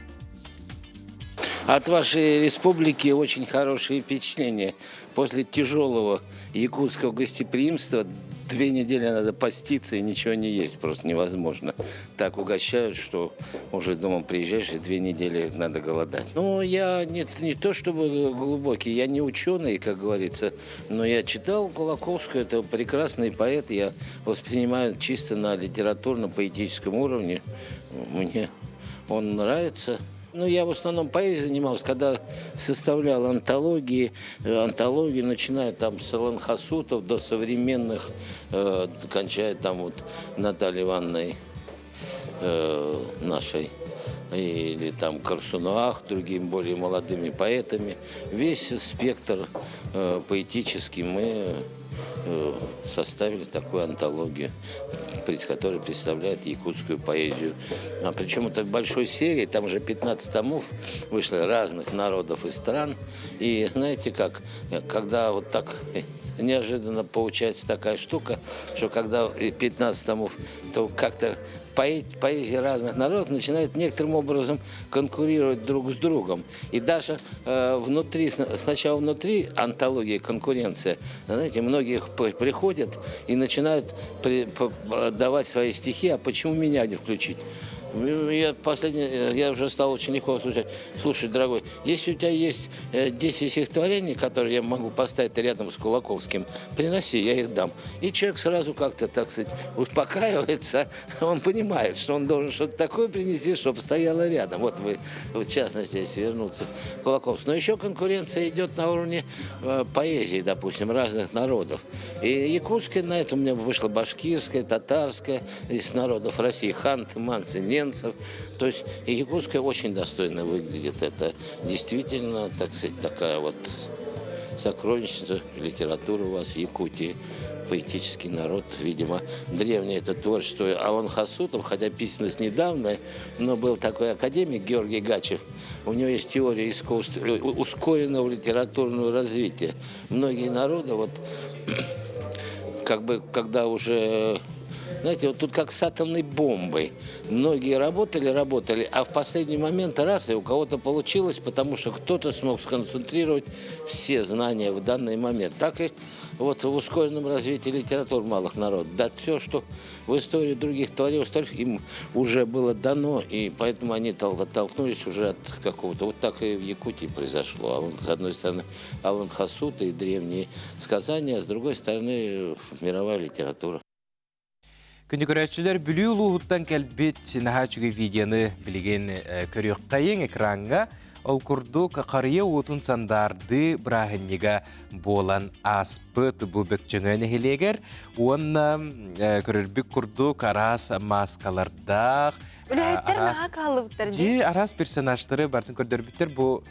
От вашей республики очень хорошие впечатления. После тяжелого якутского гостеприимства две недели надо поститься и ничего не есть, просто невозможно. Так угощают, что уже дома приезжаешь, и две недели надо голодать. Ну, я не, не то чтобы глубокий, я не ученый, как говорится, но я читал Кулаковского, это прекрасный поэт, я воспринимаю чисто на литературно-поэтическом уровне. Мне он нравится. Ну, я в основном поэзией занимался, когда составлял антологии, антологии, начиная там с Аланхасутов до современных, э, кончая там вот Натальей Ивановной э, нашей, или там Корсунуах, другими более молодыми поэтами. Весь спектр э, поэтический мы э, составили такую антологию, которая представляет якутскую поэзию. А причем это в большой серии, там уже 15 томов вышло разных народов и стран. И знаете как, когда вот так неожиданно получается такая штука, что когда 15 томов, то как-то поэзия разных народов начинает некоторым образом конкурировать друг с другом. И даже э, внутри, сначала внутри антологии конкуренция, знаете, многие приходят и начинают при, по, давать свои стихи, а почему меня не включить? Я, последний, я уже стал очень легко слушать. Слушай, дорогой, если у тебя есть 10 стихотворений, которые я могу поставить рядом с Кулаковским, приноси, я их дам. И человек сразу как-то, так сказать, успокаивается, он понимает, что он должен что-то такое принести, чтобы стояло рядом. Вот вы, в частности, если вернуться к Кулаковскому. Но еще конкуренция идет на уровне поэзии, допустим, разных народов. И якутская на этом у меня вышла башкирская, татарская, из народов России, ханты, мансы, ненцев. То есть и якутская очень достойно выглядит. Это действительно, так сказать, такая вот сокровищница литературы у вас в Якутии. Поэтический народ, видимо, древнее это творчество Алан Хасутов, хотя письменность недавняя, но был такой академик Георгий Гачев. У него есть теория искусства, ускоренного литературного развития. Многие народы, вот, как бы, когда уже знаете, вот тут как с атомной бомбой. Многие работали, работали, а в последний момент раз, и у кого-то получилось, потому что кто-то смог сконцентрировать все знания в данный момент. Так и вот в ускоренном развитии литератур малых народов. Да, все, что в истории других творилось, им уже было дано, и поэтому они оттолкнулись уже от какого-то... Вот так и в Якутии произошло. С одной стороны, Алан Хасута и древние сказания, а с другой стороны, мировая литература.
Күндү көрөөччүлэр Бүлүү улууһуттан кэлбит наһаа үчүгэй видеоны билигин көрүөххэйиҥ экраҥҥа. Ол курдук харыйа уутун сандаардыы бырааһынньыга буолан ааспыт бу Бөкчөҥөө нэһилиэгэр уонна көрөрбүт курдук араас мааскалардаах
Үлэһиттэр наһаа кааллыбыттар
дии. Араас персонажтары бартын көрдөрбүттэр бу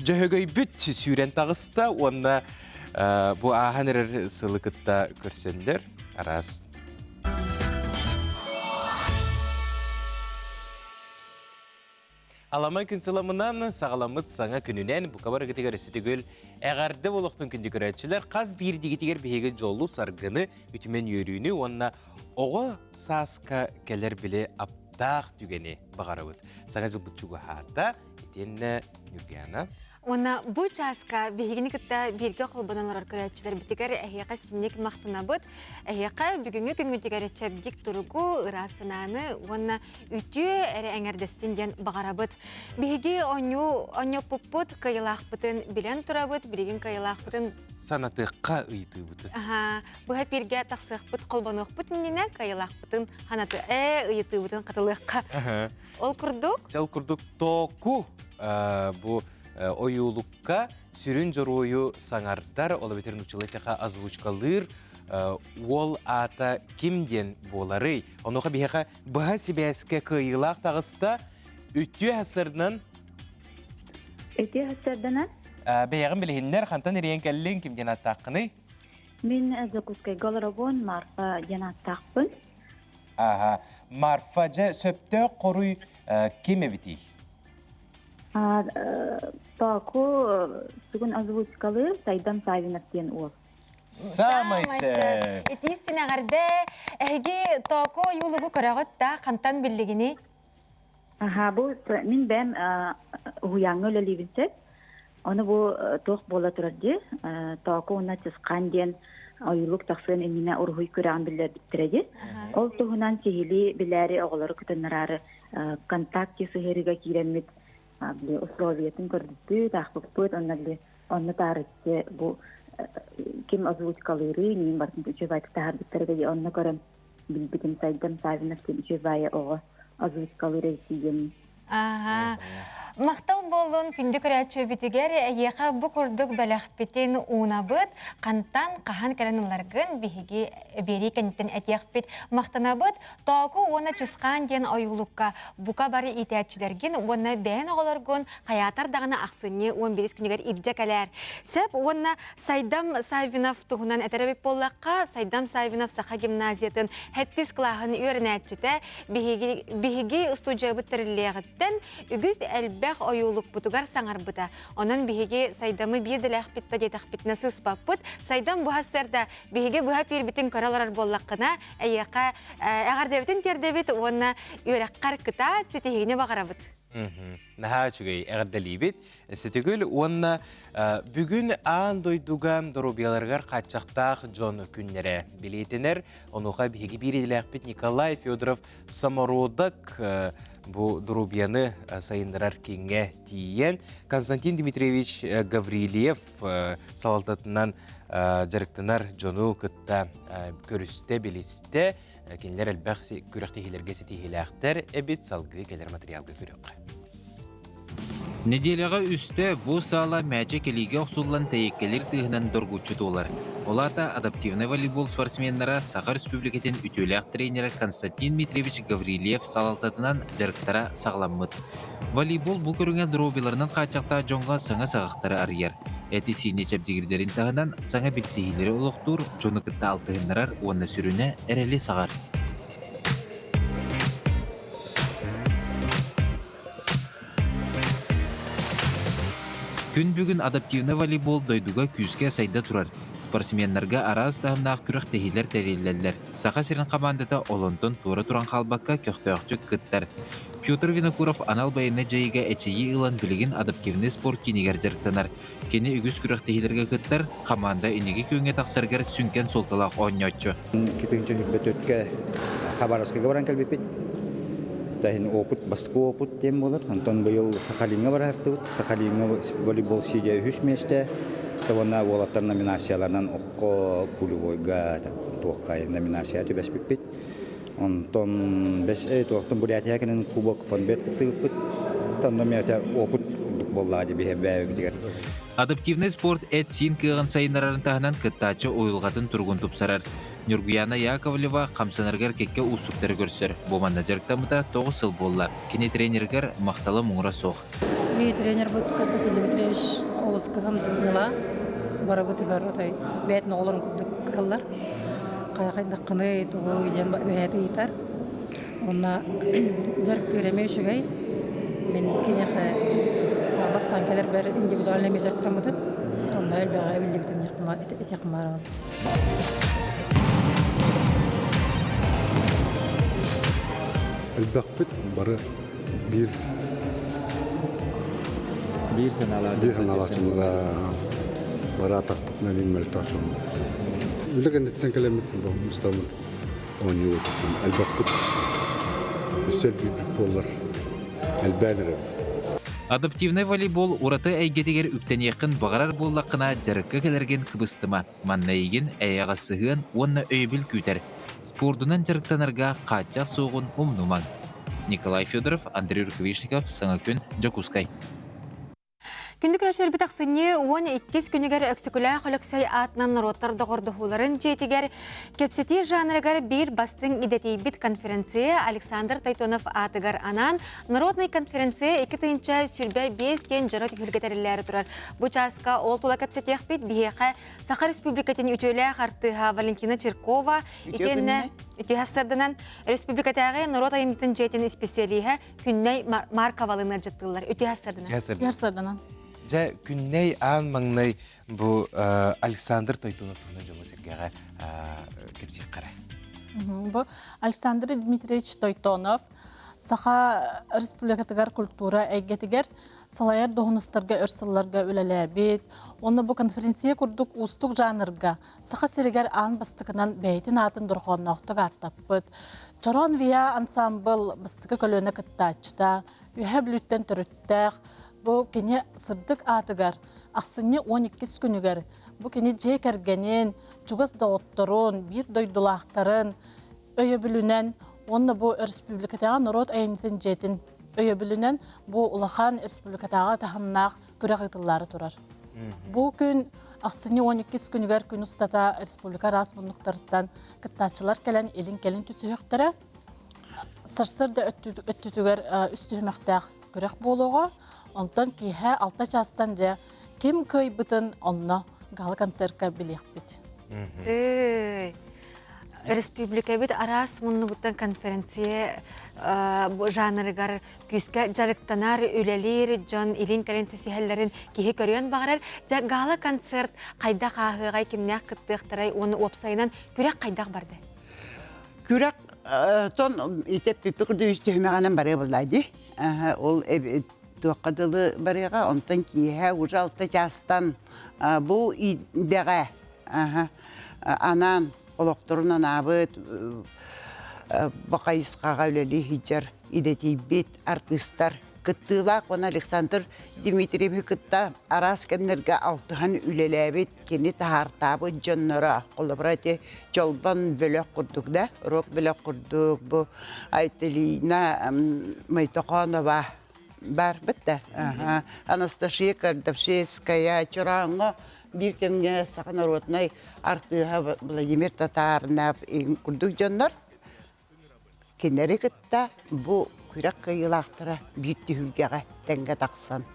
дьөһөгөйбүт сүүрэн таҕыста уонна бу ааһан эрэр сылы кытта көрсөннөр араас Аламай күн сыламынан саҕаламмыт саҥа күнүнэн бука барыгытыгар өссө эҕэрдэ болохтун күндү көрөөччүлэр хас биирдигитигэр биһиги дьолу саргыны үтүмэн үөрүүнү уонна оҕо сааска кэлэр били аптаах түгэни баҕарабыт. Саҥа дьылбыт чугаһаата итиэннэ Ньургуяна
Уонна бу чааска биһигини кытта бииргэ холбонон олорор көрөөччүлэрбитигэр эһиэхэ стинник махтанабыт. Эһиэхэ бүгүҥҥү күҥҥүтүгэр чэбдик туругу, ыраас санааны уонна үтүө эрэ эҥэрдэстин диэн баҕарабыт. Биһиги оонньуу оонньоппуппут кыайыылаахпытын билэн турабыт, билигин кыайыылаахпытын
санатыахха ыйытыыбытын.
Аха, быһа пииргэ тахсыахпыт, холбонуохпут иннинэ кыайыылаахпытын ханаты ээ ыйытыыбытын хатылыахха. Ол курдук?
Ол курдук Току бу ойуулукка сүрүн дьоруойу саҥардар, ол эбэтэр нууччалыы озвучкалыыр уол аата ким диэн буоларый? Онуоха биһиэхэ быһа сибээскэ кыайыылаах таҕыста үтүө хасырынан
Үтүө хасырданан?
Бэйэҕин билиһиннэр, хантан ириэн кэллиҥ, ким диэн ааттааххыный?
Мин Дьокуускайга олоробун, Марфа диэн ааттаахпын.
Аха, Марфа, дьэ, сөптөөх хоруй ким эбитий?
Току тугун озвучкалыыр Сайдам Савинов диэн уол.
Самай сөп.
Итиистин эҕэрдэ. Эһиги Току ойуулугу көрөҕүт да, хантан биллигини?
Аха, бу мин бэйэм уһуйааҥҥа үлэлиибин сөп. Ону бу туох буола турар дии, Тооку уонна Чысхаан диэн ойуулук тахсыан иннинэ уруһуй күрэҕин биллэрбиттэрэ дии. Ол туһунан сиһилии билээри оҕолору кытыннараары ВКонтакте сыһыарыыга киирэммит били условиятын көрбүппүт, аахпыппыт, онно били онно таарыччы бу ким озвучкалыырый, миин барытын үчүгэй таһаарбыттара дии, онно көрөн билбитим Сайдам Савинов диэн үчүгэй оҕо озвучкалыыр эбит диэн
Аха. Махтал буоллун күндү көрөөччүбүтүгэр эйиэхэ бу курдук бэлэхпитин уунабыт, хантан хаһан кэлэн ыларгын биһиги биэрии кэнниттэн этиэхпит. Махтанабыт Тооку уонна Чысхаан диэн ойуулукка бука бары иитээччилэргин уонна бэйэн оҕолоргун хайаатар даҕаны ахсынньы 11 күнүгэр илдьэ кэлээр. Сөп уонна Сайдам Саввинов туһунан этэр эбит буоллахха, Сайдам Саввинов Саха гимназиятын сэттис кылааһын үөрэнээччитэ биһиги, биһиги устудьуйабыт тэриллиэҕиттэн үгүс элбэх ойуулукпутугар саҥарбыта. Онон биһиги Сайдамы биир дэлээхпит да диэтэхпитинэ сыыспаппыт. Сайдам бу сарсыарда биһиги быһа пиирбитин көрө олорор буоллаххына, эйиэхэ эҕэрдэбитин тиэрдэбит уонна үөрэххэр кытаат ситиһиини баҕарабыт.
Наһаа үчүгэй эҕэрдэлиибит. Ситигүл уонна бүгүн аан дойдуга доруобуйаларыгар хааччахтаах дьон күннэрэ билиэтинэр. Онуоха биһиги биир идэлээхпит Николай Федоров самородок бу доруобуйаны сайыннарар кииҥҥэ тиийэн Константин Дмитриевич Гаврильев салалтатынан дьарыктанар дьону кытта көрүстэ, билистэ. Кинилэр элбэх күрэхтэһиилэргэ ситиһиилээхтэр эбит, салгыы кэлэр материалга көрүөххэ.
Нэдиэлэҕэ үстэ бу саала мээчик илиигэ охсуллан тэйиккэлиир тыаһынан доргуччу туолар. Ол аата адаптивнай волейбол спортсменнара Саха Республикатын үтүөлээх тренерэ Константин Дмитриевич Гаврильев салалтатынан дьарыктара саҕаламмыт. Волейбол бу көрүҥэ доруобуйаларынан хааччахтаах дьоҥҥо саҥа саҕахтары арыйар. Эти-сиини чэбдигирдэрин таһынан саҥа билсиһиилэри олохтуур, дьону кытта алтыһыннарар уонна сүрүнэ эрэли саҕар. Күн бүгүн адаптивнай волейбол дойдуга күүскэ сайда турар. Спортсменнарга араас таһымнаах күрэхтэһиилэр тэриллэллэр. Саха сирин хамаандата олонтон туора туран хаалбакка көхтөөхтүк кыттар. Петр Винокуров анал байыаннай дьайыыга эчэйии ылан билигин адаптивнай спорт киинигэр дьарыктанар. Кини үгүс күрэхтэһиилэргэ кыттар, хамаанда инники күөҥҥэ тахсарыгар сүҥкэн суолталаах оонньооччу.
2024-кэ Хабаровскайга баран кэлбиппит. Таһин опыт, бастакы опыт диэн буолар. Онтон быйыл Сахалиҥҥа бараартыбыт. Сахалиҥҥа волейбол сидия үһүс миэстэ. Уонна уолаттар номинацияларынан окко, пулевойга, туохха номинация түбэспиппит. Онтон бэс туохтан Бурятия кэнэн кубок фонбет кыттыбыппыт. Онно миэтэ опыт курдук буоллаҕа дии биһи бэйэбитигэр.
Адаптивнай спорт эт-сиин кыаҕын сайыннарарын таһынан кыттааччы уйулҕатын туругун тупсарар. Ньургуяна Яковлева хамсанарыгар кэккэ уустуктары көрсөр. Бу манна дьарыктаммыта 9 сыл буолла. Кини тренеригэр махтала муҥура суох.
Ми тренербыт Константин Дмитриевич олус кыһамньылаах, барыбытыгар отой бэйэтин оҕолорун курдук кыһаллар. Хайдаххыный, тугуй диэн бэйэтэ ыйытар. Уонна дьарыктыыр эмиэ үчүгэй. Мин киниэхэ бастаан кэлэрбэр индивидуальный эмиэ дьарыктаммытым. Онно элбэҕи эбиллибитим этиэхпин баҕарабын.
Элбэхпит бары биир
биир санаалаах
биир санаалааччылара бары атахпытынан иммэлтааччылар. Үлэ кэнниттэн кэлэммит мустаммыт оонньуу отусан элбэхпит өссө элбиирбит буоллар элбээн эрэбит.
Адаптивнай волейбол ураты эйгэтигэр үктэниэххин баҕарар буоллаххына дьарыкка кэлэргин кыбыстыма. Манна эйигин эйэҕэс сыһыан уонна өйөбүл күүтэр. Спордунан дьарыктанарга хааччах суоҕун умнумаҥ. Николай Федоров, Андрей Рукавишников, Саҥа күн, Дьокуускай.
Күндү көрөөччүлэрбит ахсынньы 12 күнүгэр Өксөкүлээх Өлөксөй аатынан норуоттар доҕордоһууларын дьиэтигэр кэпсэтии жанрыгар биир бастыҥ идэтийбит конференция Александр Тойтонов аатыгар анаан Народнай конференция 2025 диэн дьоро түһүлгэ тэриллээри турар. Бу чааска ол тула кэпсэтиэхпит биһиэхэ Саха Республикатын үтүөлээх артыыһа Валентина Чиркова итиэннэ үтүө сарданан республикатааҕы норуот айымньытын дьиэтин исписэлииһэ Күннэй Марковалыын ыалдьыттыыллар. Үтүө сарданан.
Үтүө
сарданан.
Дьэ, Күннэй аан маҥнай бу Александр Тойтонов туһунан дьоҥҥо сэргэҕэ кэпсиэххэ
Бу Александр Дмитриевич Тойтонов.
Саха Республикатыгар культура эйгэтигэр салайар дуоһунастарга өр сылларга үлэлээбит. Уонна бу конференция курдук уустук жанрга Саха сиригэр аан бастакынан бэйэтин аатын дорҕоонноохтук ааттаппыт. Чороон ВИА ансаамбыл бастакы көлүөнэ кыттааччыта, Үөһээ Бүлүүттэн төрүттээх бу кини сырдык аатыгар ахсынньы 12 күнүгэр бу кини дьиэ кэргэнин, чугас доҕотторун, биир дойдулаахтарын өйөбүлүнэн уонна бу өрөспүүбүлүкэтээҕи норуот айымньытын дьиэтин өйөбүлүнэн бу улахан республикатааҕы таһымнаах күрэх ыытыллаары турар. Бу күн ахсынньы 12 күнүгэр күн устата республика араас муннуктарыттан кыттааччылар кэлэн илин-кэлин түсүһүөхтэрэ. Сарсыарда өттүтүгэр үс түһүмэхтээх күрэх буолуоҕа. Онтон киэһэ 6 чаастан дьэ ким кыайбытын онно гала-концертка билиэхпит.
Республикабыт араас муннугуттан конференция жанрыгар күүскэ дьарыктанар, үлэлиир дьон илин-кэлин түсүһэллэрин киһи көрүөн баҕарар. Дьэ, гала-концерт хайдах ааһыаҕай, кимнээх кыттыахтарай уонна уопсайынан күрэх хайдах барда?
Күрэх тон итеппиппи курдук үс түһүмэҕинэн барыа буоллаа дии. Ол туохха дылы барыаҕа, онтон киэһэ уже алта чаастан бу идэҕэ анаан олохторун анаабыт бу хайысхаҕа үлэлии сылдьар идэтийбит артыыстар кыттыылаах уонна Александр Дмитриевиһы кытта араас кэмнэргэ алтыһан үлэлээбит кини таһаартаабыт дьонноро холобура ити Чолбон бөлөх курдук да рок бөлөх курдук бу Айталина Мойтохонова баарбыт да Анастасия Кардашевская Чорооҥҥо биир кэмҥэ саха народнай артыыһа Владимир Татаринов курдук дьоннор Кинилэри кытта бу күрэх кыайыылаахтара биир түһүлгэҕэ тэҥҥэ тахсан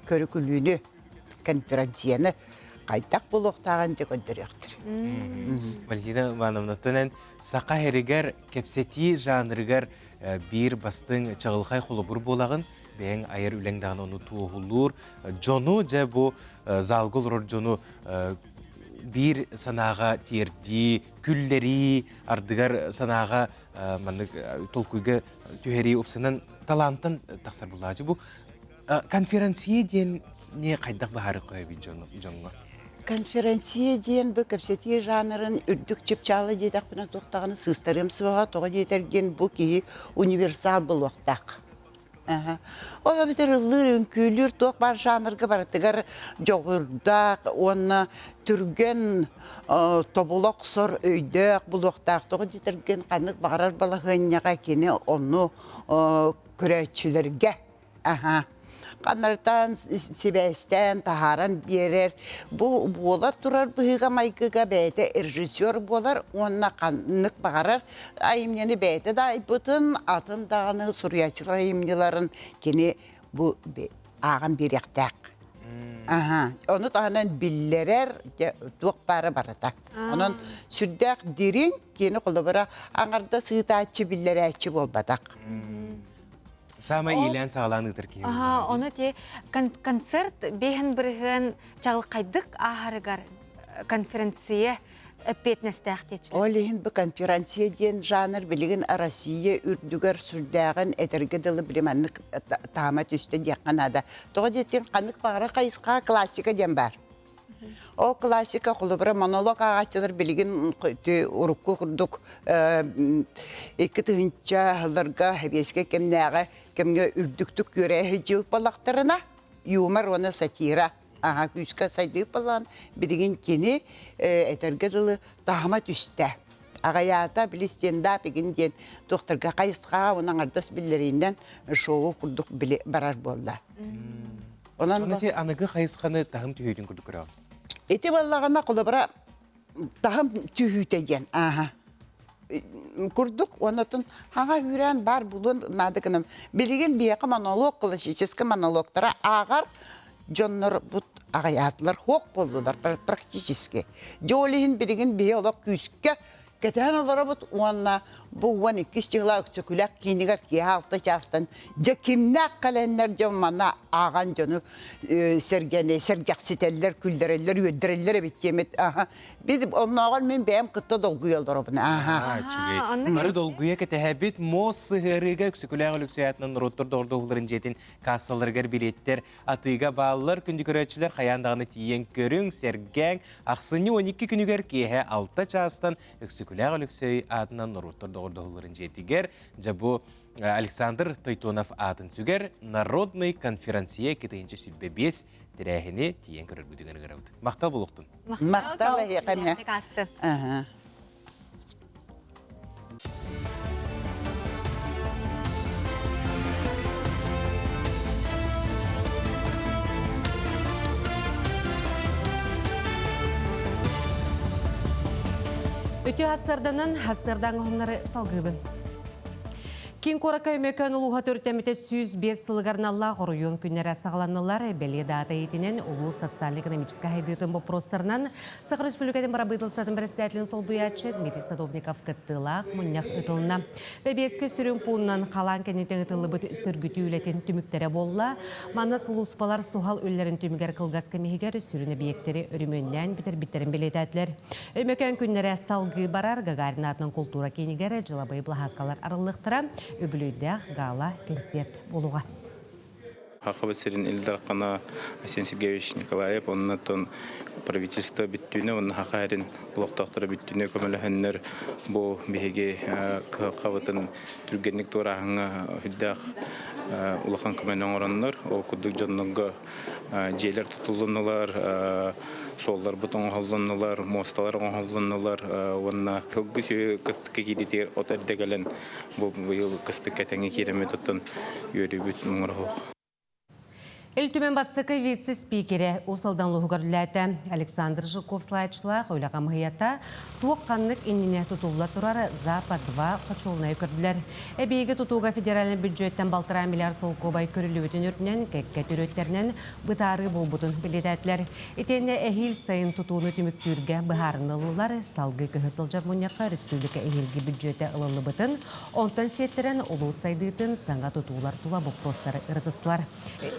көрүкүлүүнү, конференцияны хайдах буолуохтааҕын дьэ көрдөрүөхтэр.
Валентина Ивановна, эн саха эригэр кэпсэтии жанрыгар биир бастыҥ чаҕылхай холобур буолаҕын, бэйэҥ айар үлэҥ даҕаны ону туоһулуур. Дьону дьэ бу залга олорор дьону биир санааҕа тиэрдии, күллэрии, ардыгар санааҕа маннык толкуйга түһэрии упсанан талаантан тахсар булаачы. Бу конференция диэн не хайдах баһары көһөбүт дьоҥҥо?
Конференция диэн бу кэпсэтии жанрын үрдүк чыпчаала диэтэхпинэ туохтаҕына сыыстарыам суоҕа, тоҕо диэтэргин бу киһи универсал буолуохтаах. Ол эбэтэр ыллыыр, үҥкүүлүүр туох баар жанрга барытыгар дьоҕурдаах уонна түргэн тобула охсор өйдөөх булуохтаах. Тоҕо диэтэргин ханнык баҕарар балаһыанньаҕа кини ону көрөөччүлэргэ аха ханнартан сибээстээн таһааран биэрэр. Бу буола турар быһыыга-майгыга бэйэтэ режиссер буолар уонна ханнык баҕарар айымньыны бэйэтэ да айбытын, атын даҕаны суруйааччылар айымньыларын кини бу ааҕан биэриэхтээх. Аха. Ону таһынан биллэрэр туох баара барыта. Онон сүрдээх дириҥ кини холобура аҥардас ыытааччы биллэрээччи буолбатах.
Саамай иилээн саҕалаан ыытар киһи.
Аха, ону те концерт бэһин бырыһыан чаҕылхайдык ааһарыгар конференция эппиэтинэстээх диэччилэр.
Ол иһин бу конференция диэн жанр билигин Россия үрдүгэр сүрдээҕин этэргэ дылы били маннык таама түстэ диэххэ наада. Тоҕо диэтин ханнык баҕарар хайысхаҕа классика диэн баар. Ол классика холобура монолог ааҕааччылар билигин урукку курдук 2000 сылларга сэбиэскэй кэмнээҕи кэмҥэ үрдүктүк үөрэ сылдьыбыт буоллахтарына юмор уонна сатира аһа күүскэ сайдыы буоллаҕына билигин кини этэргэ дылы таһыма түстэ. Аҕайаата били стендап игин диэн туохтарга хайысхаҕа уонна аҥардас биллэриинэн шоу курдук били барар буолла.
Онон ити аныгы хайысханы таһым түһүүтүн курдук көрөҕүн.
Ити буоллаҕына холобура таһым түһүүтэ диэн ааһа курдук онотун хаҥа үүрээн баар булуон наада гынан билигин биһиэхэ монолог классическай монологтара ааҕар дьоннорбут аҕыйаатылар хуох буоллулар практически дьэ ол иһин билигин биһи олох күүскэ. Кэтэһэн олоробут уонна бу 12 чыһыла Өксөкүлээх киинигэр киэһэ 6 чаастан дьэ кимнээх кэлэннэр дьон манна ааҕан дьону сэргэни сэргэхситэллэр, күллэрэллэр, үөрдэрэллэр эбит диэмит. Аха. Бид оннооҕор мин бэйэм кытта долгуйа олоробун. Аха.
Үчүгэй. Бары долгуйа кэтэһэбит. Муос сыһыарыыга Өксөкүлээх Өлөксөй аатынан норуоттар доҕордоһууларын дьиэтин кассаларыгар билиэттэр атыыга бааллар. Күндү көрөөччүлэр хайаан даҕаны тиийэн көрүҥ, сэргээҥ. Ахсынньы 12 күнүгэр киэһэ 6 чаастан Өксөкүлээх Өлөксөй аатынан норуоттар доҕордоһууларын дьиэтигэр дьэ бу Александр Тойтонов аатын сүгэр народный конферансье 2025 тэрээһини тиийэн көрөргүтүгэр ыҥырабыт. Махтал буолуохтун.
Махтал эһиэхэ эмиэ.
Үтүө хассарданан хассардаҥ оһоннары салгыыбын. Киин куоракка Өймөкөөн улууһа төрүттэммитэ 105 сылыгар наллаах оройуон күннэрэ саҕаланнылар. Бэлиэ даата иитинэн улуус социально-экономическай сайдыытын боппуруостарынан Саха Республикатын бырабыыталыстыбатын председателин солбуйааччы Дмитрий Садовников кыттыылаах мунньах ыытылынна. Бэбиэскэ сүрүн пуунунан халаан кэнниттэн ыытыллыбыт сөргүтүү үлэтин түмүктэрэ буолла. Манна сулууспалар суһал үлэлэрин түмүгэр кылгас кэм иһигэр сүрүн эбийиэктэри өрөмүөннээн бүтэрбиттэрин бэлиэтээтилэр. Өймөкөөн күннэрэ салгыы барар Гагарин аатынан култуура киинигэр дьылабыай былаһааккалар арыллыахтара, үбүлүөйдээх гала-кэнсиэрт буолуоҕа.
Хахабыт сирин Ил Дархана Айсен Сергеевич Николаев оннотон правительство бүттүүнэ уонна Хаха сирин олохтоохторо бүттүүнэ көмөлөһөннөр бу биһиги кыһалҕабытын түргэнник туорааһыҥҥа үрдээх улахан көмөнү оҥороннор ол курдук дьоннорго Дьиэлэр тутуллуннулар, суолларбыт оҥоһуллуннулар, муосталар оҥоһуллуннулар уонна кылгы сүөһү кыстыкка киириитигэр от эрдэ кэлэн бу быйыл кыстыкка этэҥҥэ киирэммит оттон үөрүүбүт муҥура суох.
Ил Түмэн бастакы вице-спикерэ Уус Алдан улууһугар үлэлээтэ. Александр Жирков салайааччылаах үлэ хамыһыйата туох ханнык иннинэ тутулла турар Запад-2 хочуолунайы көрдүлэр. Эбииги тутууга федеральнай бюджеттэн балтараа миллиард солкуобай көрүллүбүтүн үрдүнэн кэккэ төрүөттэринэн бытаарыы буолбутун бэлиэтээтилэр. Итиэннэ эһиил сайын тутууну түмүктүүргэ быһаарыныллылар. Салгыы көһө сылдьар мунньахха республика эһиилги бюджетэ ылыллыбытын, онтон сиэттэрэн улуус сайдыытын саҥа тутуулар тула боппуруостары ырытыстылар.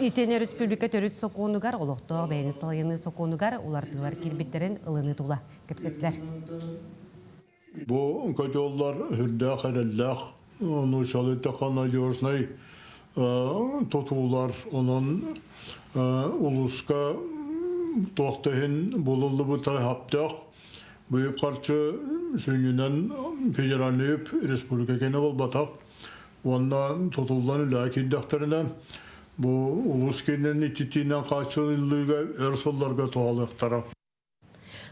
Итиэннэ республика төрүт сокуонугар, олохтоох бэйэни салайыныы сокуонугар уларытыылар киирбиттэрин ылыныы тула кэпсэттилэр.
Бу котеллар үрдээх эрэллээх нуучалыы эттэххэ надежнай тутуулар. Онон улууска туох да иһин булуллубута хаптаах. Бу үп-харчы сүнньүнэн федеральный үп республика кэнэ буолбатах. Уонна тутуллан үлэҕэ киирдэхтэринэ бу улуус киинин ититиинэн хааччыллыыга өр сылларга туһалыахтара.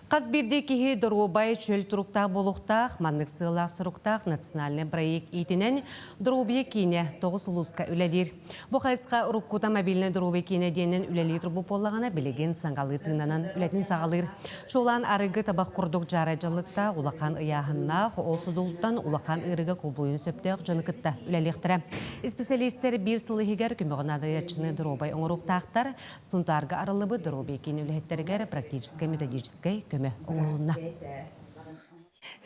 Хас биирдии киһи доруобай, чөл туруктаах буолуохтаах, маннык сыаллаах-соруктаах национальнай проект иитинэн Доруобуйа киинэ тоҕус улууска үлэлиир. Бу хайысха уруккута мобильнай доруобуйа киинэ диэнинэн үлэлии турбут буоллаҕына, билигин саҥалыы тыынанан үлэтин саҕалыыр. Чуолаан арыгы табах курдук дьаарай дьаллыктаах, улахан ыйааһыннаах, ол содулуттан улахан ыарыыга кубулуйун сөптөөх дьону кытта үлэлиэхтэрэ. Исписэлиистэр биир сыл иһигэр көмөҕө наадыйааччыны доруобай оҥоруохтаахтар. Сунтаарга арыллыбыт доруобуйа киин үлэһиттэригэр практическай методическай көмө оҥоһулунна.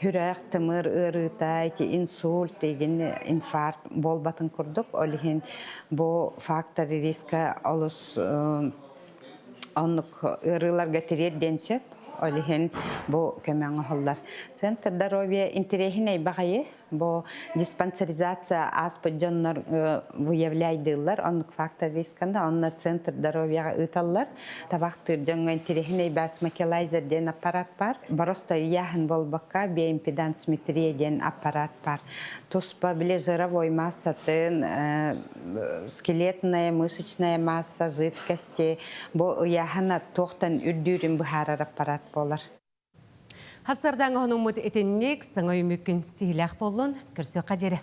Сүрэх, тымыр ыарыыта, ити инсульт, игин инфаркт буолбатын курдук. Ол иһин бу фактор риска олус оннук ыарыыларга тириэрдиэн сөп. Ол иһин бу көмө оҥоһуллар. Центр здоровья интэриэһинэй баҕайы. Бу диспансеризация ааспыт дьоннор выявляйдыыллар, оннук фактор рисканы онно центр здоровьяҕа ыыталлар. Табахтыыр дьоҥҥо интэриэһинэй басмакелайзер диэн аппарат баар. Просто ыйааһын буолбакка биоимпедансметрия диэн аппарат баар. Туспа били жировой массатын, скелетная, мышечная масса, жидкости бу ыйааһына туохтан үрдүүрүн быһаарар аппарат буолар.
Хасардаҥ оһонуммут итинник саҥа үмүккүн ситиһилээх буоллун, көрсүөххэ диэри.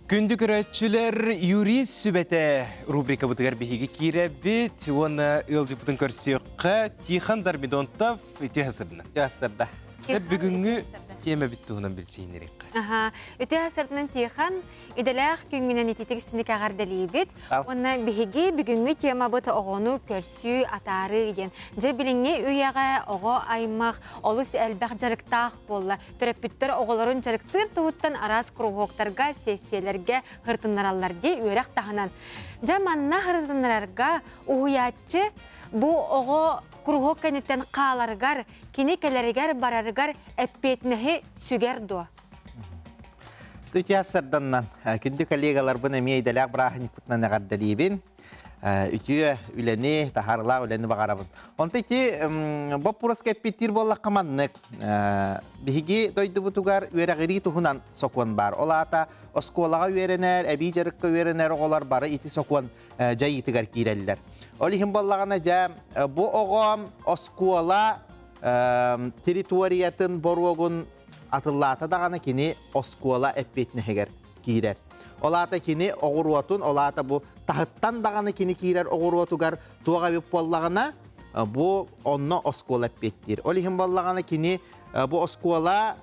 Күндү көрөөччүлэр, юрист сүбэтэ рубрикабытыгар биһиги киирэбит уонна ыалдьыппытын көрсүөххэ Тихон Дармидонтов үтүө сырдына.
Үтүө сырда.
Бүгүҥҥү тиэмэбит туһунан билсиһиннэриэххэ.
Аха, үтүө сарсыарданан Тихон, идэлээх күҥҥүнэн ититик синик эҕэрдэлиибит. Уонна биһиги бүгүҥҥү темабыт оҕону көрсүү, атаарыы диэн. Дьэ билиҥҥи үйэҕэ оҕо аймах олус элбэх дьарыктаах буолла. Төрөппүттэр оҕолорун дьарыктыыр туһуттан араас куруһуоктарга, сессиялэргэ һыртыннараллар дии үөрэх таһынан. Дьэ манна һыртыннарарга уһуйааччы бу оҕо куруһуок кэнниттэн хааларыгар, кини кэлэригэр барарыгар эппиэтинэһи сүгэр дуо?
Түтиас сарданнан күндү коллегаларбын эмиэ идэлээх бырааһынньыкпытынан эҕэрдэлиибин. Үтүө үлэни, таһаарылаах үлэни баҕарабын. Онто ити боппуруоска эппиттиир буоллахха маннык. Биһиги дойдубутугар үөрэҕирии туһунан сокуон баар. Ол аата оскуолаҕа үөрэнэр, эбии дьарыкка үөрэнэр оҕолор бары ити сокуон дьайыытыгар киирэллэр. Ол иһин буоллаҕына дьэ бу оҕо оскуола территориятын боруогун атыллаата даҕаны кини оскуола эппиэтинэһигэр киирэр. Ол аата кини оҕуруотун, ол аата бу таһыттан даҕаны кини киирэр оҕуруотугар туох эбит буоллаҕына, бу онно оскуола эппиэттиир. Ол иһин буоллаҕына кини бу оскуола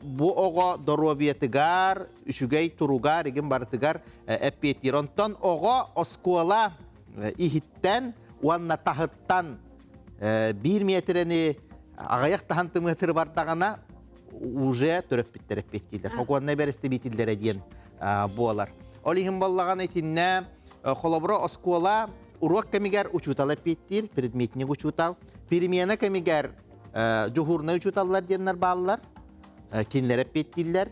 бу оҕо доруобуйатыгар, үчүгэй туругар, игин барытыгар эппиэттиир. Онтон оҕо оскуола иһиттэн уонна таһыттан биир миэтэрэни аҕыйах таһан тымыатыры бардаҕына уже төрөппүттэр эппиэттииллэр. Хокуоннай бэрэстэбиитиллэрэ диэн буолар. Ол иһин буоллаҕына итиннэ холобура оскуола уруок кэмигэр учуутал эппиэттиир, предметник учуутал. Перемена кэмигэр дьуһуурнай учууталлар диэннэр бааллар, кинилэр эппиэттииллэр.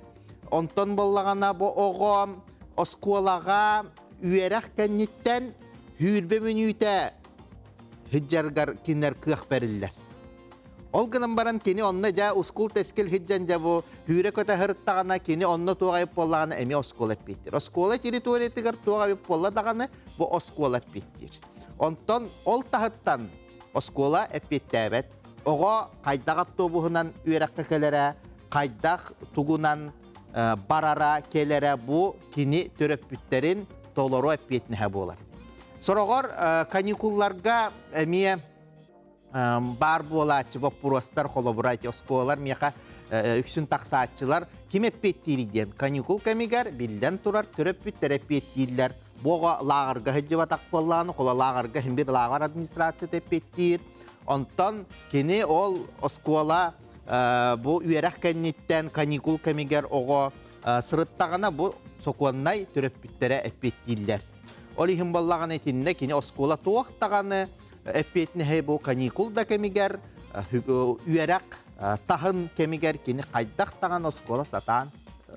Онтон буоллаҕына бу оҕо оскуолаҕа үөрэх кэнниттэн сүүрбэ мүнүүтэ сылдьаргар кинилэр кыах бэриллэр. Ол гынан баран кини онно дьэ ускул-тэскил сылдьан дьэ бу сүүрэ-көтө сырыттаҕына кини онно туох айып буоллаҕына эмиэ оскуола эппиэттиир. Оскуола территориятыгар туох айып буолла даҕаны бу оскуола эппиэттиир. Онтон ол таһыттан оскуола эппиэттээбэт. Оҕо хайдах автобуһунан үөрэххэ кэлэрэ, хайдах тугунан барара, кэлэрэ бу кини төрөппүттэрин толору эппиэтинэһэ буолар. Сороҕор каникулларга эмиэ баар буолааччы боппуруостар холобура эти оскуолалар миэхэ үксүн тахсааччылар ким эппиэттиирий диэн каникул кэмигэр биллэн турар төрөппүттэр эппиэттииллэр бу оҕо лааҕырга сылдьыбатах буоллаҕына хола лааҕырга иһин бир лааҕыр администрацията эппиэттиир онтон кини ол оскуола бу үөрэх кэнниттэн каникул кэмигэр оҕо сырыттаҕына бу сокуоннай төрөппүттэрэ эппиэттииллэр. Ол иһин буоллаҕына итиннэ кини оскуола туох даҕаны эппиэтинэһи бу каникул да кэмигэр үөрэх таһын кэмигэр кини хайдах даҕаны оскуола сатаан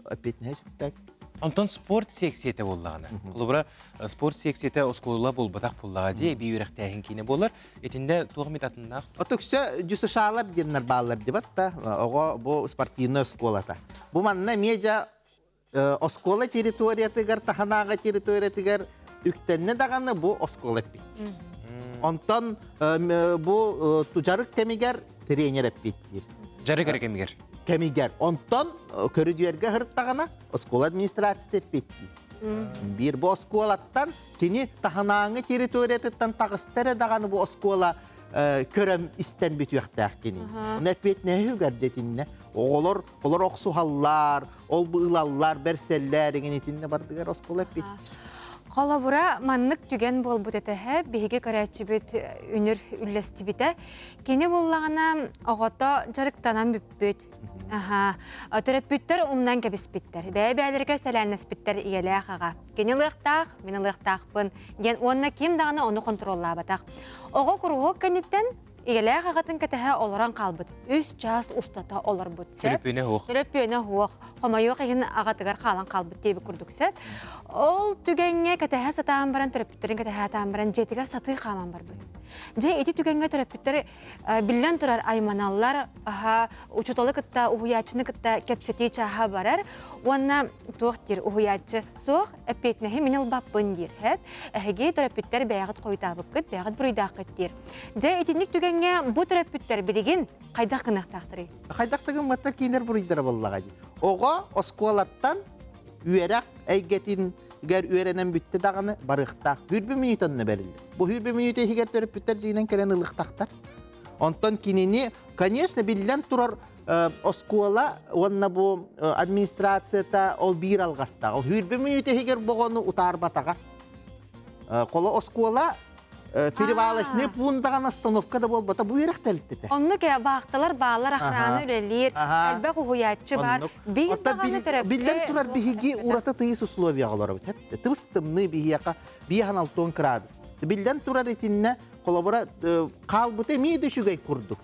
эппиэтинэһи сүкпэт.
Онтон спорт секцията буоллаҕына, холобура, спорт секцията оскуола буолбатах буоллаҕа дии, эбии үөрэхтээһин киинэ буолар. Итиннэ туох эмит атыннаах?
Отукса ДЮСШ-лар диэннэр бааллар дибат да, оҕо бу спортивная оскуолата. Бу манна эмиэ дьэ оскуола территориятыгар, таһынааҕы территориятыгар үктэннэ даҕаны бу оскуола эппит. Онтон бу дьарык кэмигэр тренер эппиттиир.
Дьарык эрэ кэмигэр?
Кэмигэр. Онтон көрүдүөргэ сырыттаҕына оскуола администрацията эппиттиир. Биир бу оскуолаттан кини таһынааҥы территориятыттан таҕыста эрэ даҕаны бу оскуола көрөм истэн бүтүөхтээх кини. Оны эппиэтинэһи үгэрдэтиннэ. Оҕолор олор охсуһаллар, ол бу ылаллар, бэрсэллэр игин итиннэ бардыгар оскуола эппит.
Холобура, маннык түгэн буолбут этэһэ биһиги көрөөччүбүт үнүр үллэстибитэ. Кини буллаҕына оҕото дьарыктанан бүппүт. Аха. Төрөппүттэр умнан кэбиспиттэр. Бэйэ-бэйэлэригэр сэлээннэспиттэр ийэлээх аҕа. Кини ылыахтаах, мин ылыахтаахпын диэн уонна ким даҕаны ону хонтуруоллаабатах. Оҕо куруһуок кэнниттэн Ийэлээх аҕатын кэтэһэ олорон хаалбыт. Үс чаас устата олорбут сөп.
Төлөпүөнэ суох.
Төлөпүөнэ суох. Хомойуох иһин аҕатыгар хаалан хаалбыт диэбит курдук сөп. Ол түгэҥҥэ кэтэһэ сатаан баран, төрөппүттэрин кэтэһэ сатаан баран, дьиэтигэр сатыы хааман барбыт. Дьэ, ити түгэҥҥэ төрөппүттэр биллэн турар айманаллар, аха, учууталы кытта, уһуйааччыны кытта кэпсэтии чааһа барар уонна туох диир уһуйааччы суох эппиэтинэһи мин ылбаппын диир һэп эһиги төрөппүттэр бэйэҕит хойутаабыккыт бэйэҕит буруйдааххыт диир Дьэ, итинник түгэҥҥэ бу төрөппүттэр билигин хайдах гыныахтаахтарый?
Хайдах да гымматтар киинэр буруйдара буоллаҕа дии. Оҕо оскуолаттан үөрэх эйгэтигэр үөрэнэн бүттэ даҕаны барыахтаах. Сүүрбэ мүнүүтэ онно бэриллэр. Бу сүүрбэ мүнүүтэ иһигэр төрөппүттэр дьиҥинэн кэлэн ылыахтаахтар. Онтон кинини, конечно, биллэн турар, оскуола уонна бу администрацията ол биир алҕастаах. Сүүрбэ мүнүүтэ иһигэр боҕону утаарбатаҕа. Холо оскуола перевалочный пункт даҕаны остановка да буолбата бу үөрэх тэрилтэтэ.
Оннук баахталар бааллар охрана үлэлиир, элбэх уһуйааччы баар. Биир даҕаны төрөппүт
Биллэн турар биһиги ураты тыйыс условияҕа олоробут. Тыбыс тымныы биһиэхэ 5-6 градус. Биллэн турар итиннэ холобура хаалбыта эмиэ да үчүгэй курдук.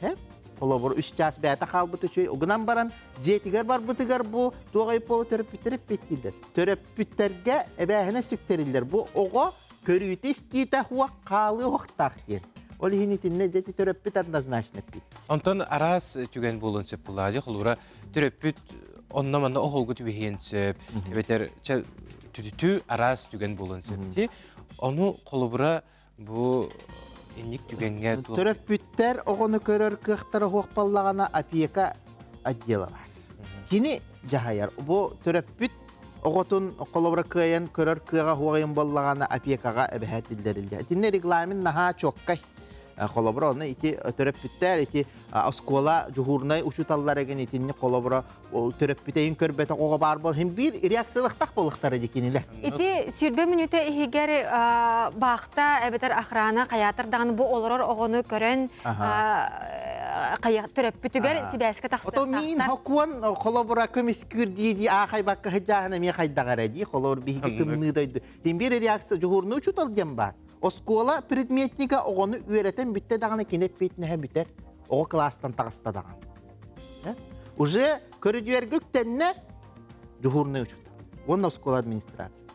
Холобур үс чаас бэйэтэ хаалбыт үчүгэй. Угунан баран дьиэтигэр барбытыгар бу туох айыппола төрөппүттэр эппиэттииллэр. Төрөппүттэргэ эбээһинэ сүктэриллэр. Бу оҕо көрүүтэ истиитэ хуох хаалыы уохтаах диэн. Ол иһин итиннэ дьэти төрөппүт однозначно эппит.
Онтон араас түгэн буолуон сөп булаажы холура төрөппүт онно манна оһолгу түбэһиэн сөп эбэтэр түтүтү араас түгэн буолуон сөп ти ону холобура бу инник түгэҥҥэ
Төрөппүттэр оҕону көрөр кыахтара суох буоллаҕына опека отдела бар. Кини дьаһайар. Бу төрөппүт оҕотун холобура кыайан көрөр кыаҕа суоҕайын буоллаҕына опекаҕа эбэһээт биллэриллэр. Итиннэ регламент наһаа чуоккай. Холобура оны ити төрөппүттэр ити оскуола дьуһуурунай учууталлар эгин итинни холобура төрөппүтэйин көрбөтөх оҕо баар буол хин биир реакциялыктах буолуктара ди кинилэр.
Ити сүүрбэ мүнүүтэ иһигэр баахта эбэтэр охрана хайаатар даҕаны бу олорор оҕону көрөн төрөппүтүгэр сибээскэ
Ото миин хокуон холобура көмүскүүр дии дии аахайбакка сыдьааһын эмиэ хайдах эрэ дии холобур биһиги тымныы дойду. Хин биир реакция дьуһуурунай учуутал диэн баар. Оскуола предметника оҕону үөрэтэн бүттэ даҕаны кини эппиэтинэһэ бүтэр. Оҕо кылаастан таҕыста даҕаны. Уже көрүдүөргэ үктэннэ дьуһуурунай учуутал уонна оскуола администрация.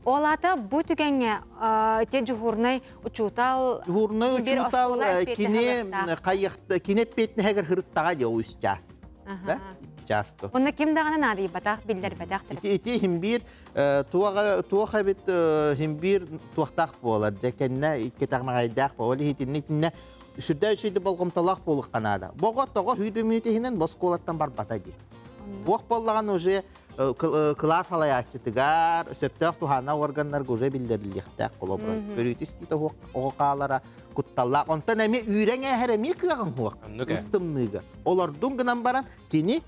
Ол аата бу түгэҥҥэ ити дьуһуурунай учуутал
Дьуһуурунай учуутал кини хайыахта кини эппиэтинэһигэр хырыттаҕа дии үс чаас. Да? Икки чаас то.
Онно ким даҕаны наадыйбатах, биллэрбэтэх.
Ити ити иһин биир туох эбит иһин биир туохтаах буолар дьэ кэннэ иккитэҕмэҕэйдээх буолар иһитиннэ итиннэ сүрдээх үчүгэй болҕомтолоох буолуохха наада. Боҕо тоҕо сүүрбэ мүнүүтэ иһинэн бу оскуолаттан барбата дии. Буох буоллаҕына уже кылаас салайааччытыгар, сөптөөх туһааннаах органнарга уже биллэриллиэхтээх холобура. Көрүүтүс диитэ оҕо хаалара кутталлаах. Онтон эмиэ үүрэн ээһэр эмиэ кыаҕын суох. Ыстымныыга. Олордун гынан баран кини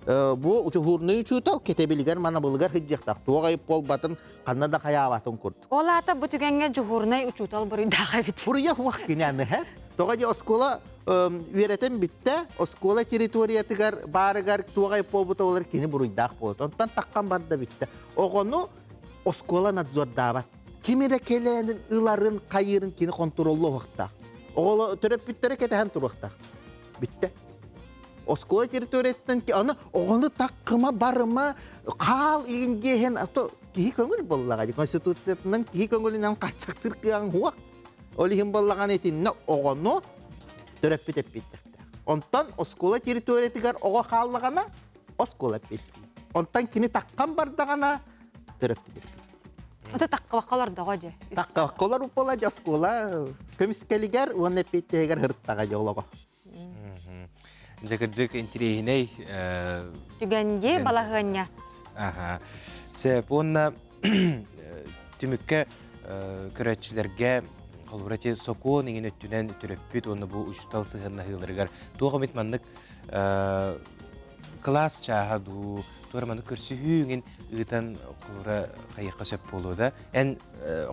бу дьуһуурнай учуутал кэтэбилигэр манабылыгар сылдьыахтаах. Туох айып буолбатын, ханна да хайаабатын курдук.
Ол аата бу түгэҥҥэ дьуһуурунай учуутал буруйдаах эбит.
Буруйа суох кини аны һэ. Тоҕо дии оскуола үөрэтэн бүттэ, оскуола территориятыгар баарыгар туох айып буолбута олор кини буруйдаах буолат. Онтон таххан барда бүттэ. Оҕону оскуола надзордаабат. Ким эрэ кэлээнин ыларын, хайыырын кини хонтуруоллуохтаах. Оҕолор төрөппүттэрэ кэтэһэн туруохтаах. Бүттэ. Оскуола территорияттан аны оҕону таккыма барыма хаал иин диэһин а то киһи көҥүл буоллаҕа конституциятынан киһи көҥүлүнэн хааччахтыыр кыаҕыҥ суох. Ол иһин буоллаҕына итиннэ оҕону төрөппүт эппиэттэхтээх. Онтон оскуола территориятыгар оҕо хааллаҕына оскуола эппиэттиир. Онтон кини таккан бардаҕына төрөппүт эппиэттиир.
Ото таккабакка олордоҕо дьэ.
Таккабакка олорбут буола дьэ оскуола көмүскэлигэр уонна эппиэттиһигэр һырыттаҕа дьэ олоҕо.
Дьэ кырдьык интириэһинэй
Түгэнди балаһыанньа.
Аха. Сөп уонна түмүккэ көрөөччүлэргэ холобура ити сокуон иҥин өттүнэн төрөппүт уонна бу учуутал сыһыаннаһыыларыгар туох эмит маннык кылаас чааһа дуу туора маннык көрсүһүү иҥин ыытан холобура хайыахха сөп буолуо да эн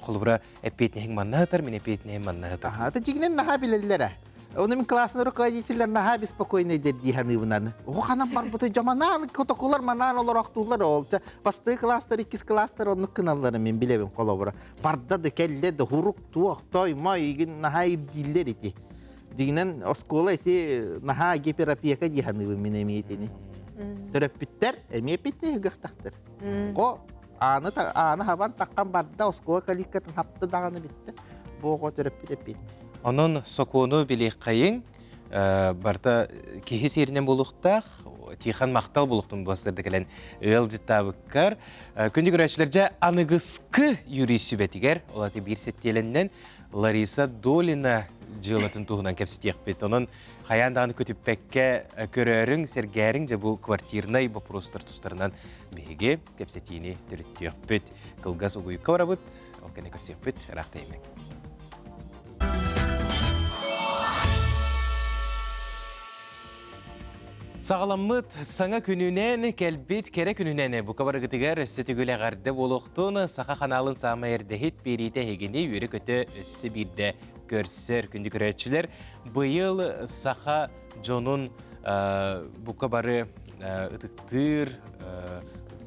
холобура эппиэтинэһиҥ манна сытар мин эппиэтинэһим манна сытар
Аха, дьиҥинэн наһаа билэллэрэ. Оны мин классный руководителлэр наһаа беспокойный дии саныыбынан. Оҕо ханан барбыты дьоманаан котокулар манаан олорохтуулар ол. Бастыы класстар, иккис класстар оннук гыналлары мин билэбин холобура. Барда да кэллэ да хурук туох той мой игин наһаа ирдииллэр ити. Дьиҥинэн оскуола ити наһаа гиперопека дии саныыбын мин эмиэ итини. Төрөппүттэр эмиэ эппитинэ үгөхтахтар. Ко ааны ааны хабан таххан барда оскуола калиткатын хапты даҕаны бүттэ. Бу оҕо төрөппүт эппит.
Онон сокуону билиэххэйиҥ, барыта киһи сиэринэн буолуохтаах, Тихон махтал буолуохтун буолсарда кэлэн ыалдьыттаабыккар. Күндү көрөөччүлэр дьэ аныгыскы юрист сүбэтигэр, ол аты биир сэттиэлэннэн Лариса Долина дьыалатын туһунан кэпсэтиэхпит. Онон хайаан даҕаны көтүппэккэ көрөөрүҥ, сэргээриҥ дьэ бу квартирнай боппуруостар тустарынан биһиги кэпсэтиини төрүттүөхпүт. Кылгас угуйукка барабыт, ол кэннэ көрсүөхпүт, ыраах тэйимэҥ. Саҕаламмыт саҥа күнүнэн, кэлбит кэрэ күнүнэн бука барыгытыгар өссө төгүл эҕэрдэ буолуохтун Саха ханаалын саамай эрдэһит биэриитэ эһигини үөрэ-көтө өссө биирдэ көрсөр күндү көрөөччүлэр. Быйыл саха дьонун бука бары ытыктыыр,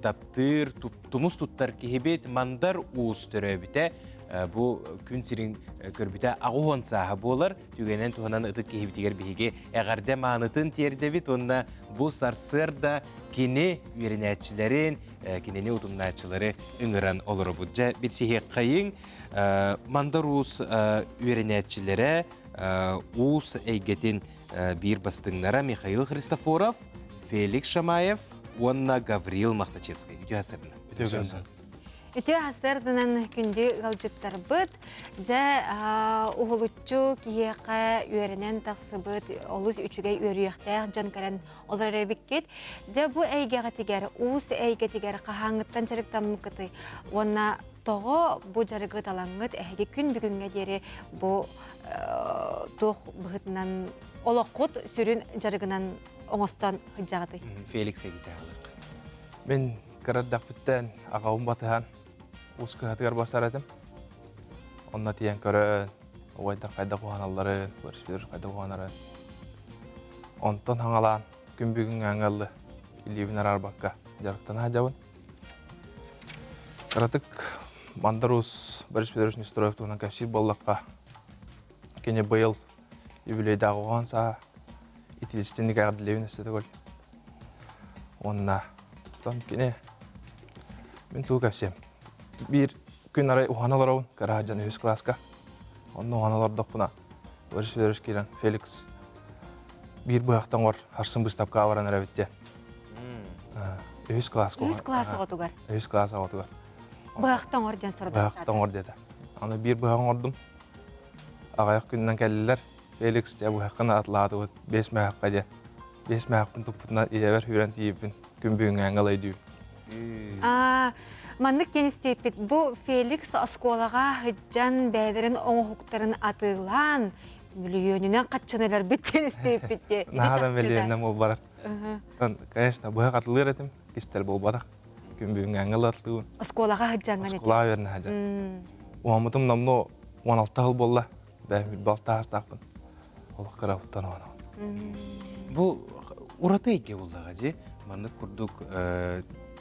таптыыр, тумус туттар киһибит Мандар Уус төрөөбүтэ бу күн сирин көрбүтэ 80 сааһа буолар. Түгэнэн туһанан ытык киһибитигэр биһиги эҕэрдэ маанытын тиэрдэбит уонна бу сарсыарда кини үөрэнээччилэрин, кинини утумнааччылары ыҥыран олоробут. Дьэ, билсиһиэххэйиҥ, Мандар Уус үөрэнээччилэрэ уус эйгэтин биир бастыҥнара Михаил Христофоров, Феликс Шамаев уонна Гаврил Махтачевскай. Үтүө сарсыарданан.
Үтүө сарсыарданан.
Үтүө сарсыарданан күндү ыалдьыттарбыт. Дьэ, уһулуччу киһиэхэ үөрэнэн тахсыбыт олус үчүгэй үөрүйэхтээх дьон кэлэн олорор эбиккит. Дьэ, бу эйгэҕитигэр, уус эйгэтигэр хаһааҥҥыттан дьарыктаммыккытый? Уонна тоҕо бу дьарыгы талаҥҥыт эһиги күн бүгүҥҥэ диэри бу туох быһыытынан олоххут сүрүн дьарыгынан оҥостон сылдьаҕытый?
Феликс Эгитаалык.
Мин кыра эрдэхпиттэн аҕабын батыһан уус кыһатыгар басар этим. Онно тиийэн көрөн, убайдар хайдах уһаналларын, көрүспүтүр хайдах уһанарын. Онтон хаҥалаан күн бүгүҥҥэ аҥаллы илиибин араарбакка дьарыктана сылдьабын. Кыратык Мандар Уус Борис Петрович Нестроев туһунан кэпсиир буоллахха, кини быйыл юбилейдаах уһаан саа итилистинник эҕэрдэлиэбин өссө төгүл. Уонна оттон кини мин тугу кэпсиэм. Биир күн арай уһана олоробун, кыра сылдьан үһүс кылааска. Онно уһана олордохпуна Борис Федорович киирэн Феликс биир быһахтан оҥор харсын быыстапкаҕа баран эрэбит диэн. Үһүс кылааска.
Үһүс кылаас оҕотугар.
Үһүс кылаас оҕотугар.
Быһахта оҥор диэн сорудахтаата.
Быһахта оҥор диэтэ. Аны биир быһах оҥордум. Аҕыйах күнүнэн кэллилэр. Феликс дьэ быһаххын атлаатыбыт биэс мөһөххө диэн. Биэс мөһөхпүн туппутунан ийэбэр үүрэн тиийбиппин күн бүгүҥҥэ ылайдүүм.
Маннык диэн истиэппит. Бу Феликс оскуолаҕа сылдьан бэйэлэрин оҥоһуктарын атыылаан мөлүйүөнүнэн хаччыны өлөрбүт диэн истиэппит дии.
Наһаа да мөлүйүөнүнэн буолбатах. Конечно, быһах атылыыр этим, кистэл буолбатах. Күн бүгүҥҥэ ылаттыыбын.
Оскуолаҕа сылдьаҥҥын
этим. Оскуолаҕа үөрэнэ сылдьан. Уһаммытым номнуо 16 сыл буолла. Бэйэм балта аастаахпын. Олох кырабыттан оонон.
Бу ураты эйгэ буоллаҕа дии. Маннык курдук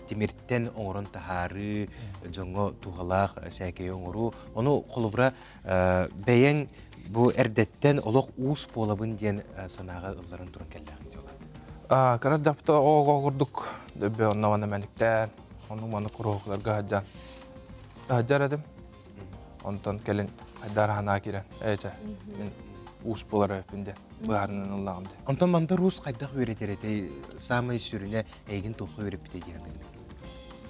тимиртэн оҥорон таһаарыы, дьоҥҥо туһалаах сээкэйи оҥоруу. Ону холобура бэйэҥ бу эрдэттэн олох уус буолабын диэн санааҕа ылларан туран кэллэҕиҥ дьолат.
Кыра дапта оҕо курдук дөббө онно мэниктээн, оннук маннык куруһуктарга сылдьан сылдьар этим. Онтон кэлин хайдаар санаа киирэн, ээ чэ, мин уус буолар эбиппин диэн быһаарынан ыллаҕым диэн.
Онтон Мандар Уус хайдах үөрэтэр этэй? Саамай сүрүнэ эйигин туохха үөрэппитэ диэн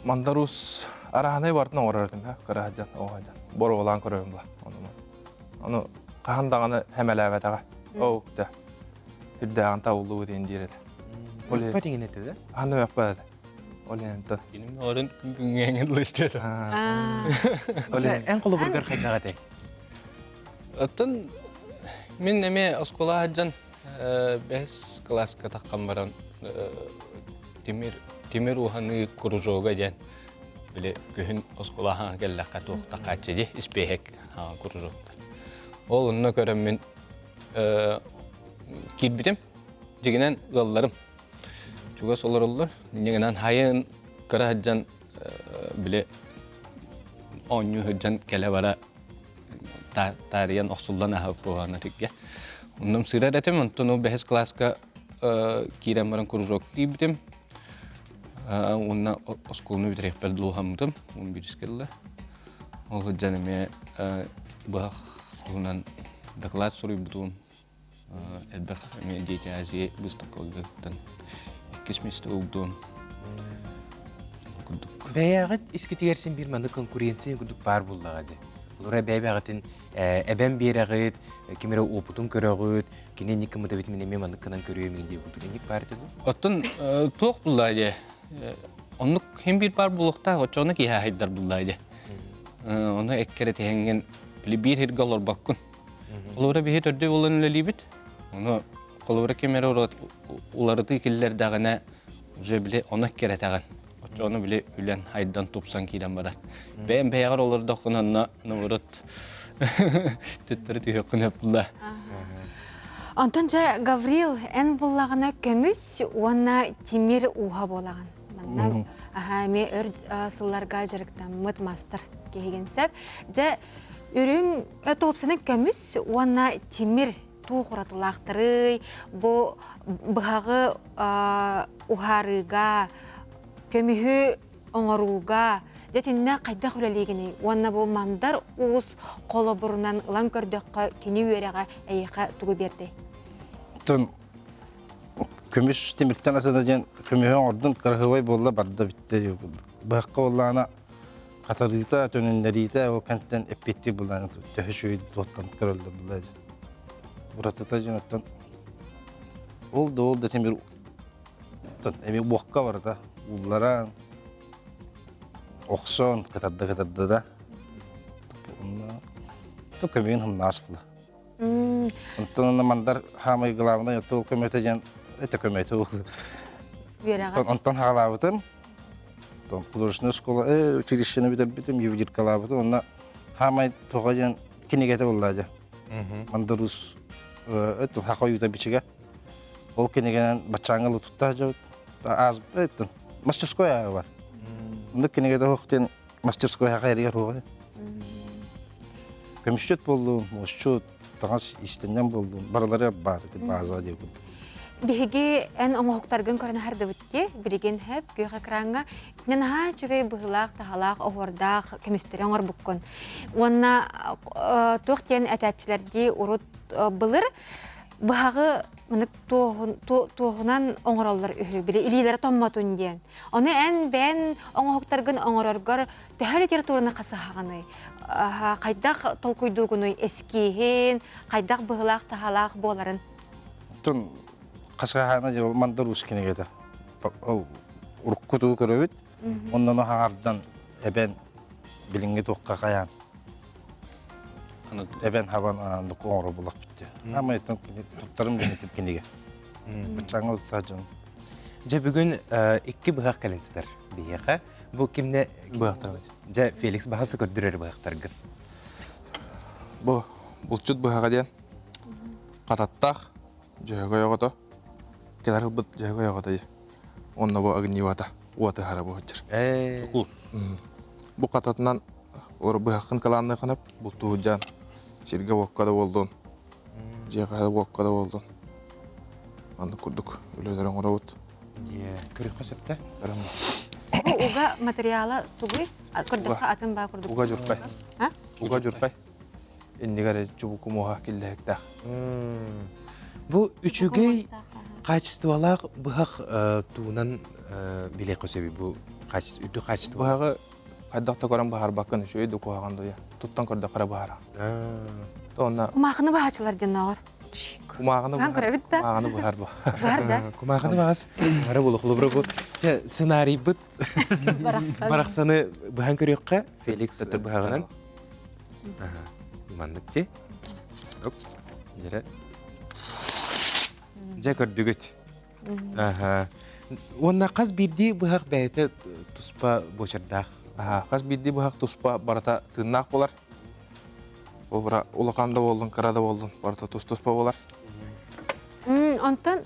Мандар Уус араһанай бартын оҥорор этим, кыра сылдьан, оҕо сылдьан. Боруобалаан көрөбүн була. Ону хаһан даҕаны хэмэлээбэтэҕэ. Оо, дэ, үрдээҕин табыллыбыт диэн диир этэ.
Мөхпөт иҥин этэ да?
Хаһан да мөхпөт этэ. Ол иһин
Киним орын күн күҥҥэ истиэтэ.
Эн холобургар хайдах этэй?
Оттон мин эмиэ оскуола сылдьан бэһис кылааска таххан баран тимир тимир уһаныы кружога диэн били күһүн оскуолаҕа кэллэххэ туох такааччы дии испиэһэк кружоктар. Ол онно көрөммүн киирбитим. Дьигинэн ыалларым чугас олороллор. Инньэ хайын кыра сылдьан били оонньуу сылдьан кэлэ-бара таарыйан охсуллан аһабыт буолаана тиггэ. Оннум сыырар этим, онтон ол бэһис кылааска киирэн баран кружок киирбитим. Уонна оскуоланы бүтэриэхпэр дылы он биирис кэллэ. Ол сылдьан эмиэ быһах туһунан доклад суруйбутум. Элбэх эмиэ Дети Азии быыстапкаларга кыттан иккис миэстэ ылдым.
Курдук. Бэйэҕит искитигэр син биир маннык конкуренция курдук баар буоллаҕа дии. Олора бэйэбэҕитин эбэн биэрэҕит, ким эрэ уопутун көрөҕүт, кини инник гыммыт эбит, мин эмиэ маннык гынан көрүөм иҥин диye курдук инник баар этэ дуу?
Оттон туох буллаа дии? Оннук хим биир баар буолуохтаах, оччоҕуна киһи аһайдар буллаа дии. Ону эккэрэ тэһэҥҥин били биир сиргэ олорбоккун. Холобура биһи төрдү буолан үлэлиибит. Ону Холобура ким эрэ уларытыы киллэрдэҕинэ уже били ону эккирэтэҕин. Оччоҕуна били үлэн хайдан тупсан киирэн барар. Бэйэм бэйэҕэр олордоххуна онно наоборот төттөрү түһүөххүн сөп буолла.
Онтон дьэ Гаврил эн буллаҕына көмүс уонна тимир ууһа буолаҕын. Манна аха эмиэ өр сылларга дьарыктаммыт маастар киһигин сөп. Дьэ үрүҥ туопсанын көмүс уонна тимир туох уратылаахтарый? Бу быһаҕы уһаарыыга, көмүһү оҥорууга дьэ итиннэ хайдах үлэлиигиний? Уонна бу Мандар Уус холобурунан ылан көрдөххө, кини үөрэҕэ эйиэхэ тугу биэрдэй?
Оттон көмүс тимиртэн атына диэн көмүһү оҥордун кыраһыабай буолла барда бүттэ быһахха буоллаҕына хатарыыта төнүннэриитэ ол кэнтэн эппиэттиир буллаҕына төһө үчүгэй туохтан көрөллөр булла уратыта дьон оттон ол да ол да тимир эмиэ уокка барыта уулларан охсон кытарда кытарда да онно көмүөн хымнаас була Онтон онно мандар хаамай главный оту көмөтө диэн это көмөтө
Үөрэҕэ.
Онтон хаалаабытым. Художественная школа училищены бүтэрбитим, ювелиркалаабытым. Онно хаамай тоҕо диэн кинигэтэ буолла дьэ. Мандар Уус это хаха ойуута бичигэ. Ол кинигэнэн баччааҥҥа тутта сылдьабыт. Аз мастерской аҕа бар. Оннук кинигэтэ суох диэн мастерской хаха эригэр суоҕа. Көмүсчүт буоллун, муосчут, таҥас иистэнньэҥ буоллун, барылары баар ити бааза диye курдук.
Биһиги эн оҥоһуктаргын көрөн аһардыбыт дии, билигин хэп күөх экраҥҥа итинэн наһаа үчүгэй быһыылаах, таһалаах, оһуордаах көмүстэри оҥорбуккун. Уонна туох диэн этээччилэрдии урут былыр быһаҕы мынык туоһунан оҥороллор үһү, били илиилэрэ томмотун диэн. Ону эн бэйэн оҥоһуктаргын оҥороргор төһө литератураны хасыһаҕыный? Хайдах толкуйдуугунуй эскииһин, хайдах быһыылаах-таһаалаах буоларын?
Оттон хасыһаана дьэ Мандар Уус кинигэтэ. Ол урукку тугу көрөбүт, оннуну хаҥардан эбэн билиҥҥи туохха хайаан эбэн хабан ааннык оҥоро булахпыт дии. Амайтан туттарым диэн кинигэ. Баччааҥҥа дьон.
Дьэ бүгүн икки быһах кэлин сытар биһиэхэ. Бу кимне
быһахтарбыт?
Дьэ Феликс баһасы көрдөрөр быһахтаргын.
Бу булчут быһаҕа диэн хататтаах дьөһөгөй оҕото кэлэр ылбыт дьөһөгөй оҕото онно бу огнивата уоты хара бу сылдьар. Бу хататынан олор быһаххын кылаанныаххын бултууһудьаан сиргэ уокка да буоллун дьиэҕэ уокка да буоллун маннык курдук үлэлэри оҥоробут.
Көрүөххэ сөптө.
Бу уга материала тугуй? Көрдөххө атын баа курдук.
Уга дьурпай. Уга дьурпай. Иннигэр чубуку муоһа киллэһиктээх.
Бу үчүгэй качестволаах быһах туунан билиэххэ сөбүй бу үрдүк качество.
Быһаҕы хайдах да көрөн быһаарбаккын үчүгэй да куһаҕан дуйа. Туттан көрдөххө эрэ быһаара. Онно
Кумаахыны быһаачылар диэн ноҕор.
Кумааҕыны
Хаан көрөбүт да.
Кумааҕыны быһар бу.
Быһар да.
Кумааҕыны баҕас бары булу холобура бу чэ сценарийбыт барахсаны быһан көрүөххэ Феликс быһаҕынан маннык ти дьэрэ дьэ көрдүгүт уонна хас биирдии быһах бэйэтэ туспа буочардаах
хас биирдии быһах туспа барыта тыыннаах буолар Ол бара улахан да буоллун, кыра да буоллун, барыта тус-туспа буолар.
Онтон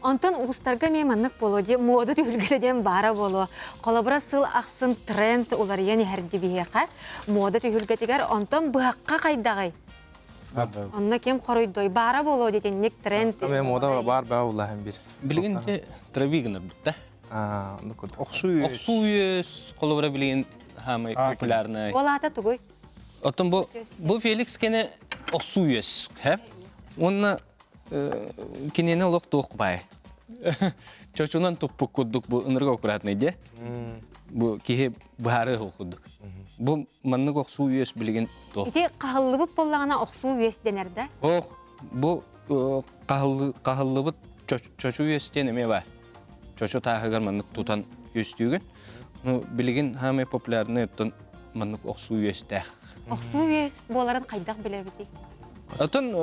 Онтон уустарга эмиэ маннык буолуо дии, муода түһүлгэтэ диэн баара буолуо. Холобура, сыл ахсын тренд уларыйан иһэр биһиэхэ. Муода түһүлгэтигэр онтон быһахха хайдаҕый? Онно ким хоруйдуой? Баара буолуо дитинник тренд.
Эмиэ муода баар баа улахан бир.
Билигин трави гынар бутта.
Охсуу
үөс холобура билигин хаамай популярный.
Ол аата тугуй?
Оттон бу бу Феликс кene охсуу үөс, хэ? Уонна кинини олох туох купай. Чочунан туппук курдук бу ынырга аккуратный де. Бу киһи быһаарыы курдук. Бу маннык охсуу үөс билигин туох.
Ити хаһыллыбыт буоллаҕына охсуу үөс дэнэр да?
Ох, бу хаһыллыбыт чочу үөс диэн эмиэ бар. Чочу тааһыгар маннык тутан үөстүүгүн. Ну, билигин хаамай популярный оттон маннык охсуу үөстээх.
Охсуу үөс буоларын хайдах билэбитий?
Оттон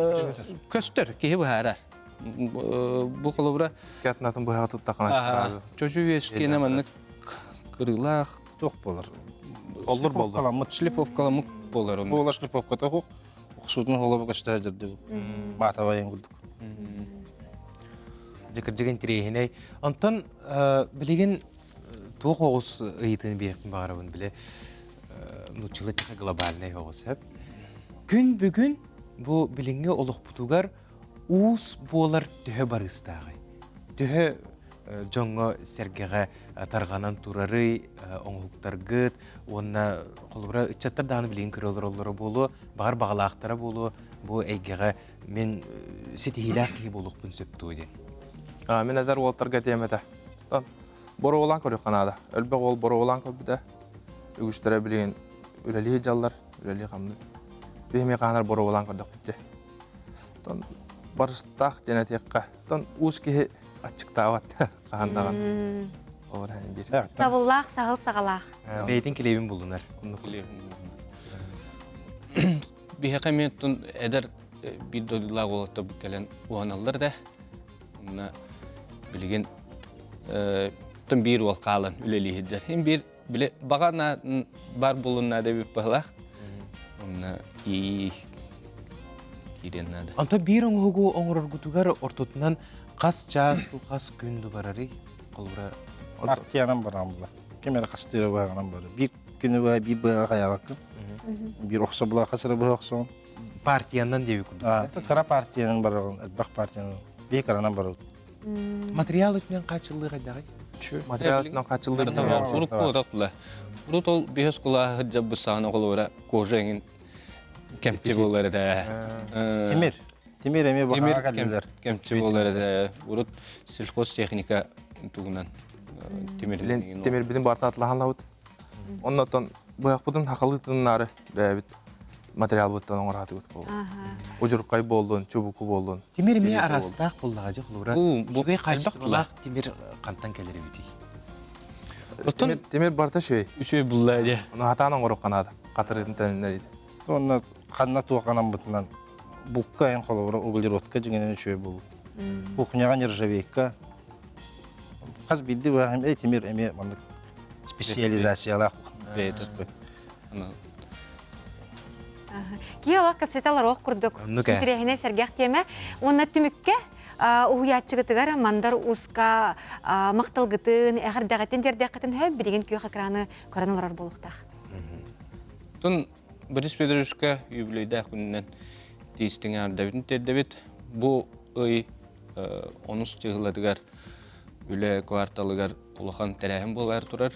көстөр, киһи быһаарар.
Бу холобура
Кятнатын быһаҕа туттахына сразу.
Чочу үөскиэнэ маннык кырыылаах
туох болар.
Оллур боллар.
Шлифовкаламмыт болар.
Буолар шлифовката хух. Охсуутун холобу көстө дырды. Баатабайын курдук.
Дьэ кырдьык интириэһинэй. Онтон билигин туох оҕус ыйытыын биэхпин баҕарабын биле нууччалыы эттэххэ глобальнай оҕус сөп. Күн бүгүн бу билиҥҥи олохпутугар уус буолар төһө барыыстааҕый? Төһө дьоҥҥо сэргэҕэ тарҕанан турарый, оҥоһуктаргыт уонна холобура ыччаттар даҕаны билигин көрө олороллоро буолуо, баҕар баҕалаахтара буолуо бу эйгэҕэ мин ситиһиилээх киһи буолуохпун сөп дуо диэн.
Мин эдэр уолтарга этиэм этэ. Боруобалаан көрүөххэ наада. Элбэх уол боруобалаан көрбүтэ. Үгүстэрэ билигин үлэлии сылдьаллар, үлэлии-хамныы. Биһи эмиэ хаанар боруобалаан көрдөхпүт дии. Тон барыстаах диэн этиэххэ. Тон уус киһи аччыктаабат хаһан даҕаны. Ол эрэн биир.
Сабыллаах, саһыл саҕалаах.
Бэйэтин килиэбин булунар.
Биһиэхэ эмиэ оттон эдэр биир дойдулаах уолаттар кэлэн уһаналлар да. Онно билигин оттон биир уол хаалан үлэлии сылдьар. Ин биир били баҕа бар булун наада эбит баһылаах. Онно и киириэн наада.
Онто биир оҥоһугу оҥороргутугар ортотунан хас чаас ду хас күн ду барарый? Холобура
Партиянан баран була. Ким эрэ хастыыра быһаҕынан бары. Биир күнү быһа биир быһаҕа хайаабаккын. Биир охсо була хасыра быһа охсоҕун.
Партиянан диэби курдук.
Кыра партиянан бараҕын, элбэх партиянан. Биир кыранан барабыт.
Материал өтүнэн хааччыллыы хайдаҕый?
Материал өтүнэн хааччыллыы
Урукку отох була. Урут ол биһэс кулааһы дьаббы саҕана холобура кожа эҥин кэмчи буолар этэ.
Тимир. Тимир эмиэ баҕаҕа кэллилэр.
Кэмчи буолар этэ. Урут сельхозтехника тугунан тимир
Тимирбитин барта атлаһалабыт. Оннотон быһахпытын хахалыытыннаары бэйэбит материалбыттан оҥораатыбыт холу. Удьурхай буоллун, чубуку буоллун.
Тимир эмиэ араастаах буоллаҕа дьэ холобура. Үчүгэй хаачыстыбалаах тимир хантан кэлэр эбитий?
Тимир, тимир барыта үчүгэй.
Үчүгэй булла дьэ.
Ону хатаан оҥоруохха наада. Хатырыытын төнүннэриит.
Онно ханна туох анаммытынан булка эн холобура углеродка дьиҥинэн үчүгэй буолуу. Кухняҕа нержавейка. Хас биирдии быһаҕым эй тимир эмиэ маннык специализациялаах.
Бэйэтэ.
Киһи олох кэпсэтэ олоруох курдук. Интириэһинэй сэргэх тиэмэ. Уонна түмүккэ уһуйааччыгытыгар Мандар Уска махталгытын, эҕэрдэҕитин тиэрдиэххитин сөп, билигин күөх экраны көрөн олорор буолуохтаах.
Тун Борис Федоровичка юбилейдаах күнүнэн тиистиҥ эҕэрдэбитин тиэрдэбит. Бу ый онус чыһылатыгар үлэ кварталыгар улахан тэрээһин буолаар турар.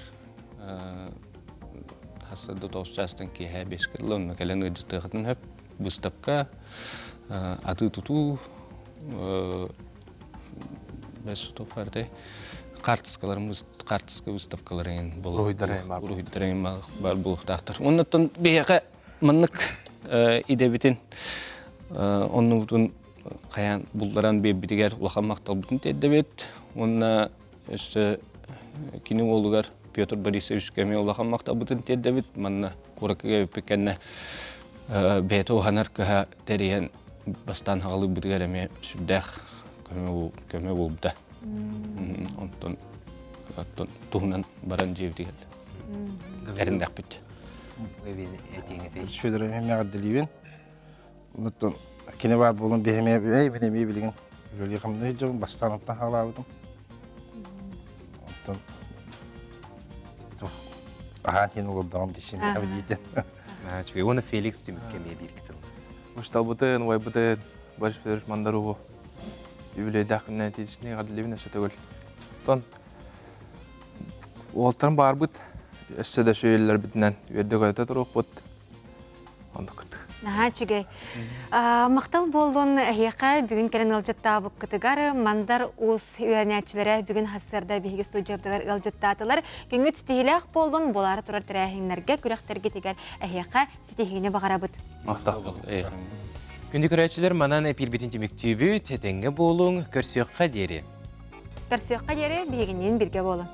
Хасырда тоҕус чаастан киэһэ бэскэ дылы онно кэлэн ыалдьыттыахытын сөп. Быыстапка, атыы-тутуу, бэс барытай хаартыскаларын хаартыска выставкалары эҥин уруһуйдар эҥин баар буолуохтаахтар. Оннуттан биһиэхэ маннык идэбитин оннубутун хайаан булларан биэрбитигэр улахан махталбытын тиэрдэбит. Уонна өссө кини уолугар Петр Борисовичка эмиэ улахан махталбытын тиэрдэбит. Манна куоракка кэлбиппит кэннэ бэйэтэ уһанар кыһа тэрийэн бастаан хаҕалыырбытыгар эмиэ сүрдээх көмө буолбута. Онтон туһунан баран дьиэбитигэр эрэннэхпит.
Федор эмиэ Оттон кини баар буолан биһи эмиэ мин эмиэ билигин үлэлии хамныы сылдьабын, бастаан оттон хаалаабытым. Оттон аһаан иһин олордоҕум дии диитин.
Үчүгэй. Уонна Феликс түмүккэ эмиэ биир кытыл.
Мушталбытын, убайбытын, Борис Федорович Мандаругу юбилейдаах күннэн тиийсини эҕэрдэлиибин өссө төгүл. Оттон уолтарым баарбыт, өссө да сүөйүллэрбитинэн үөрдэ-көтө туруохпут. Оннук.
Наһаа үчүгэй. Махтал буоллун эһиэхэ бүгүн кэлэн ыалдьыттаабыккытыгар Мандар Уус үөрэнээччилэрэ бүгүн хассыарда биһиги студиябытыгар ыалдьыттаатылар. Күҥҥүт ситиһиилээх буоллун, буолаары турар тэрээһиннэргэ, күрэхтэргитигэр эһиэхэ ситиһиини баҕарабыт.
Махтал.
Күндү көрөөччүлэр, манан эпиирбитин түмүктүүбүт. Этэҥҥэ буолуҥ, көрсүөххэ диэри.
Көрсүөххэ диэри биһигинниин биргэ буолуҥ.